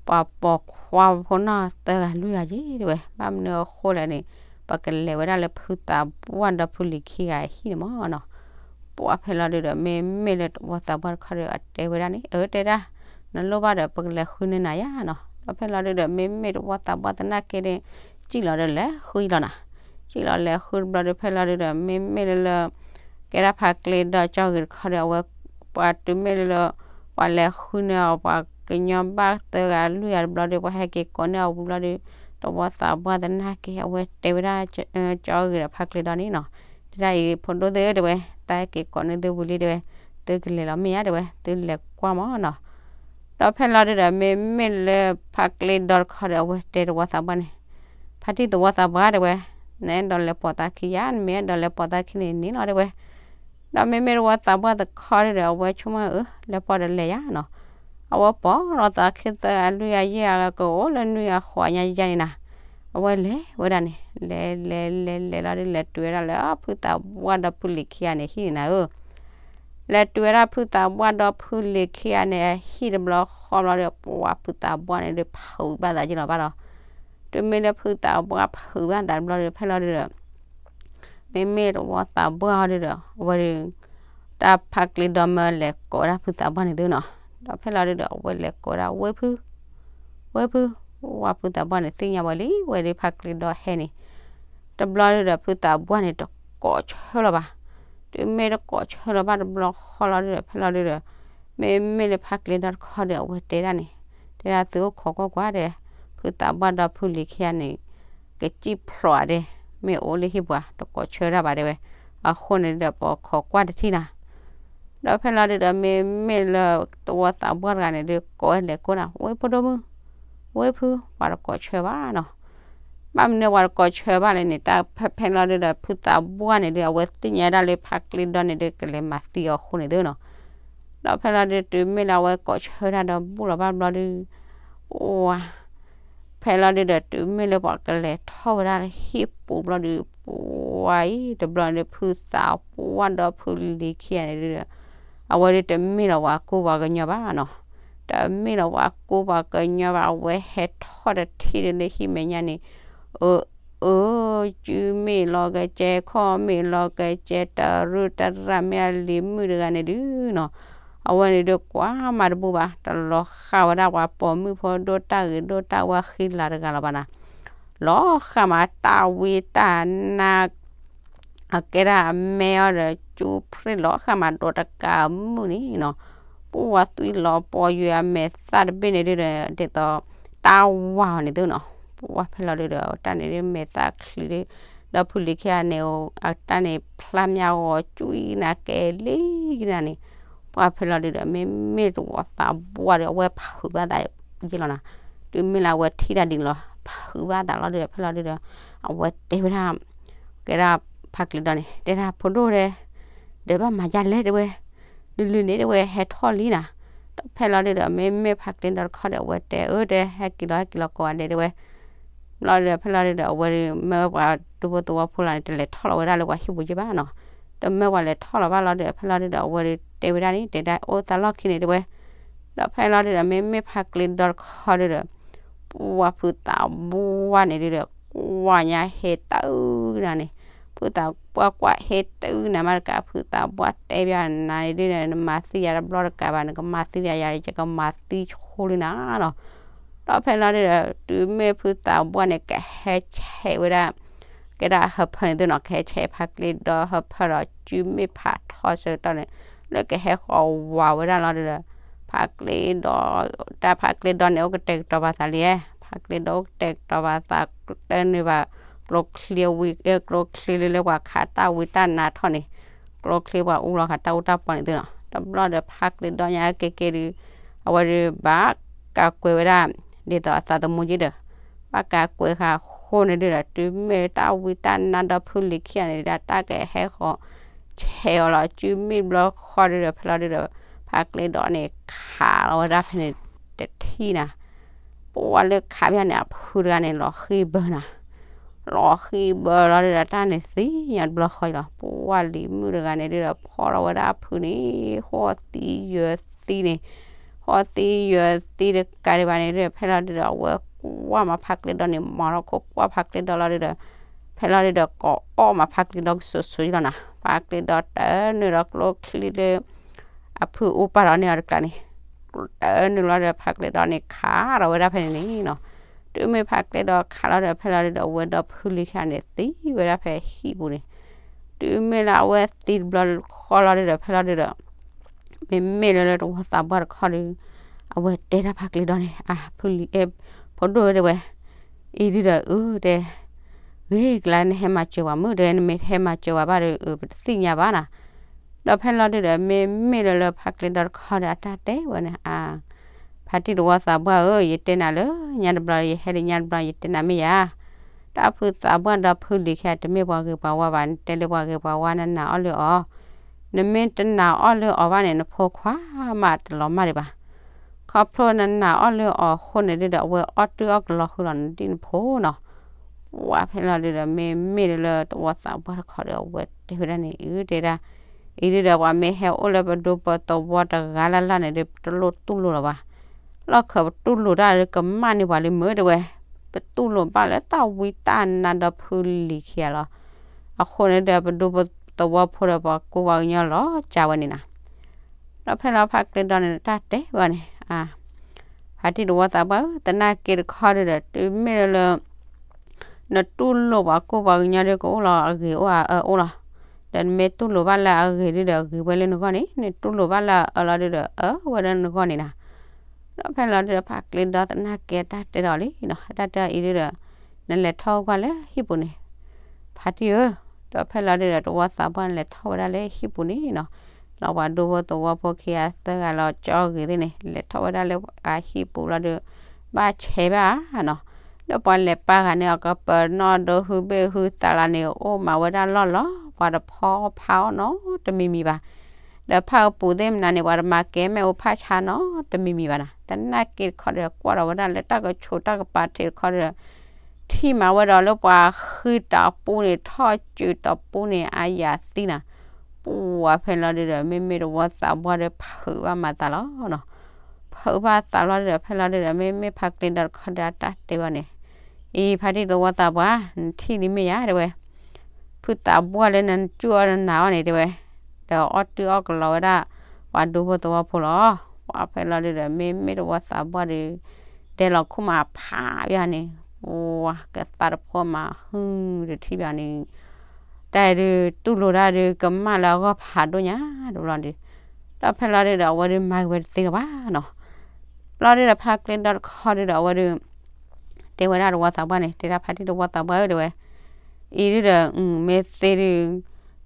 ပှၤပိာ်ခွါဖိနီၢ်သၢဂၤလွံၢ်ဂၤယဲၢ်တဲဝဲ, ဘၣ်မနုၤအဃိလဲၣ်န့ၣ် ပကလဲၤဝဲဒၣ်လၢဖုသးပှၢ်ဒီဖုလံၤခံဂၤအဟံၣ်န့ၣ်မးနီၤ, ပှၤဖဲလီၤဒုးဒီး မ့မ့ၢ်လၢသဝီသးပှၢ်တခီဒီး အတဲဝဲဒၣ်န့ၣ် အၢ တဲဒၣ် နလိၣ်ဘၣ်ဒီး ပကလဲၤဃုန့ၢ်နၤယါနီၤ, ဒီးဖဲလီၤဒုးဒီး မ့မ့ၢ်သဝီသးပှၢ်သနာ်က့န့ၣ် စံၣ်လီၤဒီးလဲၤဃုလီၤနီၤ, စံၣ်လီၤလဲၤဃုတဘျီဒုး ဖဲလီၤဒုးဒီး မ့မ့ၢ်လၢလၢ ကဲဒၣ်ဖါကျ့ဒီကၠီဂ့ၤတခီဒီး အဝဲ ပှၤတုၤမ့ၢ်လၢလၢ ပှၤလဲၤဃုန့ၢ်အီၤ ပှၤကညီဘၣ်သၢဂၤလွံၢ်ဂၤတဘျီဒီး ပှၤဟဲက့ၤကိးန့ၢ်အီၤဝံၤဘျီဒီး သဝီသးပှၢ်သနာ်က့ အဝဲတဲဝဲဒၣ် ကၠီဂ့ၤဒီးဖါကျ့ဒီန့ၣ်နီၤ, တဲဒၣ်အံၤ ဖိဒိၣ်သ့ၣ်ဧၢတဲဝဲ, တၢ်ဟဲက့ၤကိးန့ၢ်သုဝံၤလံတဲဝဲ, သုကလဲၤလီၤမ့ၢ်ဧါတဲဝဲ, သုလဲၤကွၢ်မးနီၤ ဒီးဖဲလီၤဒုးဒီး မ့မ့ၢ်လၢဖါကျ့ဒီတခီဒီး အဝဲတဲသဝီသးပှၢ်န့ၣ်, ဖါတံၢ်သဝီသးပှၢ်တဲဝဲ, နအဲၣ်ဒိးလဲၤပိာ်သးခံယါ, နမ့ၢ်အဲၣ်ဒိးလဲၤပိာ်သးခံန့ၣ်န့ၣ်လီၤတဲဝဲ, ဒီးမ့မ့ၢ်သဝီသးပှၢ်တခီဒုးဒီး အဝဲဆိကမိၣ်အၢ လဲၤပိာ်ဒီးလဲၤယါနီၤ, အဝဲပိာ်လီၤသးခံသၢဂၤလွံၢ်ဂၤယဲၢ်ဂၤ ကအိၣ်လၢနွံဂၤဃိးဂၤညါယါန့ၣ်နၤ, အဝဲလဲၤဝဲဒၣ်န့ၣ် လဲၤလဲၤလဲၤလဲၤလီၤဒုး လဲၤတုၤဝဲဒၣ်လၢဖုသးပှၢ်ဒီဖုလံၤခံဂၤန့ၣ်ဟံၣ်န့ၣ်နၤဧၢ လဲၤတုၤဝဲဒၣ်ဖုသးပှၢ်ဒီဖုလံၤခံဂၤန့ၣ် အဟံၣ်တဘျီဃီဘျီဒီး ပှၤဖုသးပှၢ်န့ၣ်ဒုး ဖုးဘၣ်သးက့ၤလီၤဘၣ်ဒီး, တုၤမ့ၢ်လၢဖုသးပှၢ်ဖုးဘၣ်သးတဘျီဒီး ဖဲလီၤဒုးဒီး မ့မ့ၢ်သဝီသးပှၢ်ဟီဒုးဒီး အဝဲဒုး တၢ်ဖါကျ့ဒီမၢလဲၤကိးဝဲဒၣ်ဖုသးပှၢ်န့ၣ်သုနီၤ, ဒီးဖဲလီၤဒုးဒီး အဝဲလဲၤကိးဝဲဒၣ်ဝ့ၢ်ဖု ဝ့ၢ်ဖု ဝဲဖုသးပှၢ်န့ၣ် သ့ၣ်ညါဝဲလံ ဝဲဒုးဖါကျ့ဒီဟဲန့ၣ်, တဘျီဒုးဒီး ဖုသးပှၢ်န့ၣ် တကိးဆၢလီၤဘၣ်, တုၤမ့ၢ်တကိးဆၢလီၤဘၣ်တဘျီဃီလီၤဒုးဒီး ဖဲလီၤဒုးဒီး မ့မ့ၢ်လၢဖါကျ့ဒီတခီဒီး အဝဲတဲဒၣ်န့ၣ်, တဲဒၣ်သုအိၣ်ခိးကွၢ်ကွၢ်ဒီး ဖုသးပှၢ်ဒီဖုလံၤခံဂၤန့ၣ် ကစံၣ်ဖျိးဧါဒီး မ့ၢ်အိၣ်လၢဟံၣ်ပှၤ တကိးဆၢတၢ်ဘၣ်တဲဝဲ, အဃိန့ၣ်ဒီး ပခိးကွၢ်တထံၣ်နၤ ဒီးဖဲလီၤဒုးဒီး မ့မ့ၢ်လၢသဝီသးပှၢ်တဂၤန့ၣ်ဒုး ကိးဝဲလဲၤကိးနၤ ဝ့ၢ်ဖိဒိၣ်မုၣ်, ဝ့ၢ်ဖု ပှၤတကိးဆၢဘၣ်နီၤ, ဘၣ်မနုၤပှၤတကိးဆၢဘၣ်လဲၣ်န့ၣ် တၢ်ဖဲဖဲလီၤဒုးဒီး ဖုသးပှၢ်န့ၣ်ဒုး အဝဲသ့ၣ်ညါဒၣ်လၢဖါကျ့ဒီန့ၣ်ဒုး ကလဲၤမၤသံအီၤအဃိန့ၣ်သုနီၤ, ဒီးဖဲလီၤဒုး တုၤမ့ၢ်လၢအဝဲကိးဆၢတၢ်ဒီး ဘူးလီၤဘၣ်တဘျီဒုး ဝါ ဖဲလီၤဒုးဒီး တုၤမ့ၢ်လၢပှၤကလဲၤထီၣ်ဝဲဒၣ်လၢဟံၣ်ပူၤဘျီဒုး ပှၤအံၤ တဘျီန့ၣ် ဖုသးပှၢ်ဒီဖုလံၤခံဂၤန့ၣ်ဒုးဒီး အဝဲဒုးတမ့ၢ်လီၤပှၤကူပှၤကညီဘၣ်နီၤ, တ တမ့ၢ်လီၤပှၤကူပှၤကညီဘၣ် အဝဲဟဲထီၣ်တထံၣ်လၢဟံၣ်မဲာ်ညါန့ၣ်, အၢ အၢ စုမ့ၣ်လီၤကဲကဲ ခီၣ်မ့ၣ်လီၤကဲကဲ တရူးတရၣ်မ့ၢ်အလံၤမုၣ်တဂၤန့ၣ်ဒုးနီၤ, အဝဲန့ၣ်ဒုးကွၢ်မၤတဘူၣ်ဘၣ် တလီၤဃာ်ဝဲဒၣ်ပှၤပိာ်မုၣ်ဖိဒိၣ်တၢ်ဂ့ၤဒိၣ်တၢ်ဝါဃံလၤတဂၤလီၤဘၣ်နၤ, လီၤဃာ်မးတၢ်ဝံတၢ်နါ အကဲဒၣ်အမဲအီၤဒီး ကၠူဖရ့ၣ်လီၤဃာ်မးဒိးတကးအမုၢ်န့ၣ်နီၤ, ပှၤသွံၣ်လီၤပှီၢ်ယွဲအမဲာ်သၣ်တဘ့ၣ်န့ၣ်ဒုးဒီး ဒ်သိးတၢ်ဝါအီၤန့ၣ်သုနီၤ, ပှၤဖဲလီၤဒုးဒီး တၢ်န့ၣ်ဒုးမဲာ်သၣ်ချံဒုး, ဒီးဖုလံၤခံဂၤန့ၣ် အတၢ်န့ၣ်ဖျါမၠါဂီၤကွံနၤကဲလံကနၤန့ၣ်, ပှၤဖဲလီၤဒုးဒီး မ့မ့ၢ်တဝီသးပှၢ်ဒီး အဝဲဖုးဘၣ်သးယ့ၢ်လီၤနၤ, တုၤမ့ၢ်လၢအဝဲထံၣ်တၢ်ဒ်န့ၣ်လီၤ ဖုးဘၣ်သးလီၤဒုးဒီး ဖဲလီၤဒုးဒီး အဝဲတဲဝဲဒၣ် ကဲဒၣ်ဖးကျ့ဒီးန့ၣ် တဲဒၣ်ဖိဒိၣ်တဲ, ဒီးဘၣ်မၤယါလဲၣ်တဲဝဲ, လုၢ်လုၢ်န့ၣ်တဲဝဲဟဲထီၣ်လံနၤ, ဒီးဖဲလီၤဒုးဒီး မ့မ့ၢ်ဖးကျ့ဒီတခီဒီး အဝဲတဲအၢတဲ ဟဲက့ၤလီၤဟဲက့ၤလီၤကိးဂၤဒဲးတဲဝဲ, ဘျီဒီး ဖဲလီၤဒုးဒီး အဝဲမၢပှၤဒူဖိသဝီဖိလီၤန့ၣ် တလဲၤထီၣ်လီၤဝဲဒၣ်လၢပှၤဟံၣ်ပူၤယ့ၢ်ဘၣ်နီၤ, တမၢပှၤလဲၤထီၣ်လီၤဘၣ်လီၤဒီး ဖဲလီၤဒုးဒီး အဝဲတဲဝဲဒၣ်န့ၣ် တဲဒၣ်အိၣ်သးလီၢ်ခံန့ၣ်တဲဝဲ, ဒီးဖဲလီၤဒုးဒီး မ့မ့ၢ်ဖးကျ့ဒီတခီဒုးဒီး ပှၤဖုသးဘှၢ်န့ၣ်ဒုးဒီး ကွၢ်ညါဟ့တအုၣ်နၤန့ၣ်, ဖုသးပှၢ်ကွၢ်ဟ့တအုၣ်နၤမးတကး ဖုသးဘှၢ်တဲဘၣ်နၤန့ၣ်ဒုးဒီး နမၤသံယၤတဘျီတကးဘၣ် နကမၤသံယၤယၤ ယကမၤသံဆိလံနၤနီၤ, ဒီးဖဲလီၤဒုးဒီး တုၤမ့ၢ်ဖုသးဘှၢ်န့ၣ် ကဟဲဆဲးဝဲဒၣ် ကဲဒၣ်ဟၢဖၢန့ၣ်သုနီၤ ကဟဲဆဲးဖးကျ့ဒီဟၢဖၢဒီး စုမ့ၢ်ဖးထီဆၢကတီၢ်န့ၣ် လၢကဟဲဃီၤဝးဝဲဒၣ်လီၤဒုးဒီး ဖးကျ့ဒီ တၢ်ဖးကျ့ဒီန့ၣ် အိၣ်ကတဲာ်ကတီၤပာ်သးလံ, ဖးကျ့ဒီအိၣ်ကတဲာ်ကတီၤပာ်သး တၢ်န့ၢ်ဘၣ် ကျိချံဝံ ကျိချံလၢလၢပှၤခးတၢ်ဝံတၢ်နါထီၣ်န့ၣ်, ကျိချံပှၤအူလီၤခးတၢ်အူတၢ်ပီန့ၣ်သုနီၤ, တဘျီဒီးဖးကျ့ဒီညါက့ၤက့ၤဒုး အဝဲဒုးဘၣ်ကးကွဲးဝဲဒၣ် ဒ်သိးအသးသမူက့ဒီး ဘၣ်ကးကွဲးဃာ်ဃိန့ၣ်ဒုးဒီး တုၤမ့ၢ်တၢ်ဝံတၢ်နါဒီဖုလံၤခံဂၤန့ၣ်ဒီး တၢ်ကဟဲဃီၤ ဆဲးအီၤလီၤ စုမ့ၢ်ဘျီဃီဒုးဒီး ဖဲလီၤဒုးဒီး ဖးကျ့ဒီန့ၣ် ခးလီၤဝဲဒၣ်ဖဲန့ၣ်တထံၣ်နၤ, ပဝဲလၢခးဖဲန့ၣ် အဖုတဂၤန့ၣ် လီၤဃံဘၢနၤ, လီၤဃံဘၢလီၤဒုးဒီး တၢ်န့ၣ်သံညါတဘျီဃီလီၤ, ပဝဲလံၤမုၣ်တဂၤန့ၣ်ဒုးဒီး ဖီထီၣ်ဝဲဒၣ်အဖုန့ၣ် ဃီသံယၢၤသံန့ၣ် ဃီသံယၢၤသံတကးဒံးဘၣ်န့ၣ်ဒုး ဖဲလီၤဒုးဒီး အဝဲကွၢ်မးဖးကျ့ဒီန့ၣ် မၤထီၣ်ခိၣ်ကွၢ်ဖးကျ့ဒီလီၤဒုးဒီး ဖဲလီၤဒုးဒီး ကိးအီၣ်မးဖးကျ့ဒီကစိၤစိၤလီၤနၤ, ဖးကျ့ဒီတနုာ်ဒီးကျိချံလၢ အဖုအူပာ်ဒီးန့ၢ်အီၤတကျါန့ၣ် တနုာ်လီၤဒီး ဖးကျ့ဒီန့ၣ် ခးထီၣ်ဝဲဒၣ်ဖဲန့ၣ်န့ၣ်နီၤ, တုၤမ့ၢ်ဖးကျ့ဒီခးလီၤဒီး ဖဲလီၤဒုးဒီး အဝဲဒီဖုလံၤခံဂၤန့ၣ် သံဝဲဒၣ်ဖဲဟံၣ်ပူၤန့ၣ်, တုၤမ့ၢ်လၢအဝဲသံတဘျီဃီလီၤဒုးဒီး ဖဲလီၤဒုးဒီး မ့မ့ၢ်လၢလၢတဝီသးပှၢ်တခီဒီး အဝဲတဲတၢ်ဖးကျ့ဒီန့ၣ် အဖုလံၤ ဖိဒိၣ်ဝဲတဲဝဲ အံၤဒုးဒီး အၢ တဲ ဂ့ၤကျါ နဟဲမၤစၢၤပှၤမုၣ် တဲ နမ့ၢ်တဟဲမၤစၢၤပှၤဘၣ်ဒီး ပတသ့ၣ်ညါဘၣ်နၤ, ဒီးဖဲလီၤဒုးဒီး မ့မ့ၢ်လၢလၢဖးကျ့ဒီတခီဒီး အတၢ်တဲဝဲန့ၣ် အါ ဖါတံၢ်တဝီသးပှၢ်ဧၢ, ယတဲနၤလၢညါတဘျီ ယဟဲဒံးညါတဘျီ ယတဲနၤမ့ၢ်ယၤ, တၢ်ဖုသးပှၢ်ဒီဖုလံၤခံဂၤ တမ့ၢ်ပှၤဂ့ၤပှၤဝါဘၣ်, နတဲလၢပှၤဂ့ၤပှၤဝါ နနာ်အီၣ်လၢအီၤ, နမ့ၢ်တနာ်အီၣ်လၢအီၤဘၣ်န့ၣ် နဖိခွါမးတလီၤမၢ်ဒံးဘၣ်, ခီဖျိနနာ်အီၣ်လၢအီၤအဃိန့ၣ်ဒုးဒီး အဝဲအီၣ်တုၤအီၣ်ကလီၤဃုာ်လီၤနဒံၣ်နဖိနီၤ, ပှၤဖဲလီၤဒုးဒီး မ့မ့ၢ်လၢလၢတဝီသးပှၢ်တခီဒီး အဝဲတဲဝဲဒၣ်န့ၣ် အၢတဲဒၣ်, အံၤဒုးဒီး ပှၤမ့ၢ်ဟဲအိၣ်လၢပဒူပသဝီတဂၤလၢ်လၢ်န့ၣ်ဒီး ပတလိၣ်တူၢ်လိာ်လီၤဘၣ်, လီၢ်ခၢးပတူၢ်လိာ်တၢ်လၢကမၣ်န့ၢ်ပှၤလံမ့ၢ်တဲဝဲ, ပတူၢ်လိာ်ဘၣ်လၢတၢ်ဝံတၢ်နါဒီဖုလံၤခံဂၤလီၤ, အဃိန့ၣ်ဒီး ပဒူပသဝီဖိဒီးပှၤကူပှၤကညီလီၤစၢ်ဝဲန့ၣ်နၤ ဒီးဖဲလီၤဖါကျ့ဒီန့ၣ် တၢ်တဲဝဲန့ၣ် အါ ဖါတံၢ်တဝီသးပှၢ်ဧၢ, သနာ်က့တခီဒုးဒီး တုၤမ့ၢ်လၢ နတူၢ်လိာ်ပှၤကူပှၤကညီဒီး ကအိၣ်လီၤအဂ့ၤအိၣ်အအၢအိၣ်လီၤ, ဒီးနမ့ၢ်တူၢ်လိာ်ဘၣ်လၢအဂ့ၤဒုးဒီး အဂ့ၤဝဲလၢနဂီၢ်န့ၣ်, နတူၢ်လိာ်ဘၣ်လၢအအၢလီၤဒုးဒီး အၢဝဲလၢနဂီၢ်န့ၣ်နၤ ဒီးဖဲလီၤဒုးဒီး ဖါကျ့ဒီသနာ်က့တၢ်တဲဒီးလံနီၤ, တၢ်တဲအံၤဒုးဒီး နလဲၤထီၣ်ကွၢ်လၢဟံၣ်ပူၤန့ၣ်, ဖါတံၢ်ဧၢ, ဒီးဖဲလီၤဒုးဒီး တဝီသးပှၢ်န့ၣ် လဲၤထီၣ်ဝဲဒၣ်လၢဟံၣ်ပူၤန့ၣ်နီၤ, လီၤပှၤဒူဖိသဝီဖိခံဂၤသၢဂၤလီၤကၠီဂ့ၤသ့ၣ်န့ၣ် လဲၤထီၣ်ဝဲဒၣ်လၢအဟံၣ်ပူၤလီၤဒီး ဘၣ်ဆဲးဘၣ်နီၤ, ဒီးပှၤလဲၤပာ်ဃာ်န့ၣ် အကပၤနီၣ်ဒိဟုဘ့ၣ်ဟုသးလၢန့ၣ် အိၣ်မးဝဲဒၣ်လီၢ်လီၤ, ပှၤတဖီဖးအီၣ်နီတမံၤမံၤဘၣ် ဒီးဖၣ်အပူၤသ့ၣ်မနုၤန့ၣ် ပှၤတမၤကဲမ့ၣ်အူဖၣ်ဆါနီတမံၤမံၤဘၣ်နၤ, သနာ်က့တခီဒီး ကွၢ်ဒီးဝဲဒၣ်လၢတၢ်ကဆိးတၢ်ကပၤထံးတခီဒီး ထံၣ်မးဝဲဒီးလၢပှၤဃံတၢ်ပူန့ၣ် ထီၣ်စၢၤတၢ်ပူန့ၣ် အါယၤသံနၤ, ပှၤဖဲလီၤဒုးဒီး မ့မ့ၢ်တဝီသးပှၢ်ဒီး ဖုးဘၣ်မၤသးလီၤနီၤ, ဖ ဖုဘၣ်သးလီၤဒုဒီး ဖဲလီၤဒုဒီး မ့မ့ၢ်ဖါကျ့ဒီတခီဒီးအတၢ်တဲဘၣ်န့ၣ်, အံၤဖါတံၢ်သဝီသးပှၢ် နထံၣ်လံမ့ၢ်ယါ တဲဝဲ, ဖုသးပှၢ်လၢနကၠူၣ်အီၤနနၤအီၤန့ၣ် တဲဝဲ, ဒီးအီၣ်တုၤအီၣ်ကလီဝဲဒၣ် ပှၤဒူဖိသဝီဖိလီၤ. ပှၤဖဲလီၤဒုဒီး မ့မ့ၢ်သဝီသးပှၢ်ဒီး ဒဲလီၤခိၣ်မးဖးဘၣ်န့ၣ်, ပှၤကသါတဖိမးဟုတထံၣ်ဘၣ်န့ၣ် တၢ်အံၤဒုး တူၢ်လိာ်တၢ်ဒုး ကမၣ်လၢအဂီၢ်ဖးဒိၣ်ညါတဘျီဒုး, ဒီးဖဲလီၤဒုဒီး အဝဲဒုးမၤက့ၤဝဲတသ့လၢၤဘၣ်နီၤ. ဘျီဒုဒီး ဖါကျ့ဒီတခီဒုဒီး အဝဲဒုး တဲဝဲဒၣ်သဝီသးပှၢ်န့ၣ် တဲဒၣ်ဖါတံၢ်သဝီသးပှၢ်ဧၢ တဲဝဲ, အံၤဒုဒီး မ့ၢ်သ့ဒုး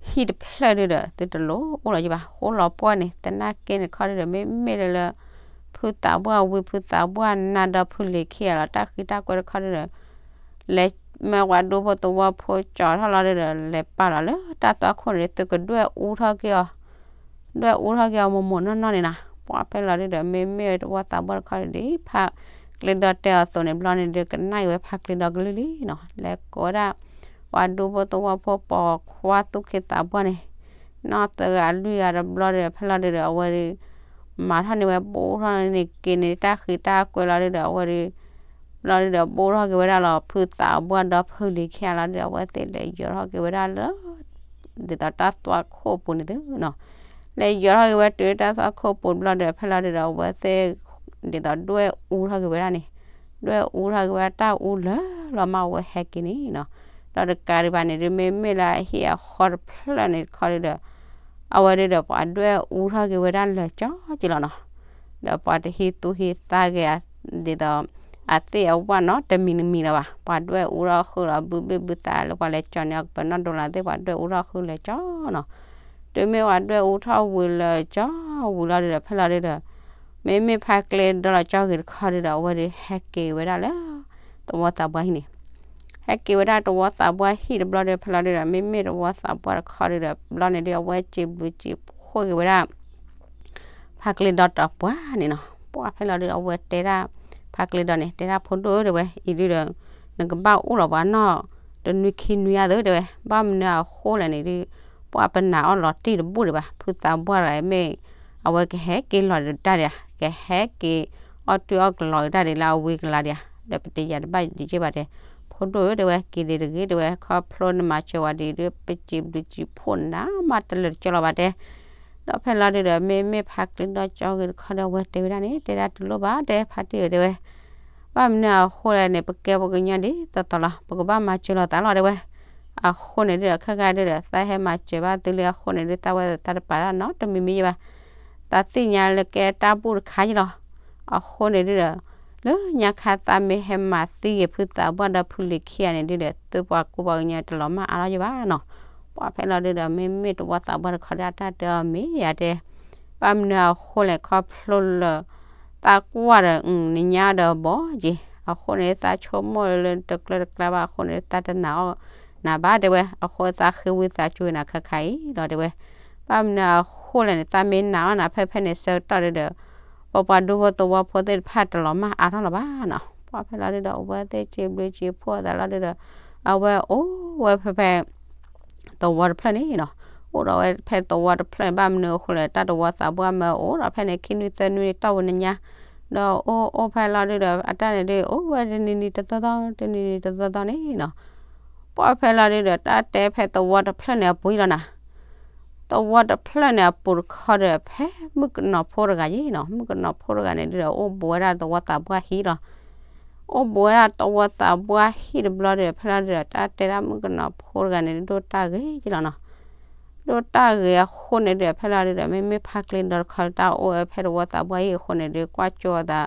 ဟံၣ်တဖျၢၣ်ဒုဒီး သုတလိၣ်အိၣ်လီၤယဘၣ် ဃိလီၤပှီၢ်န့ၣ် သနာ်က့န့ၣ်တခီဒုဒီး မ့မ့ၢ်လၢလၢ ဖုသးပှၢ်ဝံၤ ဖုသးပှၢ်နါဒီးဖုလံၤခံဂၤလီၤ တၢ်ဃံတၢ်ကွဲတခီဒုဒီး လဲၤမၤပှၤဒူဖိသဝီဖိကၠီၤထီၣ်လီၤဒုဒီး လဲၤပာ်လီၤလၢတၢ်သွၣ်ခိၣ်န့ၣ် သုကဒွဲၣ်အူထီၣ်က့ၤအီၤ ဒွဲၣ်အူထီၣ်က့ၤအီၤမိၢ်မိၢ်နီၢ်နီၢ်န့ၣ်နီၤ. ပှၤဖဲလီၤဒုဒီး မ့မ့ၢ်သဝီသးပှၢ်တခီဒုဒီး ဖါကျ့ဒီတဲအီၤအသိးန့ၣ် ဘျီန့ၣ်ဒုး ကနၣ်က့ၤဝဲဖါကျ့ဒီကလုၢ်လံနီၤ. လဲၤကိးဝဲဒၣ် ပှၤဒူဖိသဝီဖိပိာ်ခွါသူၣ်က့သးပှၢ်န့ၣ် နီၢ်သၢဂၤလွံၢ်ဂၤတဘျီဒုဒီး ဖဲလီၤဒုဒီး အဝဲဒုး မၤထီၣ်န့ၢ်ဝဲ ဘူးထီၣ်န့ၢ်က့ၤန့ၣ် တၢ်ဃံတၢ်ကွဲလီၤဒုဒီး အဝဲဒုး ဘျီဒုဒီး ဘူးထီၣ်က့ၤဝဲဒၣ်လီၤ ဖုသးပှၢ်ဒီးဖုလံၤခံဂၤလီၤဒုဒီး အဝဲသ့ၣ်လဲၤယီၤထီၣ်က့ၤဝဲဒၣ်လၢ ဒ်သိးတၢ်သွၣ်ခိၣ်အပူၤန့ၣ်သုနီၤ. လဲၤယီၤထီၣ်က့ၤဝဲတုၤတၢ်သွၣ်ခိၣ်ပူၤတဘျီဒုဒီး ဖဲလီၤဒုဒီး အဝဲသ့ၣ် ဒ်သိးဒွဲၣ်အူထီၣ်က့ၤဝဲဒၣ်န့ၣ် ဒွဲၣ်အူထီၣ်က့ၤဝဲဒၣ်တၢ်အူလၢာ်လီၤမး အဝဲဟဲက့ၤန့ၣ်နီၤ. ဒီးတကးဒံးဘၣ်န့ၣ်ဒုး မ့မ့ၢ်လၢအဟံၣ်အဃီတဖျၢၣ်န့ၣ်တခီဒုဒီး အဝဲဒုဒီး ပှၤဒွဲၣ်အူထီၣ်က့ၤဝဲဒၣ်လၢာ်ကၠီက့ၤလီၤနီၤ. ဒီးပှၤတဟံးသူဟံးသါက့ၤ ဒ်သိး အသ့ၣ်အဝၣ်နီတမံၤတမံၤလၢၤဘၣ် ပှၤဒွဲၣ်အူထီၣ်ဃုာ်ဒီး ဘုဘ့ၣ်ဘုသးလၢပှၤလဲၤကၠီၤန့ၢ်အီၤကပၤနီၣ်ဒိလၢသ့ၣ် ပှၤဒွဲၣ်အူထီၣ်ဃုာ်လၢာ်ကၠီနီၤ. တုၤမ့ၢ်ပှၤဒွဲၣ်အူထီၣ်ဝံၤလၢာ်ကၠီဝံၤလီၤဒုဒီး ဖဲလီၤဒုဒီး မ့မ့ၢ်ဖါကျ့ဒီလီၤကၠီဂ့ၤတခီဒုဒီး အဝဲဒုးဟဲက့ၤဝဲဒၣ်လၢ သဝီသးပှၢ်ဟံၣ်န့ၣ် ဟဲက့ၤဝဲဒၣ်သဝီသးပှၢ်ဟံၣ်တဘျီဒုး ဖဲလီၤဒုဒီး မ့မ့ၢ်သဝီသးပှၢ်တခီဒုဒီး ဘျီန့ၣ်ဒုး အဝဲစံးဘျုးစံးဖှိၣ်က့ၤဝဲဒၣ် ဖါကျ့ဒီတပှၢ်န့ၣ်နီၤ. ပှၤဖဲလီၤဒုဒီး အဝဲတဲဒၣ် ဖါကျ့ဒီန့ၣ် တဲဒၣ်ဖိဒိၣ်ဧၢ တဲဝဲ အံၤဒုဒီး နကဘၣ်အိၣ်လီၤပှၤနီၢ် တနွံခံနွံအသိး တဲဝဲ ဘၣ်မနုၤအဃိလဲၣ်န့ၣ်ဒုး ပှၤပနာ်အီၤလီၤတံၢ်တဘူၣ်ဒံးဘၣ် ဖုသးပှၢ်တဂၤမ့ၢ် အဝဲကဟဲက့ၤလီၤဒုးတၢ်ဒံး ကဟဲက့ၤ အီၣ်တုၤအီၣ်ကလီၤဒုးတၢ်ဒံးလၢအဝံၤကလၤဒံး ဒီးပတယၤတဘၣ်ဒံးက့ဘၣ်တဲ ဖိဒိၣ်ဧၢ တဲဝဲ က့ၤဒံးတဂ့ၤ တဲဝဲ ခီဖျိနမၤစၢၤဝဲဒံးဒုး ပစံးဘျုးစံးဖှိၣ်နၤမးတလၢာ်တကၠီလီၤဘၣ်တဲ ဒီးဖဲလီၤဒုဒီး မ့မ့ၢ်ဖါကျ့ဒီကၠီဂ့ၤတခီဒီး အဝဲတဲဝဲဒၣ်န့ၣ် တဲဒၣ်တလိၣ်ဘၣ်တဲ ဖါတံၢ်ဧၢ တဲဝဲ ဘၣ်မနုၤအဃိလဲၣ်န့ၣ် ပကဲပှၤကညီဒ်သိးသိးလီၤ ပကဘၣ်မၤစၢၤလိာ်သးလီၤ တဲဝဲ အဃိန့ၣ်ဒုဒီး ခဲခါဒုဒီး သးဟဲမၤစၢၤဘၣ်သုလံအဃိန့ၣ်ဒုး သးဝဲသးတပာ်တၢ်နီတမံၤမံၤယဲဘၣ် သးသ့ၣ်ညါလၢကဲတၢ်ဘူၣ်တခါယလီၤ အဃိန့ၣ်ဒုဒီး လၢညါခါသးမ့ၢ်ဟဲမၤသံက့ၤဖုသးပှၢ်ဒီးဖုလံၤခံဂၤန့ၣ်ဒုဒီး သုပှၤကူပှၤကညီတလီၤမၢ်အါထီၣ်ယဘၣ်နီၤ ပှၤဖဲလီၤဒုဒီး မ့မ့ၢ်သဝီသးပှၢ်တခီဒီး အတၢ်တဲအီၤမ့ၢ်ယၤတဲ ဘၣ်မနုၤအဃိလဲၣ် ခီဖျိလၢ သးကွၢ်ဒီး နညါဒီးဘီက့ၤ အဃိန့ၣ် သးဆိကမိၣ်လၢတကျၢၤတကျါဘၣ် အဃိန့ၣ် သးတနာ်အီၣ်နၤဘၣ်တဲဝဲ အဃိသးဃ့ဝံသးစူၤနၤခါခါအံၤလီၤတဲဝဲ ဘၣ်မနုၤအဃိလဲၣ်န့ၣ် သးမ့ၢ်နာ်အီၣ်နၤဖဲဖဲန့ၣ်ဆၢကတီၢ်ဒုဒီး ပပှၤဒူဖိသဝီဖိသ့ၣ်တဖၣ်တလီၤမၢ်အါထီၣ်လီၤဘၣ်နီၤ ပှၤဖဲလီၤဒုဒီး အဝဲသ့ၣ်စံးဘျုးစံးဖှိၣ်အသးလီၤဒုဒီး အဝဲအိၣ်ဝဲဖဲဖဲ သဝီတဖျၢၣ်န့ၣ်နီၤ အိၣ်ဒီးဝဲဖဲသဝီတဖျၢၣ်န့ၣ် ဘၣ်မနုၤအဃိလဲၣ် တၢ်သဝီသးပှၢ်မ့ၢ်အိၣ်ဒီးဖဲန့ၣ် ခံနွံသၢနွံန့ၣ် တီၢ်ဝဲနညါ ဒီးအိၣ်အိၣ်ဖဲလီၤဒုဒီး အတၢ်န့ၣ်ဒု အိၣ်ဝဲတနံၤနံၤတသီသီ တနံၤနံၤတသီသီန့ၣ်နီၤ ပှၤဖဲလီၤဒုဒီး တၢ်တဲဖဲသဝီတဖျၢၣ်န့ၣ်အပူၤလီၤနီၤ သဝီတဖျၢၣ်န့ၣ်အပူၤတခီဒီး ဖဲမုၣ်ကနီၤဖိတဂၤယ့ၣ်နီၤ မုၣ်ကနီၤဖိတဂၤန့ၣ်ဒုဒီး အိၣ်ဘူးဝဲဒၣ်သဝီသးပှၢ်ဟံၣ်လီၤ အိၣ်ဘူးဝဲဒၣ်သဝီသးပှၢ်ဟံၣ်တဘျီဒီး ဖဲလီၤဒုဒီး တၢ်တဲဒၣ်မုၣ်ကနီၤဖိတဂၤန့ၣ် ဒိၣ်တၢ်ဂ့ၤယ့ၣ်လီၤနီၤ ဒိၣ်တၢ်ဂ့ၤအဃိန့ၣ်ဒုဒီး ဖဲလီၤဒုဒီး မ့မ့ၢ်ဖါကျ့ဒီတခီဒီး တၢ်အိၣ်ဝဲဖဲသဝီသးပှၢ်ဟံၣ်အဃိန့ၣ်ဒု ကွၢ်ကၠိသး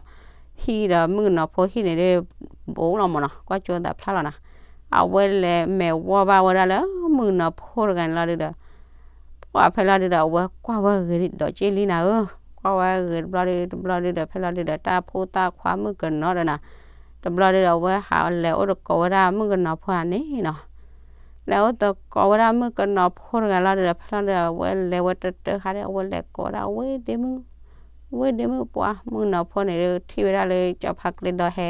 ဟံၣ်ဒီးမုၣ်ကနီၤဖိဟံၣ်န့ၣ်ဒု ဘူးလီၤမးနီၤ ကွၢ်ကၠိသးဖျါလီၤနီၤ အဝဲလဲၤမဲာ်ဝီဘၣ်ဝဲဒၣ်လၢမုၣ်ကနီၤဖိတဂၤန့ၣ်လီၤဒုဒီး ပှၤဖဲလီၤဒုဒီး အဝဲကွၢ်ဝဲဂ့ၤဒီးက့ၣ်လံနၤဧၢ, ကွၢ်ဝဲဂ့ၤတဘျီဒုတဘျီဒုဒီး ဖဲလီၤဒုဒီး တၢ်ဖိသၣ်ခွါမုၣ်ကနီၤဒီးနၤ, တဘျီဒုဒီး အဝဲဟးလဲၤအိၣ်တကိးဝဲဒၣ်မုၣ်ကနီၤဖိန့ၣ်နီၤ, လဲၤအိၣ်တကိးဝဲဒၣ်မုၣ်ကနီၤဖိတဂၤလီၤဒုဒီး ဖဲလီၤဒုဒီး အဝဲလဲၤဝဲတတၢၢ်ဃာ်ဒီး အဝဲလဲၤကိးဝဲဒၣ်ဝ့ၢ်ဒ့မုၣ်, ဝ့ၢ်ဒ့မုၣ်ပှၤမုၣ်ကနီၤဖိန့ၣ်ဒုး ထံၣ်ဝဲဒၣ်လၢကၠီၤဖါကျ့ဒီဟဲ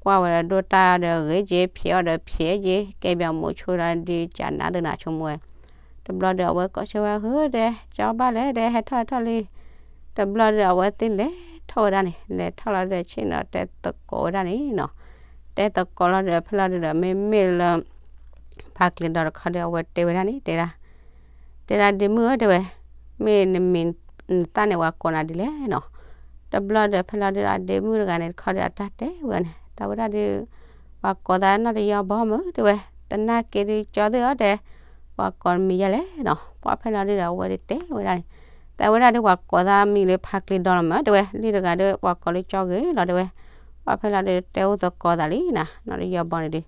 ကွၢ်ဝဲဒီးဒိၣ်တၢ်ဒီးဂ့ၤက့ၤ ဖျဲးအီၤဒီးဖျဲးက့ၤ ကဲဘၣ်မိၤဆိဒၣ်ဒုးကနၣ်သနၤဆိကမိၣ်ဝဲ, တဘျီဒုးအဝဲကိးဆၢဝဲဧၢဒီး ကၠီဘၣ်လဲၣ်ဒီး ဟဲထီၣ်ဟဲထီၣ်လံ, တဘျီဒုးအဝဲသ့ၣ်လဲၤ လဲၤထီၣ်ဝဲဒၣ်န့ၣ် လဲၤထီၣ်လီၤဒီးဆ့ၣ်နီၤတဲသကိးဝဲဒၣ်န့ၣ်နီၤ, တဲသကိးလီၤဒီးဖဲလီၤဒုဒီး မ့မ့ၢ်လၢ ဖါကျ့ဒီးတခီဒီး အဝဲတဲဝဲဒၣ်န့ၣ် တဲဒၣ် တဲဒၣ်ဒ့မုၣ်ဧၢ တဲဝဲ, မ့ၢ်နမံၤနသၣ်န့ၣ် ပှၤကိးနၤဒ်လဲၣ်နီၤ. တဘျီဒီးဖဲလီၤဒုဒီး အဒ့မုၣ်တဂၤန့ၣ်တခီဒီး အတၢ်တဲဝဲန့ၣ် တၢ်ဝဲဒၣ်ဒု ပှၤကိးသးနီၢ်တယီဘီမ့ၢ် တဲဝဲ, တနာ်က့ဒုကၠီသ့ၣ်ဧၢ တဲ, ပှၤကိးမံၤယၤလဲၣ်နီၤ. ပှၢ်ဖဲလီၤဒုဒီး အဝဲဒုတဲဝဲဒၣ်န့ၣ် တၢ်ဝဲဒၣ်ဒုပှၤကိးသးမံၤလၢဖါကျ့ဒီလီၤမ့ၢ် တဲဝဲ, လံာ်တဂၤဒုပှၤကိးလၢကၠီဂ့ၤလီၤ တဲဝဲ. ပှၢ်ဖဲလီၤဒုဒီး တဲအိၣ်သကိးသးလံနီၤ နီၢ်တယီဘီန့ၣ်ဒု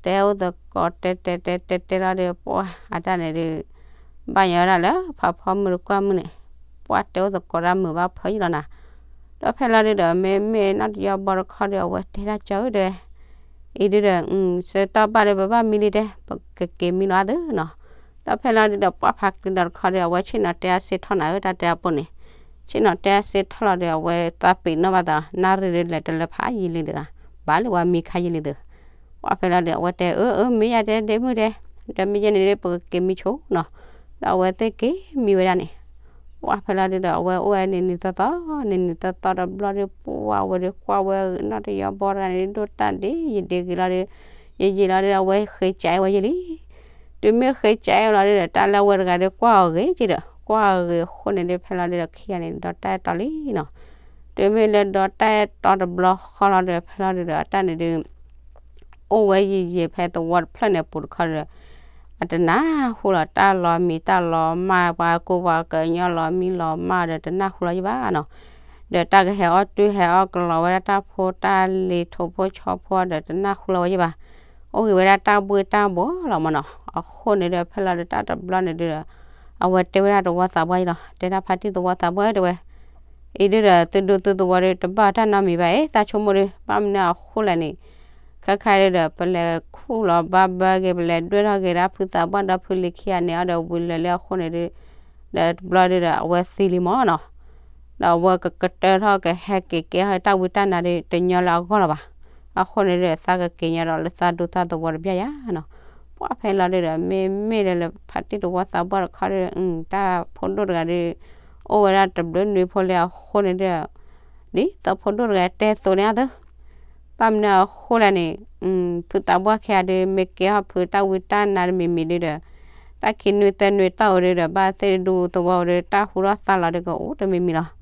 တဲအိၣ်သကိး တဲတဲတဲတဲတဲလီၤဒီး ပှၢ်အတၢ်န့ၣ်ဒု ဘၣ်ညီဝဲဒၣ်လၢဖးဖီမုၢ်တကွၢ်မုၢ်န့ၣ် ပှၢ်တဲအိၣ်သကိးတၢ်မုာ်ဘၣ်ဖၢယံလီၤနၤ. ဒီးဖဲလီၤဒုဒီး မ့မ့ၢ်နီၢ်တယီဘီတခီဒီး အဝဲတဲဒၣ်ကၠီဧၢ တဲဝဲ, အံၤဒုဒီး ဆၢတီၢ်ဘၣ်ဒီး ပဘၣ်မံလံတဲ ပကက့ၤမံလီၤအသးနီၤ. ဒီးဖဲလီၤဒုဒီး ပှၢ်ဖါကျ့ဒီးတခီဒီး အဝဲဆ့ၣ်နီၤတဲအါစ့ထီၣ်နၤဧၢ တၢ်တဲအပူၤန့ၣ်, ဆ့ၣ်နီၤတဲအါစ့ထီၣ်လီၤဒီး အဝဲသးပ့ၤနီၣ်ဘၣ်သး နၣ်ရံၣ်ဒုလဲၤတလၢဖးယံာ်လံဒီး ဘၣ်လၢပှၤမံခါယံာ်လံသ့ ပှၢ်ဖဲလီၤဒု အဝဲတဲအၢအၢ မ့ၢ်ယၤတဲဒ့မုၣ်တဲ, ဒီးမ့ၢ်ယဲန့ၣ်ဒု ပကက့ၤမံဆိနီၤ. ဒီးအဝဲသ့ၣ်က့ၤမံဝဲဒၣ်န့ၣ်, ပှၢ်ဖဲလီၤဒုဒီး အဝဲအိၣ်ဝဲနံၤနံၤသီသီ, နံၤနံၤသီသီတဘျီဒု ပှၢ်ဝဲဒု ကွၢ်ဝဲနီၢ်တယီဘီတဂၤန့ၣ် ဒိၣ်တၢ်ဒ့ယံာ်ဒ့ဂ့ၤလီၤဒု, ယံာ်ယံာ်လီၤဒု အဝဲဃ့ကအဲၣ်ဝဲယံာ်လံ. တုၤမ့ၢ်ဃ့ကအဲၣ်လီၤဒုဒီး တၢ်လၢအဝဲတဂၤဒု ကွၢ်အီၤဂ့ၤက့ဒီး ကွၢ်အီၤဂ့ၤအဃိန့ၣ်ဒု ဖဲလီၤဒုဒီး ခံဂၤန့ၣ် ဒီးတၢ်အဲၣ်တီလံနီၤ. တုၤမ့ၢ်လၢဒီးတၢ်အဲၣ်တီတဘျီဃီလီၤဒီး ဖဲလီၤဒုဒီး အတၢ်န့ၣ်ဒု အိၣ်ဝဲယံာ်ယံာ်ဖဲသဝီတဖျၢၣ်န့ၣ်အပူၤတခီဒီး အတနၢ်ဟူလီၤ တၢ်လီၤမံၤတၢ်လီၤမၢ် ပှၤကူပှၤကညီလီၤမံလီၤမၢ်ဒီး တနၢ်ဟူလီၤယံာ်ဘၣ်နီၤ. ဒီးတၢ်ကဟဲအီၣ်တၢ်ဟဲအီၣ်ကလီၤဝဲဒၣ်တၢ်ဖိတၢ်လံၤ ထိၣ်ဖိဆီဖိဒီး တနၢ်ဟူလီၤဝဲယံာ်ဘၣ်. အိၣ်ဂ့ၤဝဲဒၣ်တၢ်ဘှ့ၣ်တၢ်ဘှီလီၤမ့ၢ်နီၤ. အဃိန့ၣ်ဒီး ဖဲလီၤဒုတၢ်တဘျီန့ၣ်ဒုဒီး အဝဲတဲဝဲဒၣ်သဝီသးပှၢ်အံၤလီၤ, တဲဒၣ်ဖါတံၢ်သဝီသးပှၢ်ဧၢ တဲဝဲ, အံၤဒုဒီး သုဒူသုသဝီဒု တဘၣ်တၢ်နီတမံၤဘၣ်အံၤ သးဆိကမိၣ်ဒု ဘၣ်မနုၤအဃိလဲၣ်န့ၣ်, ခဲခါဒုဒီး ပလဲၤခူၣ်လီၤဘၣ်ဘၢက့ၤ ပလဲၤဒွဲၣ်ထီၣ်က့ၤဒၣ်ဖုသးပှၢ်ဒီးဖုလံၤခံဂၤန့ၣ်အီၤဒီး ဝံၤလၢာ်လံအဃိန့ၣ်ဒု ဒီးတဘျီဒုဒီး အဝဲသံလံမ့ၢ်နီၤ. ဒီးအဝဲကကတၢၢ်ထီၣ်ကဟဲက့ၤကဲထီၣ်တၢ်ဝံတၢ်နါဒု တညီလၢအဂီၢ်လၢၤဘၣ်. အဃိန့ၣ်ဒီး သးကက့ၤညီဒီးလၢသးဒူသးသဝီတဘျီယါနီၤ. ပှၢ်ဖဲလီၤဒုဒီး မ့မ့ၢ်လၢလၢဖါတံၢ်သဝီသးပှၢ်တခီဒီး တၢ်ဖိဒိၣ်တဂၤဒု အိၣ်ဝဲဒၣ်တဘျုးနွံဖိလံအဃိန့ၣ်ဒီး ဒ်သိးဖိဒိၣ်တဂၤတဲသိးန့ၣ်အသိး ဘၣ်မနုၤအဃိလဲၣ်န့ၣ်, ဖုသးပှၢ်ခံဂၤဒု မ့ၢ်ကဲထီၣ်ဖုတၢ်ဝံတၢ်နါတမံၤမံၤဒုဒီး တၢ်ခံနွံသၢနွံတၢ်အိၣ်ဒုဒီး ဘၣ်သ့ၣ်ဒုဒူသဝီအိၣ်ဒု တၢ်ဟူထီၣ်သါလီၤဒုကအိၣ်တမံၤမံၤလီၤ.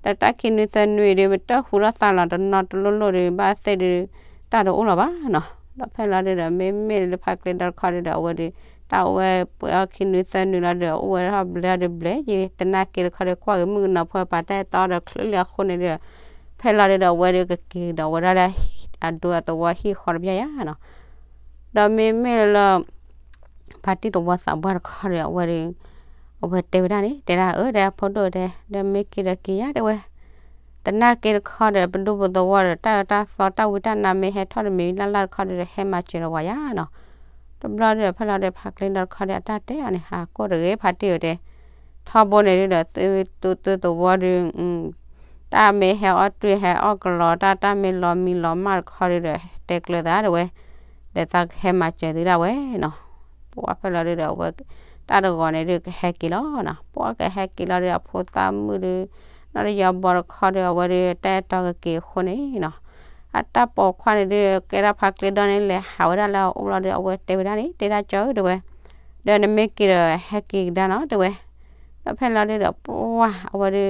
ဒီးတၢ်ခံနွံသၢနွံဒု မ့ၢ်တၢ်ဟူထီၣ်သါလီၤတနီၤတလိၣ်လိၣ်ဒု ဘၣ်သ့ၣ်ဒု တၢ်တအိၣ်လီၤဘၣ်နီၤ. ဒီးဖဲလီၤဒုဒီး မ့မ့ၢ်လၢဖါကျဲဒီတခီဒုဒီး အဝဲဒု တၢ်အိၣ်ဝဲပှဲၤအီၣ်ခံနွံသၢနွံလီၤဒုဒီး အိၣ်ဝဲထီၣ်ဘျဲၣ်အီၤဒုဘျဲၣ်က့ၤ တနာ်က့တခီဒု ကွၢ်က့ၤမုၣ်ကနီၤဖိပာ်တၢ်အဲၣ်တီဒီးချုးလံအဃိန့ၣ်ဒုဒီး ဖဲလီၤဒုဒီး အဝဲဒုကက့ၤဒီးဝဲဒၣ်လၢ အဒူအသဝီဟံၣ်ဃီတဘျီယါနီၤ. ဒီးမ့မ့ၢ်လၢ ဖါတံၢ်သဝီသးပှၢ်တခီဒီး အဝဲဒု အဝဲတဲဝဲဒၣ်န့ၣ် တဲဒၣ်အၢ တဲဖိဒိၣ်တဲ ဒီးမ့ၢ်က့ၤဒီးက့ၤယါ တဲဝဲ, တနာ်က့တခီဒီး ပဒူပသဝီဒီး တၢ်အၢတၢ်သီတၢ်ဝံတၢ်နါမ့ၢ်ဟဲထီၣ်တမံၤလၢ်လၢ်တခီဒီး ဟဲမၤစၢၤဒီးပှၤယါနီၤ. တဘျီဒီး ဖဲလီၤဒီး ဖါကျဲဒီတခီဒီး အတၢ်တဲအီၤန့ၣ် ဟးကိၢ်တဂ့ၤ ဖါတံၢ်ဧၢတဲ ထီဘိန့ၣ်ဒုဒီး သုဒူသုသဝီဒု တၢ်မ့ၢ်ဟဲအီၣ်တၢ်ဟဲအီၣ်ကလီၤတၢ် တၢ်မ့ၢ်လီၤမံလီၤမၢ်တခီဒုဒီး တဲကျၢၤသးတဲဝဲ, ဒီးသးကဟဲမၤစၢၤသုဒၣ်ဝဲနီၤ. ပှၢ်ဖဲလီၤဒုဒီး အဝဲ တၢ်တဂီၤန့ၣ်ဒု ကဟဲက့ၤလီၤနီၤ. ပှၢ်ကဟဲက့ၤလီၤဒု အဖိသၣ်မုၣ်ဒု နီၢ်တယီဘီတခီဒု အဝဲဒု တၢ်အဲၣ်တီကက့ၤအဃိန့ၣ်နီၤ အတၢ်ပိာ်ခွါန့ၣ်ဒု ကဲဒၣ်ဖါကျဲဒီန့ၣ် လဲၤဟးဝဲဒၣ်လၢအအိၣ်လီၤဒု အဝဲတဲဝဲဒၣ်န့ၣ် တဲဒၣ်ကၠီဧၢ တဲဝဲ, ဒီးနမ့ၢ်က့ၤဒီးဟဲက့ၤကဒါနီၤ တဲဝဲ. ဒီးဖဲလီၤဒုဒီး ပှၢ် အဝဲဒု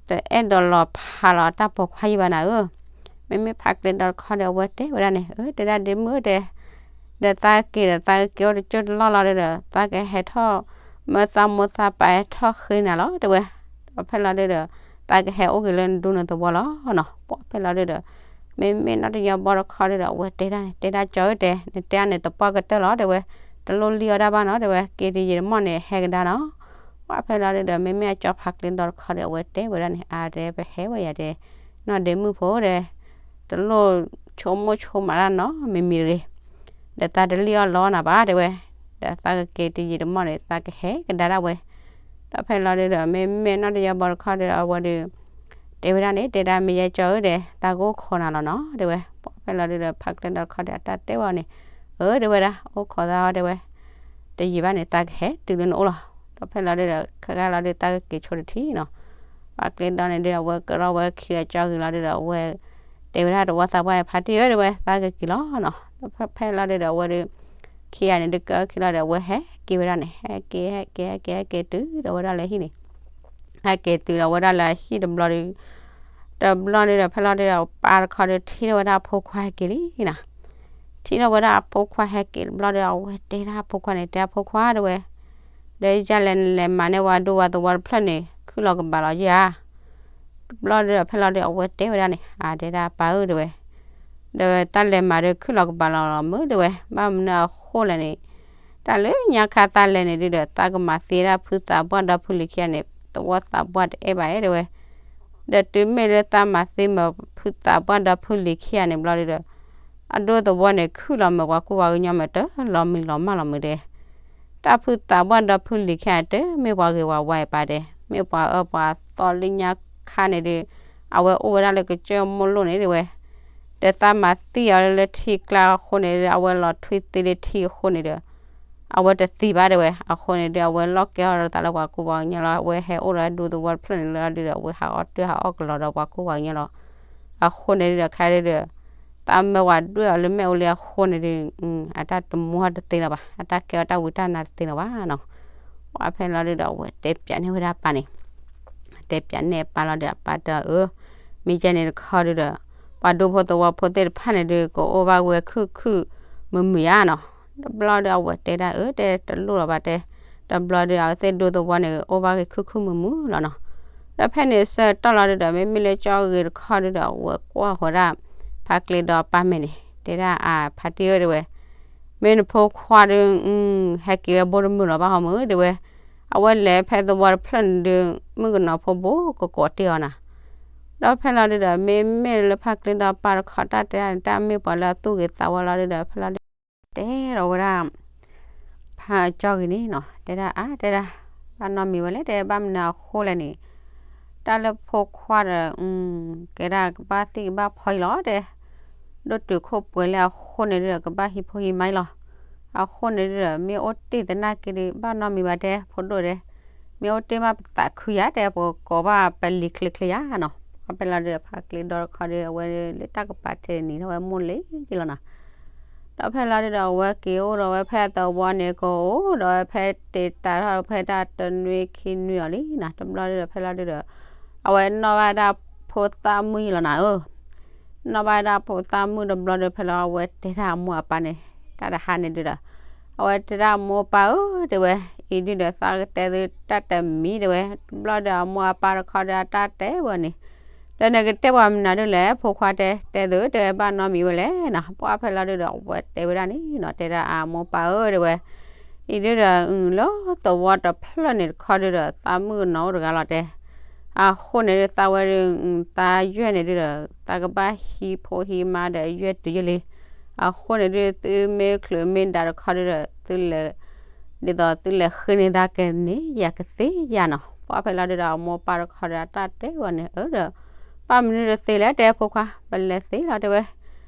တအဲၣ်ဒိးလီၤဖးလီၤအတၢ်ပိာ်ခွါယံၤဘၣ်နၤဧၢ. မ့မ့ၢ်ဖါကျဲဒီတခီဒီး အဝဲတဲဝဲဒၣ်န့ၣ် အၢ တဲဒၣ်ဒ့မုၣ်ဧၢတဲ ဒီးသးက့ၤဒီး သးကက့ၤအိၣ်တကၠိၢ်တလီၢ်လီၤဒုဒီး သးကဟဲထီၣ် မၢသးမိၢ်သးပၢ်ဟဲထီၣ်ဃ့နၤလီၤ တဲဝဲ. ဒီးဖဲလီၤဒုဒီး သးကဟဲအိၣ်က့ၤလၢနဒူနသဝီလီၤနီၤ. ပှၢ်ဖဲလီၤဒုဒီး မ့မ့ၢ်နီၢ်တယီဘီတခီဒုဒီး အဝဲတဲဒၣ်န့ၣ် တဲဒၣ်ကၠီဧၢတဲ နတဲအန့ၣ်သပှၢ်ကတၢၢ်လီၤ တဲဝဲ, တလိၣ်လံအီၣ်ဒၣ်ဘၣ်နီၤ တဲဝဲ, က့ၤတယံာ်တမီၢ်န့ၣ် ဟဲကဒါနီၤ. ပှၢ်ဖဲလီၤဒုဒီး မ့မ့ၢ်အကၠီဖါကျဲဒီတခီဒီး အဝဲတဲဝဲဒၣ်န့ၣ် အါတဲ ပဟဲဝဲယၤတဲ နီၢ်ဒ့မုၣ်ဖိဒီး တလိၣ်ဆိကမိၣ်ဆိကမးတၢ်နီတမံၤမံၤတဂ့ၤ, ဒီးသးတလံၣ်အီၣ်လီနၤဘၣ် တဲဝဲ, ဒီးသးကက့ၤတယံာ်တမီၢ်န့ၣ် သးကဟဲကဒါဒၣ်ဝဲ. ဒီးဖဲလီၤဒုဒီး မ့မ့ၢ်နီၢ်တယီဘီတခီဒီး အဝဲဒု တဲဝဲဒၣ်န့ၣ် တဲဒၣ်မ့ၢ်ယဲကၠီဧၢဒီး သးကအိၣ်ခိးနၤလီၤနီၤ တဲဝဲ. ပှၢ်ဖဲလီၤဒုဒီး ဖါကျဲဒီတခီဒီး အတၢ်တဲဝဲအီၤန့ၣ်, အၢ တဲဝဲဒၣ် အိၣ်ခိးသးအီၤ တဲဝဲ, တယံာ်ဘၣ်န့ၣ် သးကဟဲတုၤလၢနအိၣ်လီၤ. ဒီးဖဲလီၤဒုဒီး ခဲကါလီၤဒု သးကက့ၤဆိတထံၣ်နီၤ. ပှၤကျ့ဒီန့ၣ်ဒုး အဝဲကရီဝဲခံဒီးကၠီဂ့ၤလီၤဒုးဒီး အဝဲတဲဝဲဒၣ်သဝီသးပှၢ်န့ၣ် ဖါတံၢ်ဧၢ တဲဝဲ သးကက့ၤလီၤနီၤ. ဒီးဖဲလီၤဒုးဒီး အဝဲဒုး ခံဂၤန့ၣ်ဒုးကၢခံလီၤဒီး အဝဲဟဲက့ၤဝဲဒၣ်န့ၣ် ဟဲက့ၤ ဟဲက့ၤ ဟဲက့ၤ ဟဲက့ၤတုၤဒီးဝဲဒၣ်လၢဟံၣ်န့ၣ် ဟဲက့ၤတုၤဒီးဝဲဒၣ်လၢဟံၣ်တဘျီဒုး တဘျီန့ၣ်ဒီး ဖဲလီၤဒုးဒီး ပၢ်တခီဒုး ထံၣ်ထီၣ်ဝဲဒၣ်အဖိခွါဟဲက့ၤလံနီၤ. ထံၣ်ထီၣ်ဝဲဒၣ်အဖိခွါဟဲက့ၤတဘျီဒီး အဝဲတဲဒၣ်အဖိခွါန့ၣ် တဲအဖိခွါတဲဝဲ, ဒီးယလဲၣ်နလဲၤမၤန့ၢ်ဝဲဒိဝဲသဝီတဖျၢၣ်န့ၣ် ခုၣ်လီၤကဘၣ်လီၤယၤ တဘျီဒီး ဖဲလီၤဒုး အဝဲတဲဝဲဒၣ်န့ၣ် အတဲဒၣ်ပၢ်ဧၢ တဲဝဲ, ဒီးတၢ်လဲၤမၤဒုး ခုၣ်လီၤကဘၣ်လီၤလီၤမုၢ် တဲဝဲ, ဘၣ်မနုၤအဃိလဲၣ်န့ၣ် တၢ်လၢညါခါတၢ်လဲၤန့ၣ်ဒုးဒီး သးကမၤသံဒၣ်ဖုသးပှၢ်ဒီဖုလံၤခံဂၤန့ၣ် သဝီသးပှၢ်တအဲၣ်ဘၣ်ဧါ တဲဝဲ, ဒီးတုၤမ့ၢ်လၢသးမၤသံမ့ၢ်ဖုသးပှၢ်ဒီဖုလံၤခံဂၤန့ၣ် ဘျီဒုးဒီး အဒိသဝီန့ၣ် ခုၣ်လီၤမ့ၢ်ပှၤကူၣ်ပှၤကညီမ့ၢ်တၢ်လီၤမံလီၤမၢ်လီၤမုၢ်ဒဲ တၢ်ဖုသးပှၢ်ဒီဖုလံၤခံဂၤတမ့ၢ်ပှၤဂ့ၤဝဲဝါအံၤပၢ်ဒဲး, မ့ၢ်ပှၤအၢပှၤသီလၢညါခါန့ၣ်ဒီး အဝဲအိၣ်ဝဲဒၣ်လၢကစၢၢ်မိၢ်လိၣ်န့ၣ် တဲဝဲ, ဒီးသးမၤသံအီၤလၢထံကျါအဃိန့ၣ်ဒီး အဝဲလီၤထွံသံလၢထံအဃိန့ၣ်ဒီး အဝဲတသံဘၣ် တဲဝဲ, အဃိန့ၣ်ဒီး အဝဲလီၢ်ကဲအီၤဒီးသးလၢပှၤကူၣ်ပှၤကညီလီၤ, အဝဲဟဲအိၣ်ဒီးဒူသဝီတဖျၢၣ်န့ၣ်လီၤဒုးဒီး အဝဲဟးအီၣ်တၢ်ဟးအီၣ်ကလီၤဒီးပှၤကူၣ်ပှၤကညီလီၤ. အဃိန့ၣ်ဒုးဒီး ခဲဒုးဒီး သးမၢပှၤဒွဲၣ်အီၤလၢမ့ၣ်အူလံအဃိန့ၣ်ဒီး အတၢ်တမူအီၤတသ့လၢၤဘၣ်, အတၢ်ကဲအီၤတၢ်ဝံတၢ်နါတသ့လၢၤဘၣ်နီၤ. ပှၤဖဲလီၤဒုးဒီး အဝဲတဲပၠးန့ၢ်ဝဲဒၣ်ပၢ်န့ၣ် တဲပၠးန့ၢ်အပၢ်လီၤဒီး အပၢ်တဲအီၤ မ့ၢ်ကဲန့ၣ်တခီဒုးဒီး ပှၤဒူဖိသဝီဖိသ့ၣ်တဖၣ်န့ၣ်ဒုး ကအိၣ်ဘၣ်ဝဲခုၣ်ခုၣ်မုာ်မုာ်ဧါနီၤ. တဘျီဒီး အဝဲတဲဒၣ်အၢ တဲတလိၣ်လီၤဘၣ်တဲ, တဘျီဒီး အဝဲသ့ၣ်ဒူသဝီန့ၣ် အိၣ်ဘၣ်ဂ့ၤခုၣ်ခုၣ်မုာ်မုာ်လီၤနီၤ. ဒီးဖဲန့ၣ်ဆၢကတီၢ်လီၤဒုးဒီး မ့မ့ၢ်လၢကၠီဂ့ၤတခီဒုးဒီး အဝဲကွၢ်ဃီၤဒၣ် ဖါကျ့ဒီအပၢ်မဲာ်န့ၣ် တဲဒၣ်အဖါတံၢ်ဧၢ တဲဝဲ, မ့ၢ်နဖိခွါဒုး ဟဲက့ၤဝဲဘိတမုာ်လီၤဘၣ်ဟီမုၢ် တဲဝဲ, အဝဲလဲၤဖဲသဝီတဖျၢၣ်န့ၣ်ဒုး မုၣ်ကနီၤဖိဘိကကိးတ့ၢ်အီၤနၤ. ဒီးဖဲလီၤဒုးဒီး မ့မ့ၢ်လၢဖါကျ့ဒီအပၢ်တခီတၢ်တဲဒၣ်န့ၣ် တၢ်မ့ၢ်ပှၤလၢအသူၣ်ဂ့ၤသးဝါလီၤဒုးဒီး ဖဲလီၤဒုး တဲဒီးဝဲဒၣ် ဖါကၠီဂ့ၤန့ၣ်နီၤ တဲဒၣ်အါ တဲဒၣ် ဘၣ်နီတမံၤဝဲလဲၣ် တဲဘၣ်မနုၤအဃိလဲၣ်န့ၣ် တၢ်လၢဖိခွါဒီး ကဲဒၣ်ကဘၣ်သံၣ်ကဘၣ်ဖီအံၤလီၤ တဲ ဒိၣ်တုာ်ခိၣ်ပှဲၤလၢအဃိန့ၣ်ဒုးဒီး ကဘၣ်ဟံးဖိဟံးမါအံၤလီၤ. အဃိန့ၣ်ဒုးဒီး မ့ၢ်အိၣ်တ့ၢ်သနာ်က့ဒုး ဘၣ်နီတမံၤဘၣ်တဲ ဖိဒိၣ်တဲ မ့ၢ်အိၣ်တ့ၢ်မးပသးခုယၤတဲ ပကိးဘၣ်ပလံၤချ့ချ့ယၤနီၤ. အဖဲလီၤဒုးဒီး ဖါကျ့ဒီတခီဒုး အဝဲလၢတၢ်ကပၤထဲန့ၣ် ထီၣ်ဝဲမိၢ်လံက့လီၤနီၤ. ဒီးဖဲလီၤဒုးဒီး အဝဲက့ၤအိၣ်ဒီးဝဲဖဲအသဝီန့ၣ် ကအိၣ်ဒီးဝဲဖဲတ့ၢ်တၢ်ထီၣ်ဖဲတၢ်တနွံခံနွံအီၤလံနီၤ. တဘျီဒုးဒီး ဖဲလီၤဒုးဒီး အဝဲနီၣ်ဘၣ်ဒၣ်ဖိသၣ်မုၣ်ယံၤလီၤနၤဧၢ နီၣ်ဘၣ်ဒၣ်ဖိသၣ်မုၣ်တဘျီဒီး ဖဲလီၤအဝဲတဲဒၣ်အမိၢ်အပၢ်န့ၣ် တၢ်တဟါန့ၣ်ဒုးဒီး အဝဲတဲဒၣ်အမိၢ်ပၢ်ဧၢ တဲဝဲ, အံၤဒုးဒီးသးကတဲသုတၢ်တမံၤတဲဝဲ, တဘျီဒီးအမိၢ်အပၢ်တခီဒီးအတၢ်တဲဝဲန့ၣ်, ဒီးနကတဲပှၤမနုၤဒုးလဲၣ် ဖိခွါတဲ တဲသုတဲဝဲဘၣ်နီတမံၤဝဲလဲၣ်နီၤ. ပှၢ်ဖဲလီၤဒုးဒီး အဝဲတဲဝဲဒၣ်န့ၣ်နီၤ တဲဒၣ်အမိၢ်ပၢ်ဧၢ တဲဝဲ အံၤဒုးဒီး လၢသဝီတဖျၢၣ်န့ၣ်တခီဒုးဒီး သးမုၣ်ကနီၤအိၣ်တဂၤလီၤတဲ, အဃိန့ၣ်ဒုး သးဝဲဒုး သးယွဲၢ်န့ၣ်ဒုးဒီး သးကဘၣ်ဟံးဖိဟံးမါဒီးယွဲၢ်တုၤယဲၢ်လံ. အဃိန့ၣ်ဒုး သုမ့ၢ်ချုးမ့ၢ်ဒၣ်တခီဒုးဒီး သုလဲၤ ဒ်သိးသုလဲၤဃ့န့ၢ်သးကန့ၣ် ယၤကသ့ယၤနီၤ. ပှၢ်ဖဲလီၤဒုးဒီး အမိၢ်ပၢ်တခီဒီး အတၢ်တဲဝဲန့ၣ် အၢဒီး ပၢ်မနုၤတသ့လဲၣ် တဲဖိခွါ ပလဲၤသ့လီၤတဲဝဲ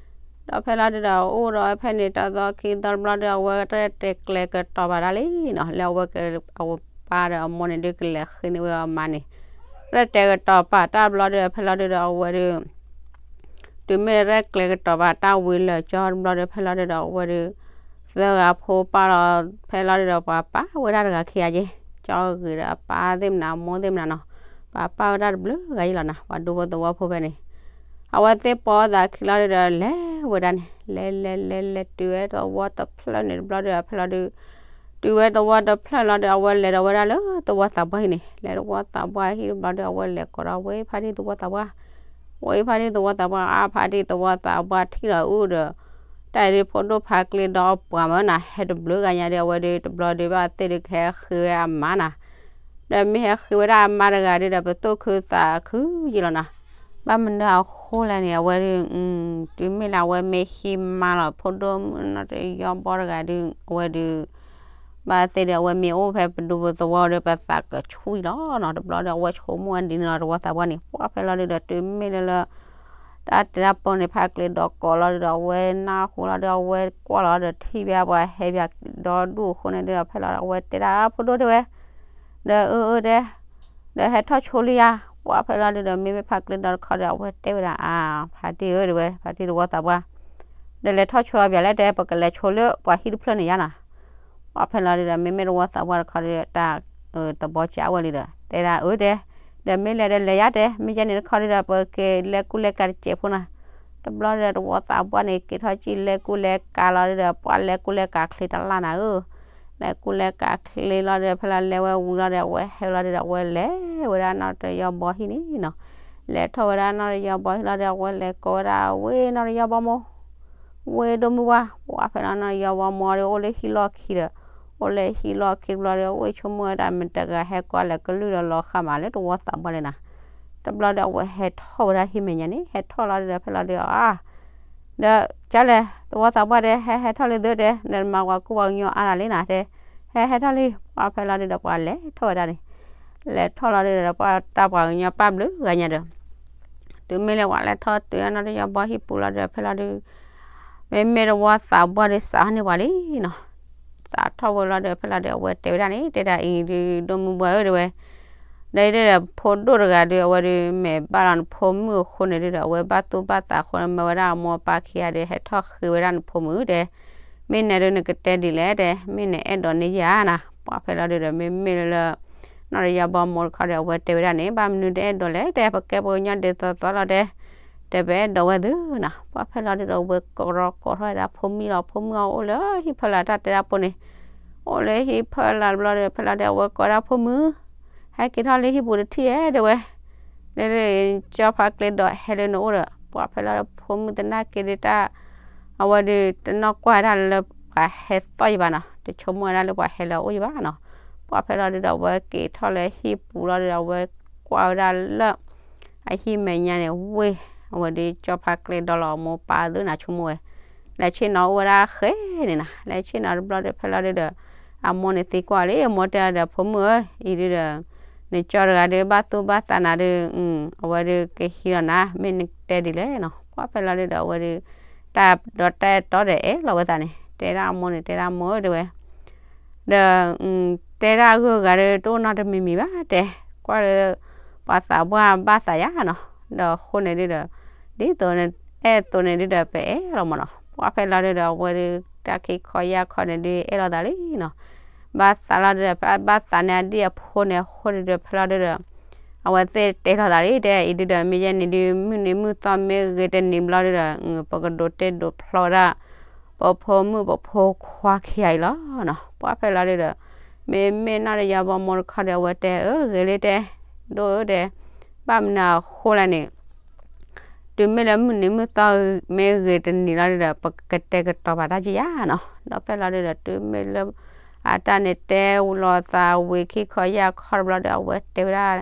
ဒီးဖဲလီၤဒုးဒီး အိၣ်ဒီးဝဲဖဲန့ၣ် တသီခံသီတဘျီဒီး အဝဲရဲၣ်ကျဲၤကတီၤပာ်တၢ်လံနီၤ. လၢအဝဲ အဝဲပၢ်ဒီးအမိၢ်န့ၣ်ဒုး ကလဲၤဃ့န့ၢ်ဝဲအမါန့ၣ် ရဲၣ်ကျဲၤကတီၤပာ်တၢ်ဘျီဒီး ဖဲလီၤဒုးဒီး အဝဲဒုး တုၤမ့ၢ်ရဲၣ်ကျဲၤကတီၤပာ်တၢ်ဝံၤလၢာ်ကၠီတဘျီဒီး ဖဲလီၤဒုးဒီး အဝဲဒုး သၢဂၤဖိပၢ်လီၤ ဖဲလီၤဒုးဒီး ပှၤပာ်ဝဲဒၣ်တဂၤခံဂၤက့ ကၠီဂ့ၤဒီးအပၢ်သ့ၣ်မနုၤ အမိၢ်သ့ၣ်မနုၤနီၤ ပှၤပာ်ဝဲဒၣ်တဘျုးဂၤအံၤလီၤနီၤ ပှၤဒူဖိသဝီဖိဖဲန့ၣ် အဝဲသ့ၣ်ပိာ်သးခံလီၤဒုးဒီး လဲၤဝဲဒၣ်န့ၣ် လဲၤလဲၤလဲၤလဲၤတုၤဝဲသဝီတဖျၢၣ်န့ၣ်တဘျီဒီး ဖဲလီၤဒုး တုၤဝဲသဝီတဖျၢၣ်လီၤဒီး အဝဲလဲၤဒီးဝဲဒၣ်လၢသဝီသးပှၢ်ဟံၣ်န့ၣ် လဲၤသဝီသးပှၢ်ဟံၣ်တဘျီဒီး အဝဲလဲၤကိးဒီးဝဲဖါတံၢ်သဝီသးပှၢ် ဝဲဖါတံၢ်သဝီသးပှၢ် အါဖါတံၢ်သဝီသးပှၢ် ထံၣ်ဒီးအုၣ်ဒီး တၢ်အံၤဒုး ဖိဒိၣ်ဖါကျ့ဒီအပှၤမၢ်နၤ ဟဲတဘျုးဂၤညါဒီး အဝဲဒုး တဘျီဒုး ဘၣ်သ့ၣ်ဒုးကဟဲဃ့ဝဲအမါနၤ ဒီးမ့ၢ်ဟဲဃ့ဝဲဒၣ်အမါတဂၤဒုးဒီး ပသူၣ်ခုသးခုယံာ်လီၤနၤ ဘၣ်မနုၤအဃိလဲၣ်န့ၣ် အဝဲဒုး တုၤမ့ၢ်လၢအဝဲမ့ၢ်ဟံးမါလီၤ ဖိဒိၣ်မုၣ်နီၢ်တယီဘီတဂၤဒုး အဝဲဒုး ဘၣ်သ့ၣ်ဒီး အဝဲမ့ၢ်အိၣ်ဖဲပဒူပသဝီဒီး ပသးကဆူၣ်အံၤလီၤနီၤ တဘျီဒီး အဝဲဆိကမိၣ်ဝဲဒ်န့ၣ်လီၤ သဝီသးပှၢ်န့ၣ် ပှၢ်ဖဲလီၤဒုးဒီး တုၤမ့ၢ်လၢလၢ တၢ်တဲတၢ်ပီန့ၣ် ဖါကျ့ဒီကိးလီၤဒုးဒီး အဝဲနၢ်ဟူလီၤဒီး အဝဲကွၢ်လီၤဒီး ထံၣ်ဘၣ်ပှၤဟဲဘၣ်ဒီဒူၣ်အဃိန့ၣ်ဒုးဒီး ဖဲလီၤ အဝဲတဲဒၣ် ဖိဒိၣ်တဲဝဲ ဒီးအၢအၢတဲ ဒီးဟဲထီၣ်ဆိလံဧါ ပှၤဖဲလီၤဒုဒီး မ့မ့ၢ်ဖါကျဲဒီတခီဒီး အဝဲတဲဝဲဒၣ် အါ ဖါတံၢ်ဧၢ တဲဝဲ ဖါတံၢ်တဝီသးပှၢ်, ဒီးလဲၤထီၣ်ဆိအီၤပၠးလဲၣ် တဲ ပကလဲၤဆိလၢပှၤဟံၣ်တဖျၢၣ်န့ၣ်ယါနီၤ. ပှၤဖဲလီၤဒုဒီး မ့မ့ၢ်တဝီသးပှၢ်တခီဒီး တၢ်သဘီကးဝဲလံဒီး တဲဒၣ်အၢ တဲ, ဒီးမ့ၢ်လဲၤဒီးလဲၤယါ တဲ မ့ၢ်ယဲန့ၣ်တခီဒုဒီး ပက့ၤလဲၤကူလဲၤကၤတစဲးဖိနီၤ. တဘျီဒီးတဝီသးပှၢ်န့ၣ် က့ၤထီၣ်ကံၣ်လဲၤကူလဲၤကၤလီၤဒုဒီး ပှၤလဲၤကူလဲၤကၤချ့တလၢ်နၤဧၢ. လဲၤကူလဲၤကၤချ့လီၤဒီး ဖဲလီၤလဲၤဝဲဝံၤလီၤဒီး အဝဲဟဲလီၤဒုဒီး အဝဲလဲၤဝဲဒၣ် နီၢ်တယီဘီဟံၣ်န့ၣ်နီၤ. လဲၤထီၣ်ဝဲဒၣ်နီၢ်တယီဘီဟံၣ်လီၤဒီး အဝဲလဲၤကိးဝဲဒၣ် ဝ့ၢ်နီၢ်တယီဘီမိၢ်, ဝ့ၢ်ဒိၣ်မုၢ်ဝါ, ပှၤဖဲလီၤနီၢ်တယီဘီမိၢ်ဒီး အိၣ်လၢဟံၣ်လီၢ်ခံဒီး အိၣ်လၢဟံၣ်လီၢ်ခံတဘျီဒီး ဝ့ၢ်ဆိကမိၣ်ဝဲဒၣ် မတၤတဂၤဟဲကိးလဲၤကလုၢ်ဒီးလီၤဃာ်မးလၢတဝီသးပှၢ်လၢနၤ. တဘျီဒီး အဝဲဟဲထီၣ်ဝဲဒၣ်ဟံၣ်မဲာ်ညါန့ၣ် ဟဲထီၣ်လီၤဒုဒီး ဖဲလီၤဒု အါ ဒီးကလဲၣ် တဝီသးပှၢ်တဲ ဟဲဟဲထီၣ်လံသုတဲ ဒီးမၤပှၤကူပှၤကညီအါတၢ်လံနၤတဲ, ဟဲဟဲထီၣ်လံ. ပှၤဖဲလီၤဒုဒီး ပှၤလဲၤထီၣ်ဝဲဒၣ်န့ၣ်, လဲၤထီၣ်လီၤဒုဒီး ပှၤတၢ်ပှၤကညီပာ်ဘျုးဂၤညါဒီး တုၤမ့ၢ်လၢပှၤလဲၤထီၣ်တုၤနီၢ်တယီဘီဟံၣ်ပူၤလီၤဒီး ဖဲလီၤဒု မ့မ့ၢ်တဝီသးပှၢ်ဒီး စးထီၣ်န့ၢ်ပှၤလံနီၤ. စးထီၣ်ဝဲလီၤဒီး ဖဲလီၤဒု အဝဲတဲဝဲဒၣ်န့ၣ် တဲဒၣ်အံၤဒု ဒိၣ်မုၢ်ဝါဧၢ တဲဝဲ ဒီးအံၤဒုဒီး ဖိဒိၣ်တဂၤဒီး အဝဲဒု မ့ၢ်ဘၣ်လီၤနဖိမုၣ်အဃိန့ၣ်ဒုဒီး အဝဲဘၣ်သူၣ်ဘၣ်သးအဃိန့ၣ် မၢဝဲဒၣ်အမိၢ်အပၢ်ခံဂၤဒီး ဟဲထီၣ်ဃ့ဝဲဒၣ်နဖိမုၣ်တဲ, မ့ၢ်နဲဒု နကတဲဒ်လဲၣ်တဲ, မ့ၢ်နအဲၣ်ဒိးန့ၢ်ယၤနၤ. ပှၤဖဲလီၤဒုဒီး မ့မ့ၢ်လၢ နီၢ်တယီဘီမိၢ်တခီဒီး အဝဲတဲဝဲဒၣ်န့ၣ် ဘၣ်မနုၤတအဲၣ်ဒိးလဲၣ်တဲ, ပကဲပှၤကညီဒ်သိးသိးလီၤတဲ, တပအဲၣ်ဒိးဝဲသုနီၤ. ပှၤဖဲလီၤဒုဒီး အဝဲကရီကိးထီၣ်ဝဲဒၣ်ဖိမုၣ်လီၤ, ဖိမုၣ်အအိၣ်လၢဟံၣ်ဖီလာ်တၢ်တဲတၢ်ဖိန့ၣ်, အိၣ်လၢဟံၣ်ဖီလာ်တဘျီဒီး ဖဲလီၤဒု အဝဲကိးဒၣ်ဖိမုၣ်, ဟဲက့ၤထီၣ်လၢဟံၣ်ပူၤတထံၣ်ဧဲ တဲဝဲ, လၢ ကၠီဖါကျဲဒီးဟဲလၢနအိၣ်ဒီး ပှၤဖဲလီၤဒု ဖိမုၣ်တနာ်က့ၤဒုတၢ် အဝဲဒု တနီၢ်ကွၢ်ဝဲဒၣ်လၢပှၤဟဲသီၣ်ယဘၣ်နီၤ, တဆိကမိၣ်ဝဲဒၣ်လၢပှၤဟဲလၢအအိၣ်ယဘၣ်နီၤ. ပှၤဖဲလီၤဒုဒီး အဝဲက့ၤထီၣ်လၢဟံၣ်ပူၤလီၤဒုဒီး အဝဲကွၢ်ဝဲဒၣ်လၢ အဟံၣ်မဲာ်ညါန့ၣ် ဝ့ၢ် အဝဲဒု ကၠီဖါကျဲဒီလီၤအမိၢ်ပၢ်သုနၤ ဆိကမိၣ်ဝဲ, လဲၤဆ့ၣ်နီၤအိၣ်ဝဲဒၣ်ဃဲန့ၣ်နၤ, လဲၤဆ့ၣ်နီၤတဘျီဒီး ဖဲလီၤဒုဒီး အမိၢ်န့ၣ်သံကွၢ်လံ, အမိၢ်တဲဒီး ဖိမုၣ်ဧၢ, အံၤဒုဒီး နကၠီတဂၤဒု ဘၣ်သူၣ်ဘၣ်သးနၤဒု အဝဲဒုကဟံးလီၤနၤ, မ့ၢ်နတဲဒ်လဲၣ်နီၤ. ပှၤဖဲလီၤဒုဒီး အဝဲဒု တၢ်ဒီးတၢ်အဲၣ်တီဒီးအဲၣ်လီၤဝဲသးန့ၣ် တဲဒၣ်အမိၢ်န့ၣ် တဲဒၣ်မိၢ်ဧၢ တဲဝဲ ဒီး တဲဒၣ်အဂုၤအဂၤဒီး တအိၣ်နီတမံၤမံၤဘၣ်တဲ, ကွၢ်လၢ ပှၤသးပှၢ်ဘၣ်သးယါနီၤ, ဒီးအဃိန့ၣ်ဒုဒီး ဒ်သိးနအဲၣ်အသိးန့ၣ်ဒုဒီး ပအဲၣ်လီၤမးနီၤ. ပှၤဖဲလီၤဒုဒီး အဝဲဒု တၢ်ခံခီယၢ်ခီန့ၣ်ဒု အဲၣ်လီၤသးလံနီၤ. ဘၣ်သးလီၤဒုဒီး ဘၣ်သးန့ၣ်အဒံၣ်အဖိန့ၣ်အဃိန့ၣ်ဒုဒီး ဖဲလီၤဒုဒီး အဝဲသ့ၣ်တဲလီၤသးလံတဲ အံၤဒုဒီး မ့ၢ်ယဲန့ၣ်ဒု မုၢ်နံၤမုၢ်သီမ့ၢ်ဂ့ၤတနံၤဘျီဒုဒီး ပကဒိးတဲဒိးဖျီဝဲဒၣ် ပဖိမုၣ်ပဖိခွါခံဂၤအံၤလီၤနီၤ. ပှၤဖဲလီၤဒုဒီး မ့မ့ၢ်နီၢ်တယီဘီမိၢ်တခီဒီး အဝဲတဲအၢ ဂ့ၤလံတဲ ဒိၣ်ဧၢတဲ ဘၣ်မနုၤအဃိလဲၣ်န့ၣ် တုၤမ့ၢ်လၢမုၢ်နံၤမုၢ်သီမ့ၢ်ဂ့ၤတနံၤလီၤဒုဒီး ပကတဲာ်ကတီၤပာ်တၢ်ကယါနီၤ. ဒီးဖဲလီၤဒုဒီး တုၤမ့ၢ်လၢ အတၢ်န့ၣ်တဲလီၤသးဝံၤခံခီယၢ်ခီတဘျီဒီး အဝဲတဲဝဲဒၣ်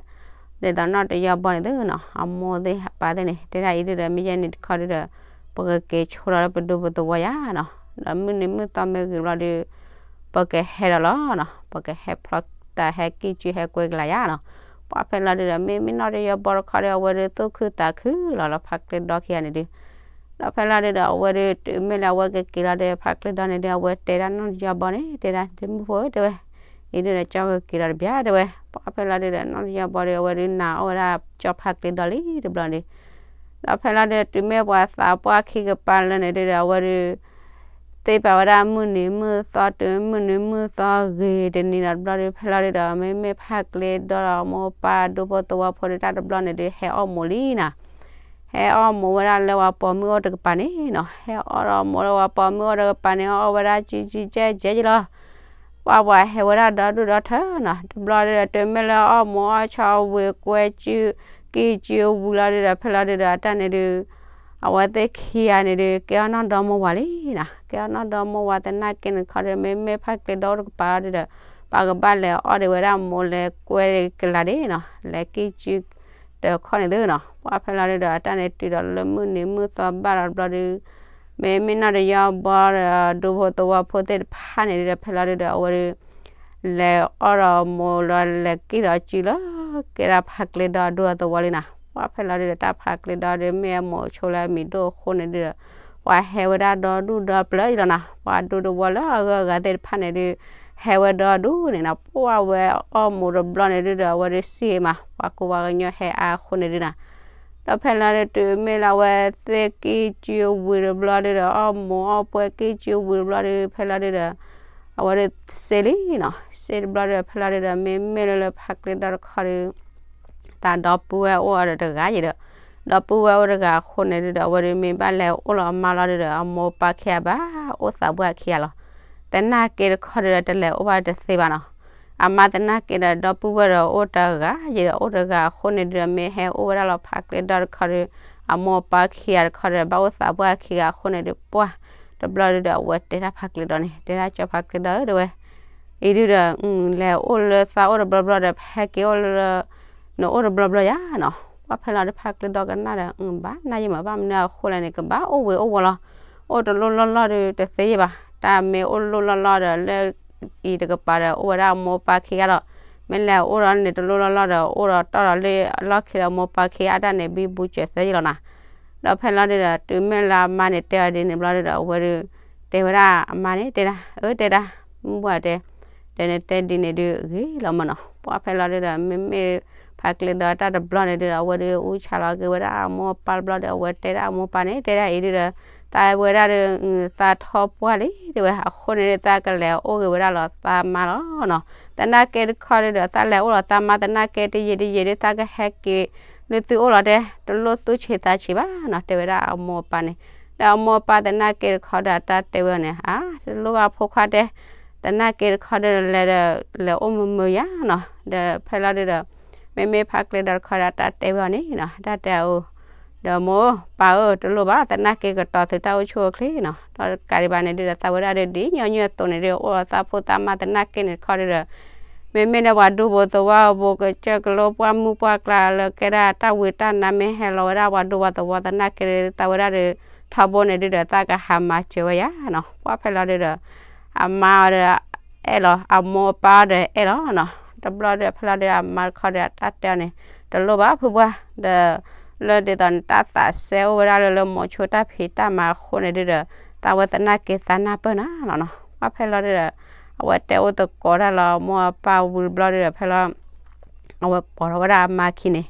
ဒ်သိးနီၢ်တယီဘီန့ၣ်သုနီၤ အမိၢ်သ့ၣ်အပၢ်သ့ၣ်န့ၣ် တဲဒၣ်အံၤဒုဒီး မ့ၢ်ယဲန့ၣ်တခီဒုဒီး ပကက့ၤဆိလီၤလၢပဒူပသဝီယါနီၤ. ဒီးမုၢ်နံၤမုၢ်သီမ့ၢ်ဂ့ၤဘျီဒု ပကဟဲဒီးလီၤနီၤ. ပကဟဲဖျီတၢ်ဟဲကံၢ်ကၠုဟဲကွဲကလးယါနီၤ. ပှၤဖဲလီၤဒုဒီး မ့မ့ၢ်နီၢ်တယီဘီတခီဒီး အဝဲဒုသူၣ်ခုသးခုလီၤလၢဖါကျဲဒီခံဂၤန့ၣ်ဒု ဒီးဖဲလီၤဒုဒီး အဝဲဒု တုၤမ့ၢ်လၢအဝဲကက့ၤလီၤဒီး ဖါကျဲဒီန့ၣ်ဒု အဝဲတဲဒၣ်နီၢ်တယီဘီန့ၣ် တဲဒၣ် တမုၣ်ဖိဧၢ တဲဝဲ, အံၤဒုဒီး ကၠီကက့ၤလီၤတဘျီတဲဝဲ. ပှၤဖဲလီၤဒုဒီး နီၢ်တယီဘီဒီး အဝဲဒုနၤအီၣ်ဝဲဒၣ်ကၠီဖါကျဲဒီလံတဘျီန့ၣ်ဒု ဒီးဖဲလီၤဒု တုၤမ့ၢ်ပှၤသးပှၢ်ခံကပၤလၢန့ၣ်ဒုဒီး အဝဲဒု သ့ၣ်ပာ်ဝဲဒၣ်မုၢ်နံၤမုၢ်သီ တုၤမုၢ်နံၤမုၢ်သီဂ့ၤတနံၤဒီးတဘျီဒု ဖဲလီၤဒုဒီး မ့မ့ၢ်ဖါကျဲဒီဒီးမိၢ်ပၢ်ဒူဖိသဝီဖိဒုတၢ်တဘျီန့ၣ်ဒု ဟဲအီၣ်မိၢ်လံနီၤ. ဟဲအီၣ်မိၢ်ဝဲဒၣ်လၢပှၤပိာ်မုၣ်အိၣ်တကပၤန့ၣ်နီၤ. ဟဲအီၣ်ဒီးမိၢ်လၢပှၤပိာ်မုၣ်အိၣ်တကပၤန့ၣ် အီၣ်ဝဲဒၣ်ကံကံကဲကဲကလီၤ. ပှၤပှၤဟဲဝဲဒၣ်ဒီဒူၣ်ဒီထၢနီၤ. တဘျီဒုဒီး တုၤမ့ၢ်လၢအီၣ်မိၢ်အီၣ်ဆီဝံၤကွဲကံကံဝံၤလီၤဒုဒီး ဖဲလီၤဒုဒီး အတၢ်န့ၣ်ဒု အဝဲသ့ၣ်ခံဂၤန့ၣ်ဒု ကဲအီၣ်နီၢ်ဒီမိၢ်ဝၤလံနီၤ. ကဲအီၣ်နီၢ်ဒီမိၢ်ဝၤသနာ်က့န့ၣ်တခီဒု မ့မ့ၢ်ဖါကျဲဒီအိၣ်တကပၤလီၤဒုဒီး ပှၤကဘၣ်လဲၤအီၣ်ဒံးဝဲဒၣ်မိၢ်လဲၤကွဲကလးဒၣ်နီၤ. လဲၤကံကံတခီန့ၣ်သုနီၤ. ပှၤဖဲလီၤဒုဒီး အတၢ်န့ၣ်တုၤဒီးလၢမုၢ်နံၤမုၢ်သီဘၣ်လီၤတဘျီဒု မ့မ့ၢ်နီၢ်တယီဘီဒီး ဒူဖိသဝီဖိသ့ၣ်တဖၣ်န့ၣ်ဒုဒီး ဖဲလီၤဒုဒီး အဝဲဒု လဲၤအီၣ်ဒီးမိၢ်လီၤ လဲၤကံၢ်ဒီးစုလီၤ ကဲဒၣ်ဖါကျဲဒီဒူဒီသဝီလံနီၤ. ပှၤဖဲလီၤဒုဒီး တၢ်ဖါကျဲဒီဒု မ့ၢ်အမိၢ်ဆိလၢအမံၤဒိၣ်အဃိန့ၣ်ဒုဒီး ပှၤဟဲဝဲဒၣ်ဒီဒူၣ်ဒီပျၢၤအံၤလီၤနီၤ. ပှၤဒူသဝီလၢအဂုၤအဂၤသ့ၣ်တဖၣ်န့ၣ်ဒု ဟဲဝဲဒီဒူၣ်န့ၣ်နီၤ, ပှၢ်ဝဲအီၣ်မူးတဘျီန့ၣ်ဒုဒီး အဝဲဒုးစံးမး ပှၤကူပှၤကညီဟဲအါအဃိန့ၣ်ဒုနီၤ, ဒီးဖဲလီၤဒုဒီးတုၤမ့ၢ်လၢအဝဲသ့ၣ်ကံၢ်ကၠံဝံၤတဘျီဒုဒီး အီၣ်မူးအီၣ်ပှဲၤကံၢ်ကၠံဝံၤတဘျီဒု ဖဲလီၤဒုဒီး အဝဲဒုးစ့လံနီၤ, စ့တဘျီဒုဒီး ဖဲလီၤဒုဒီး မ့မ့ၢ်လၢလၢဖါကျဲဒီတခီဒု တၢ်ဒီပုၢ်ဝဲၢ်အိၣ်အီၤဒီးတဂၤယံၤဒီး, ဒီပုၢ်ဝဲၢ်အိၣ်တဂၤအဃိန့ၣ်ဒုဒီး အဝဲဒုးမ့ၢ်ဘၣ်လဲၤအိၣ်လီၤအမါလီၤဒုဒီး အမိၢ်ပၢ်ခံဂၤဘၣ်အိၣ်သးပှၢ်ခံဂၤလီၤ. သနာ်က့တခီဒုဒီး တလဲၤအိၣ်ဘၣ်တသ့ဘၣ်နီၤ. အမါသနာ်က့ဒီး ဒီပုၢ်ဝဲၢ်ဒီးအိၣ်တဂၤယံၤဒီး အိၣ်တဂၤအဃိန့ၣ်ဒုဒီး မ့ၢ်ဟဲအိၣ်ဝဲဒၣ်လီၤဖါကျဲဒီတခီဒု အမိၢ်ပၢ်ခံဂၤတခီဒုဒီး ဘၣ်အိၣ်သးပှၢ်ခံဂၤအဃိန့ၣ်ဒု ပှၢ်တဘျီဒုဒီး အဝဲတဲတၢ်ဖါကျဲဒီန့ၣ် တဲဒၣ်ကၠီဖါကျဲဒီဧၢ တဲဝဲ အံၤဒုဒီး လဲၤအိၣ်လၢသးအိၣ်တဘျီဘျီဒီး ဟဲက့ၤအိၣ်လၢ နအိၣ်တဘျီဘျီယါနီၤ. ပှၢ်ဖဲလီၤဒုဖါကျဲဒီကနၣ်ဒီး ဘၣ်နၢ်ယံမး ဘၣ်မနုၤအဃိလဲၣ်န့ၣ် ကဘၣ်အိၣ်ဝံၤအိၣ်ဝီၤလီၤ. အိၣ်တလိၣ်လီၢ်လီၢ်ဒုတသ့ယံဘၣ်. တၢ်မ့ၢ်အိၣ်လိၣ်လီၢ်လီၢ်ဒီး လၢအံၤတကပၤဒီး အိၣ်ဝဲဒၣ်အမိၢ်ပၢ်ခံဂၤဒီး မ့ၢ်လဲၤအိၣ်ဒီးန့ၣ် တလိၣ်လီၢ်လီၢ်ဒီး အိၣ်ဒီးတီၢ်ဒီးလၢအလီၢ်ခံဒီး မိၢ်ပၢ်ခံဂၤအတၢ်န့ၣ် ဘံဘူစၢၤသၢယံလီၤနီၤ. ဒီးဖဲလီၤဒုဒီး တုၤမ့ၢ်လၢအမါန့ၣ်တဲအီၤဒ်န့ၣ်ဘျီဒုဒီး အဝဲဒု တဲဝဲဒၣ်အမါန့ၣ် တဲဒၣ် အၢ တဲဒၣ် မုၢ်ဘှၢ်တဲ ဒီးနတဲဒ်န့ၣ်ဒုဂ့ၤလီၤမၢ်နီၤ. ပှၢ်ဖဲလီၤဒုဒီး မ့မ့ၢ်ဖါကျဲဒီတၢ်တဘျီန့ၣ်ဒုဒီး အဝဲဒုအူဆါလီၤက့ၤဝဲဒၣ်အမိၢ်ပၢ်တဘျီဒီး အဝဲတဲဒၣ်အမိၢ်ပၢ်န့ၣ် တဲဒၣ်အံၤဒုဒီး သးဝဲဒၣ်ဒု သးထီပှၢ်လံ တဲဝဲ အဃိန့ၣ်ဒု သးကလဲၤအိၣ်က့ၤဝဲဒၣ်လီၤသးမါလီၤနီၤ. သနာ်က့တခီဒုဒီး သးလဲၤအိၣ်လီၤသးမါသနာ်က့ တယံာ်တယံာ်ဒု သးကဟဲက့ၤလၢသုအိၣ်လီၤတဲ တလိၣ်သူၣ်ဆံးသးဆံးဘၣ်နီၤ တဲဝဲဒၣ်အမိၢ်အပၢ်န့ၣ်. ဒီးအမိၢ်အပၢ်သနာ်က့တခီဒီး အတၢ်တဲဝဲအီၤန့ၣ် အါ တလိၣ်ဘၣ်ဖိခွါတဲ သနာ်က့တခီဒုဒီး လဲၤဒီး လဲၤအိၣ်မုာ်မုာ်ယါနီၤ. ဒီးဖဲလီၤဒုဒီး မ့မ့ၢ်ဖါကျဲဒီတခီဒီး အတၢ်တဲဝဲအီၤန့ၣ်နီၤ အတၢ်တဲအီၤ ဒီးမိၢ်ပၢ်ဧၢ တလိၣ်ဘၣ် သနာ်က့ကတီၤသုတၢ်အိၣ်ဆူၣ်အိၣ်ချ့နီၤ. ဒီးတကးဒံးဘၣ်န့ၣ်ဒုဒီး သးဝဲဒၣ်ဒု ဒ်ညီနုၢ်အသိးန့ၣ်ဒု အိၣ်လီၤသးဖိသးမါသနာ်က့န့ၣ်တခီဒုဒီး မ့မ့ၢ်လၢပှၤဒူဖိသဝီအပူၤ ကစၢၢ်ကလိပှၢ်မုၢ်ပှၢ်ကျါလၢကဲဒၣ်တၢ်ဝံတၢ်နါ မ့ၢ်ဟဲလီၤဝဲဒၣ်ပှၤဒူပှၤသဝီသနာ်က့ သးဝဲဒၣ်ဒု ထီဘိန့ၣ်ဒုဒီး သးကဟးမၤစၢၤဝဲယါနီၤ. ပှၢ်ဖဲလီၤဒုဒီး အမါအီၤဒီး အဲၣ်လီၤ အမိၢ်အပၢ်ဒီးအဲၣ်လီၤနီၤ. တဘျီဒုးဖဲလီၤဒုး အမါတခီဒီး အတၢ်တဲအီၤန့ၣ် တလိၣ်ဘၣ်ဖုပှၢ်ဒီး လၢဒ်သိးနတၢ်သးစဲအိၣ်ဝဲဒၣ်လၢ လၢမိၤဆိတၢ်ဖံးတၢ်မၤအဃိန့ၣ်ဒုဒီး သးဝဲသနာ်က့သးနၢ်ပၢၢ်နၤလီၤနီၤ. ပှၢ်ဖဲလီၤဒုဒီး အဝဲတဲအိၣ်သကိးတၢ်လၢအမိၢ်အပၢ်ဝံၤတဘျီဒုဒီး ဖဲလီၤ အဝဲပိာ်ထီၣ်ဝဲဒၣ်အမါခံန့ၣ်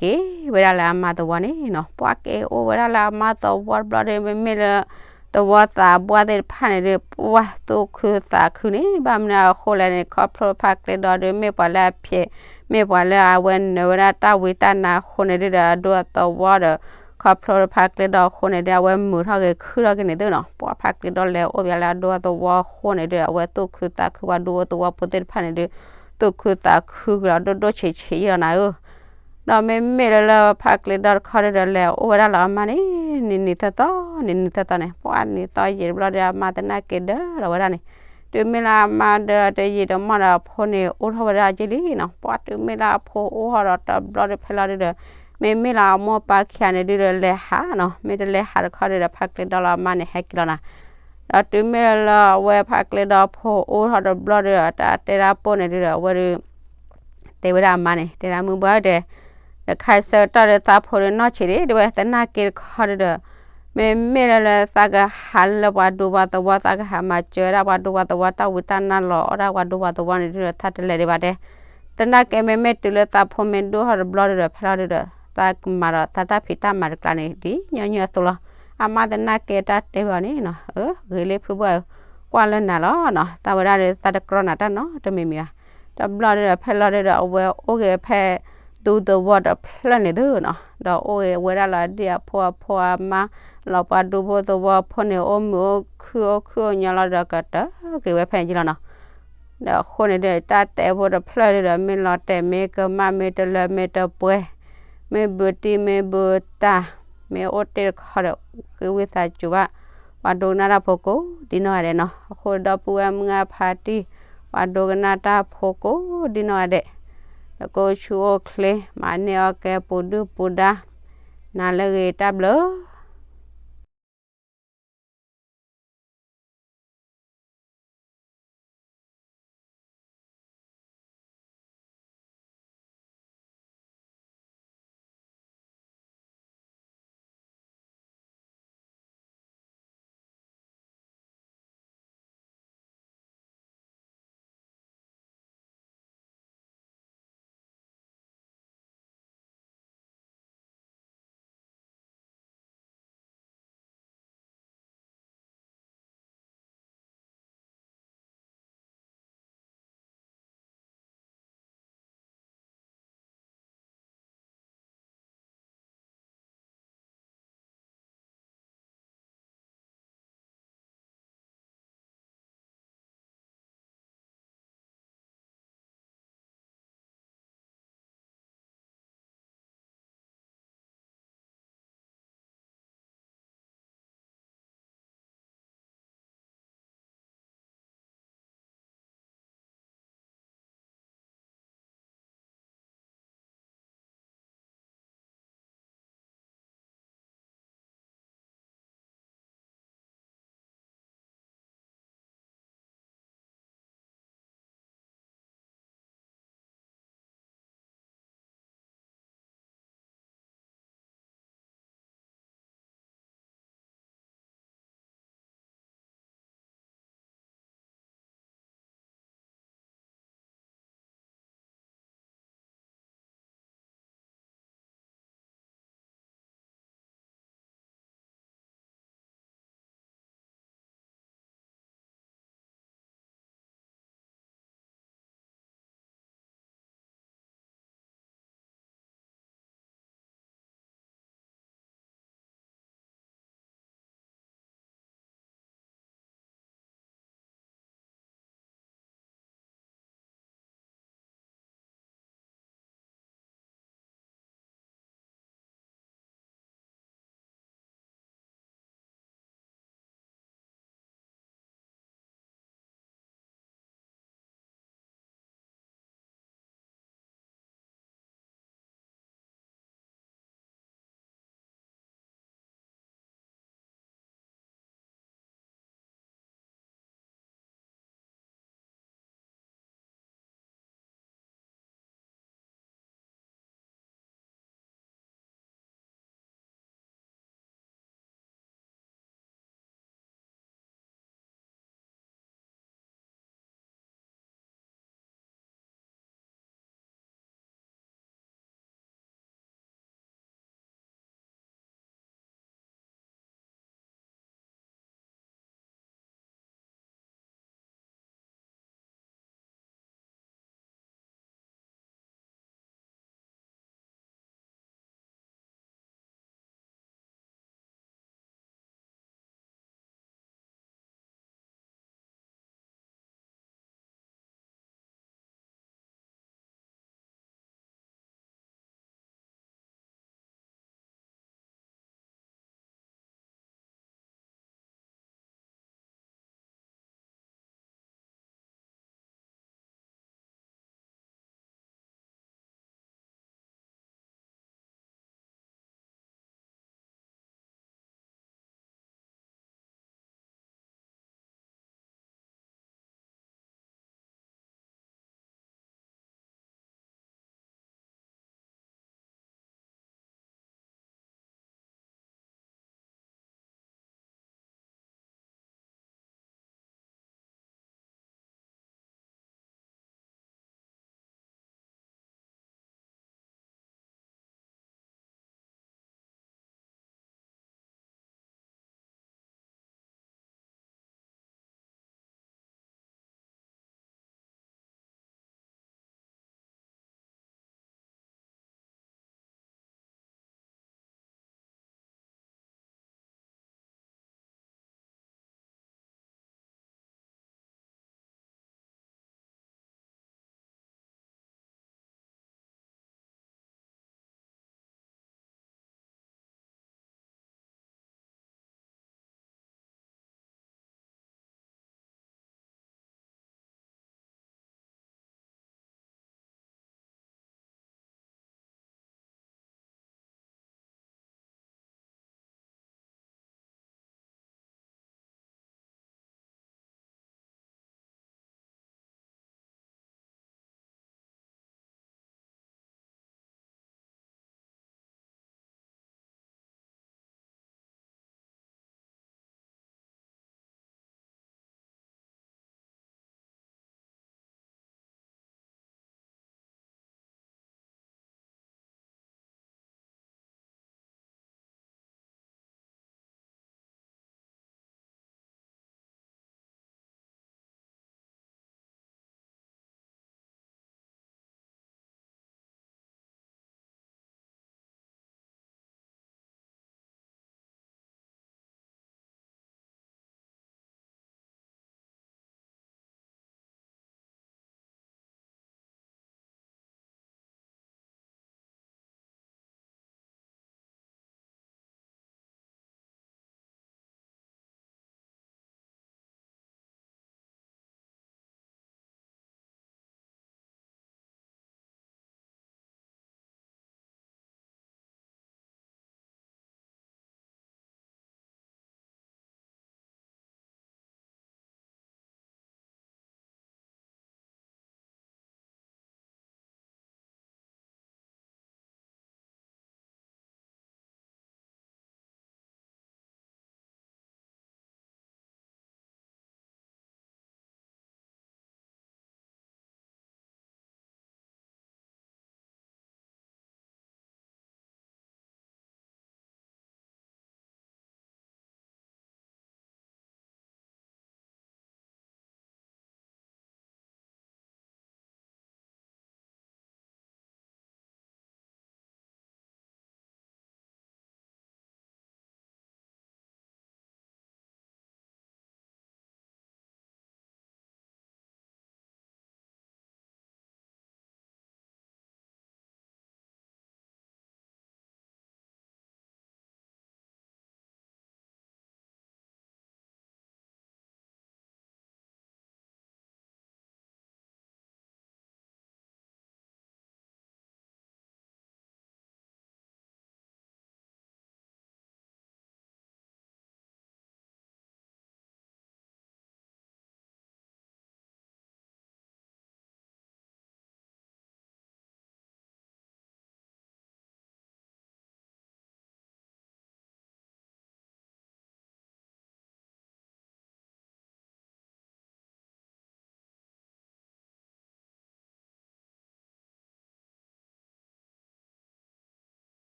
က့ၤဝဲဒၣ်လၢအမါသဝီန့ၣ်နီၤ. ပှၢ်က့ၤအိၣ်ဝဲဒၣ်လၢအမါသဝီတဘျီဒုး မ့မ့ၢ်လၢ သဝီသးပှၢ်သ့ၣ်တဖၣ်န့ၣ်ဒုး ပှၢ်သူၣ်ခုသးခုန့ၣ် ဘၣ်မနုၤအဃိလဲၣ်န့ၣ် ခီဖျိဖါကျဲဒီဒုး မ့ၢ်ပှၤလၢအဖျဲး မ့ၢ်ပှၤလၢအဝဲနုာ်ဝဲဒၣ်တၢ်ဝံတၢ်နါအဃိန့ၣ်ဒုဒီး အဒိအသဝီဒီး ခီဖျိဖါကျဲဒီအဃိန့ၣ်ဒုး အဝဲမုာ်ထီၣ်က့ၤခုၣ်ထီၣ်က့ၤန့ၣ်သုနီၤ. ပှၢ်ဖါကျဲဒီလဲၤအိၣ်ဘၣ်လၢအဒိအသဝီအဃိန့ၣ်ဒုး အဝဲသူၣ်ခုသးခု ပှၤဒူဖိသဝီဖိသ့ၣ်တဖၣ်န့ၣ်ဒုး သူၣ်ခုသးခုကလီၤဒိၣ်ဒိၣ်ဆံးဆံးယံလီၤနၤဧၢ ဒီးမ့မ့ၢ်လၢလၢဖါကျဲဒီတခီဒုဒီး လဲၤအိၣ်ဝဲဒၣ်လၢအမါန့ၣ် နံၤနံၤသၢသီ နံၤနံၤသၢသီန့ၣ် ပှၢ်နံၤသီယံာ်တဘျီဒီး အမါသနာ်က့ဒၢလီၤဝဲဒၣ်န့ၣ် တုၤမ့ၢ်လၢအမါဒၢတယံာ်တမီၢ်ဒီး အဖိန့ၣ်အိၣ်ထီၣ်ဝဲဒၣ်က့လံနီၤ. ပှၢ်တုၤမ့ၢ်လၢအဖိအိၣ်ထီၣ်ဒီးတဘျီဒုးဖဲလီၤဒုဒီး မ့မ့ၢ်လၢအမိၢ်ပၢ်ခံဂၤန့ၣ်ဒုဒီး လဲၤဟးနီၤ. မ့ၢ်တလဲၤဟးတခီဒုဒီး ဖါကျဲဒီလၢအမါန့ၣ် ဟဲက့ၤလီၤနၤ ဒီးတုၤမ့ၢ်လၢလၢအဝဲဖါကျဲဒီအဖိအိၣ်ထီၣ်တဘျီဒုဒီး တၢ်တဲဒၣ်ပိၢ်န့ၣ်ဒုဒီး အဝဲဒုး တဲဝဲဒၣ်အမါန့ၣ် တဲဒၣ်မုၢ်ဘှၢ်ဧၢတဲ တခါဆၢကတီၢ်ဒီးသးဖိဒီးနီၢ်ဆံးဒံး တဲဝဲသနာ်က့တခီဒုဒီး မ့မ့ၢ်လၢလၢသးကဟးလၢပှၤဒူပှၤသဝီ သးကဟးမၤစၢၤဝဲဒၣ်ပှၤဒူပှၤသဝီ တၢ်ဝံတၢ်နါလီၤအီၣ်ဒၣ်ပှၤဒူပှၤသဝီန့ၣ်ဒုဒီး သးတလဲၤဒံးဘၣ်တဲ သနာ်က့မ့မ့ၢ်တုၤလၢသးဖိမ့ၢ်ဒိၣ်ထီၣ်တဘျီဒုဒီး ဖဲလီၤဒုဒီး သးကမၤဒီးသးတၢ်ဖံးတၢ်မၤတကျါန့ၣ် ဒ်ညီနုၢ်အသိးလီၤ. အမါသနာ်က့တၢ်တဲဝဲအီၤန့ၣ်နီၤ အၢ ဂ့ၤလံဖုဘှၢ်ဧၢ ကွၢ်လၢနၤလီၤနီၤ သးဝဲဒၣ်ဒီးသးတကြီနၤတၢ်နီတမံၤမံၤဘၣ်. တဘျီဒုဒီး ဖဲလီၤဒုဒီး အဝဲအိၣ်ဂ့ၤဖဲ ဒူသဝီတဖျၢၣ်န့ၣ်သုနီၤ ဒီးအိၣ်ဂ့ၤဝဲဒၣ်လၢအဒံၣ်အဖိအဖိအမါ လီၤပှၤဒူဖိသဝီဖိန့ၣ် အိၣ်မုာ်အိၣ်ခုၣ်အိၣ်ခုၣ်အိၣ်ညီလီၤဒီး ကတၢၢ်က့ၤဝဲဖဲန့ၣ်လီၤနီၤ. ဒီးအဃိန့ၣ်ဒီး တၢ်တဲဖိတဖျၢၣ်ဒုဒီး မ့ၢ်လီၤတဲာ်မ့ၢ်ကမၣ်မ့ၢ်တလၢမ့ၢ်တပှဲၤ မ့ၢ်ဘုးတံၢ်မ့ၢ်ဘုးတၢ် မ့ၢ်အိၣ်တ့ၢ်တခီဒီး ဃ့ဝံသးစူၤဘၣ် ပှၤဒိကနၣ်တၢ်ဖိကိးဒ်နီၢ်ဂၤဒဲးနီၤ. အဃိဒီပုၢ်ဝဲၢ်မုၢ်ဂၢ်ဖါတံၢ် ပှၤဒိကနၣ်တၢ်ဖိကိးဒ်နီၢ်ဂၤဒဲး ဒီးကအိၣ်ဆူၣ်အိၣ်ချ့ မၤန့ၢ်အီၣ်ကဲပူၤဒုၣ်ပူၤဒါ နၤလၢဂ့ၤတၢ်ဘျုး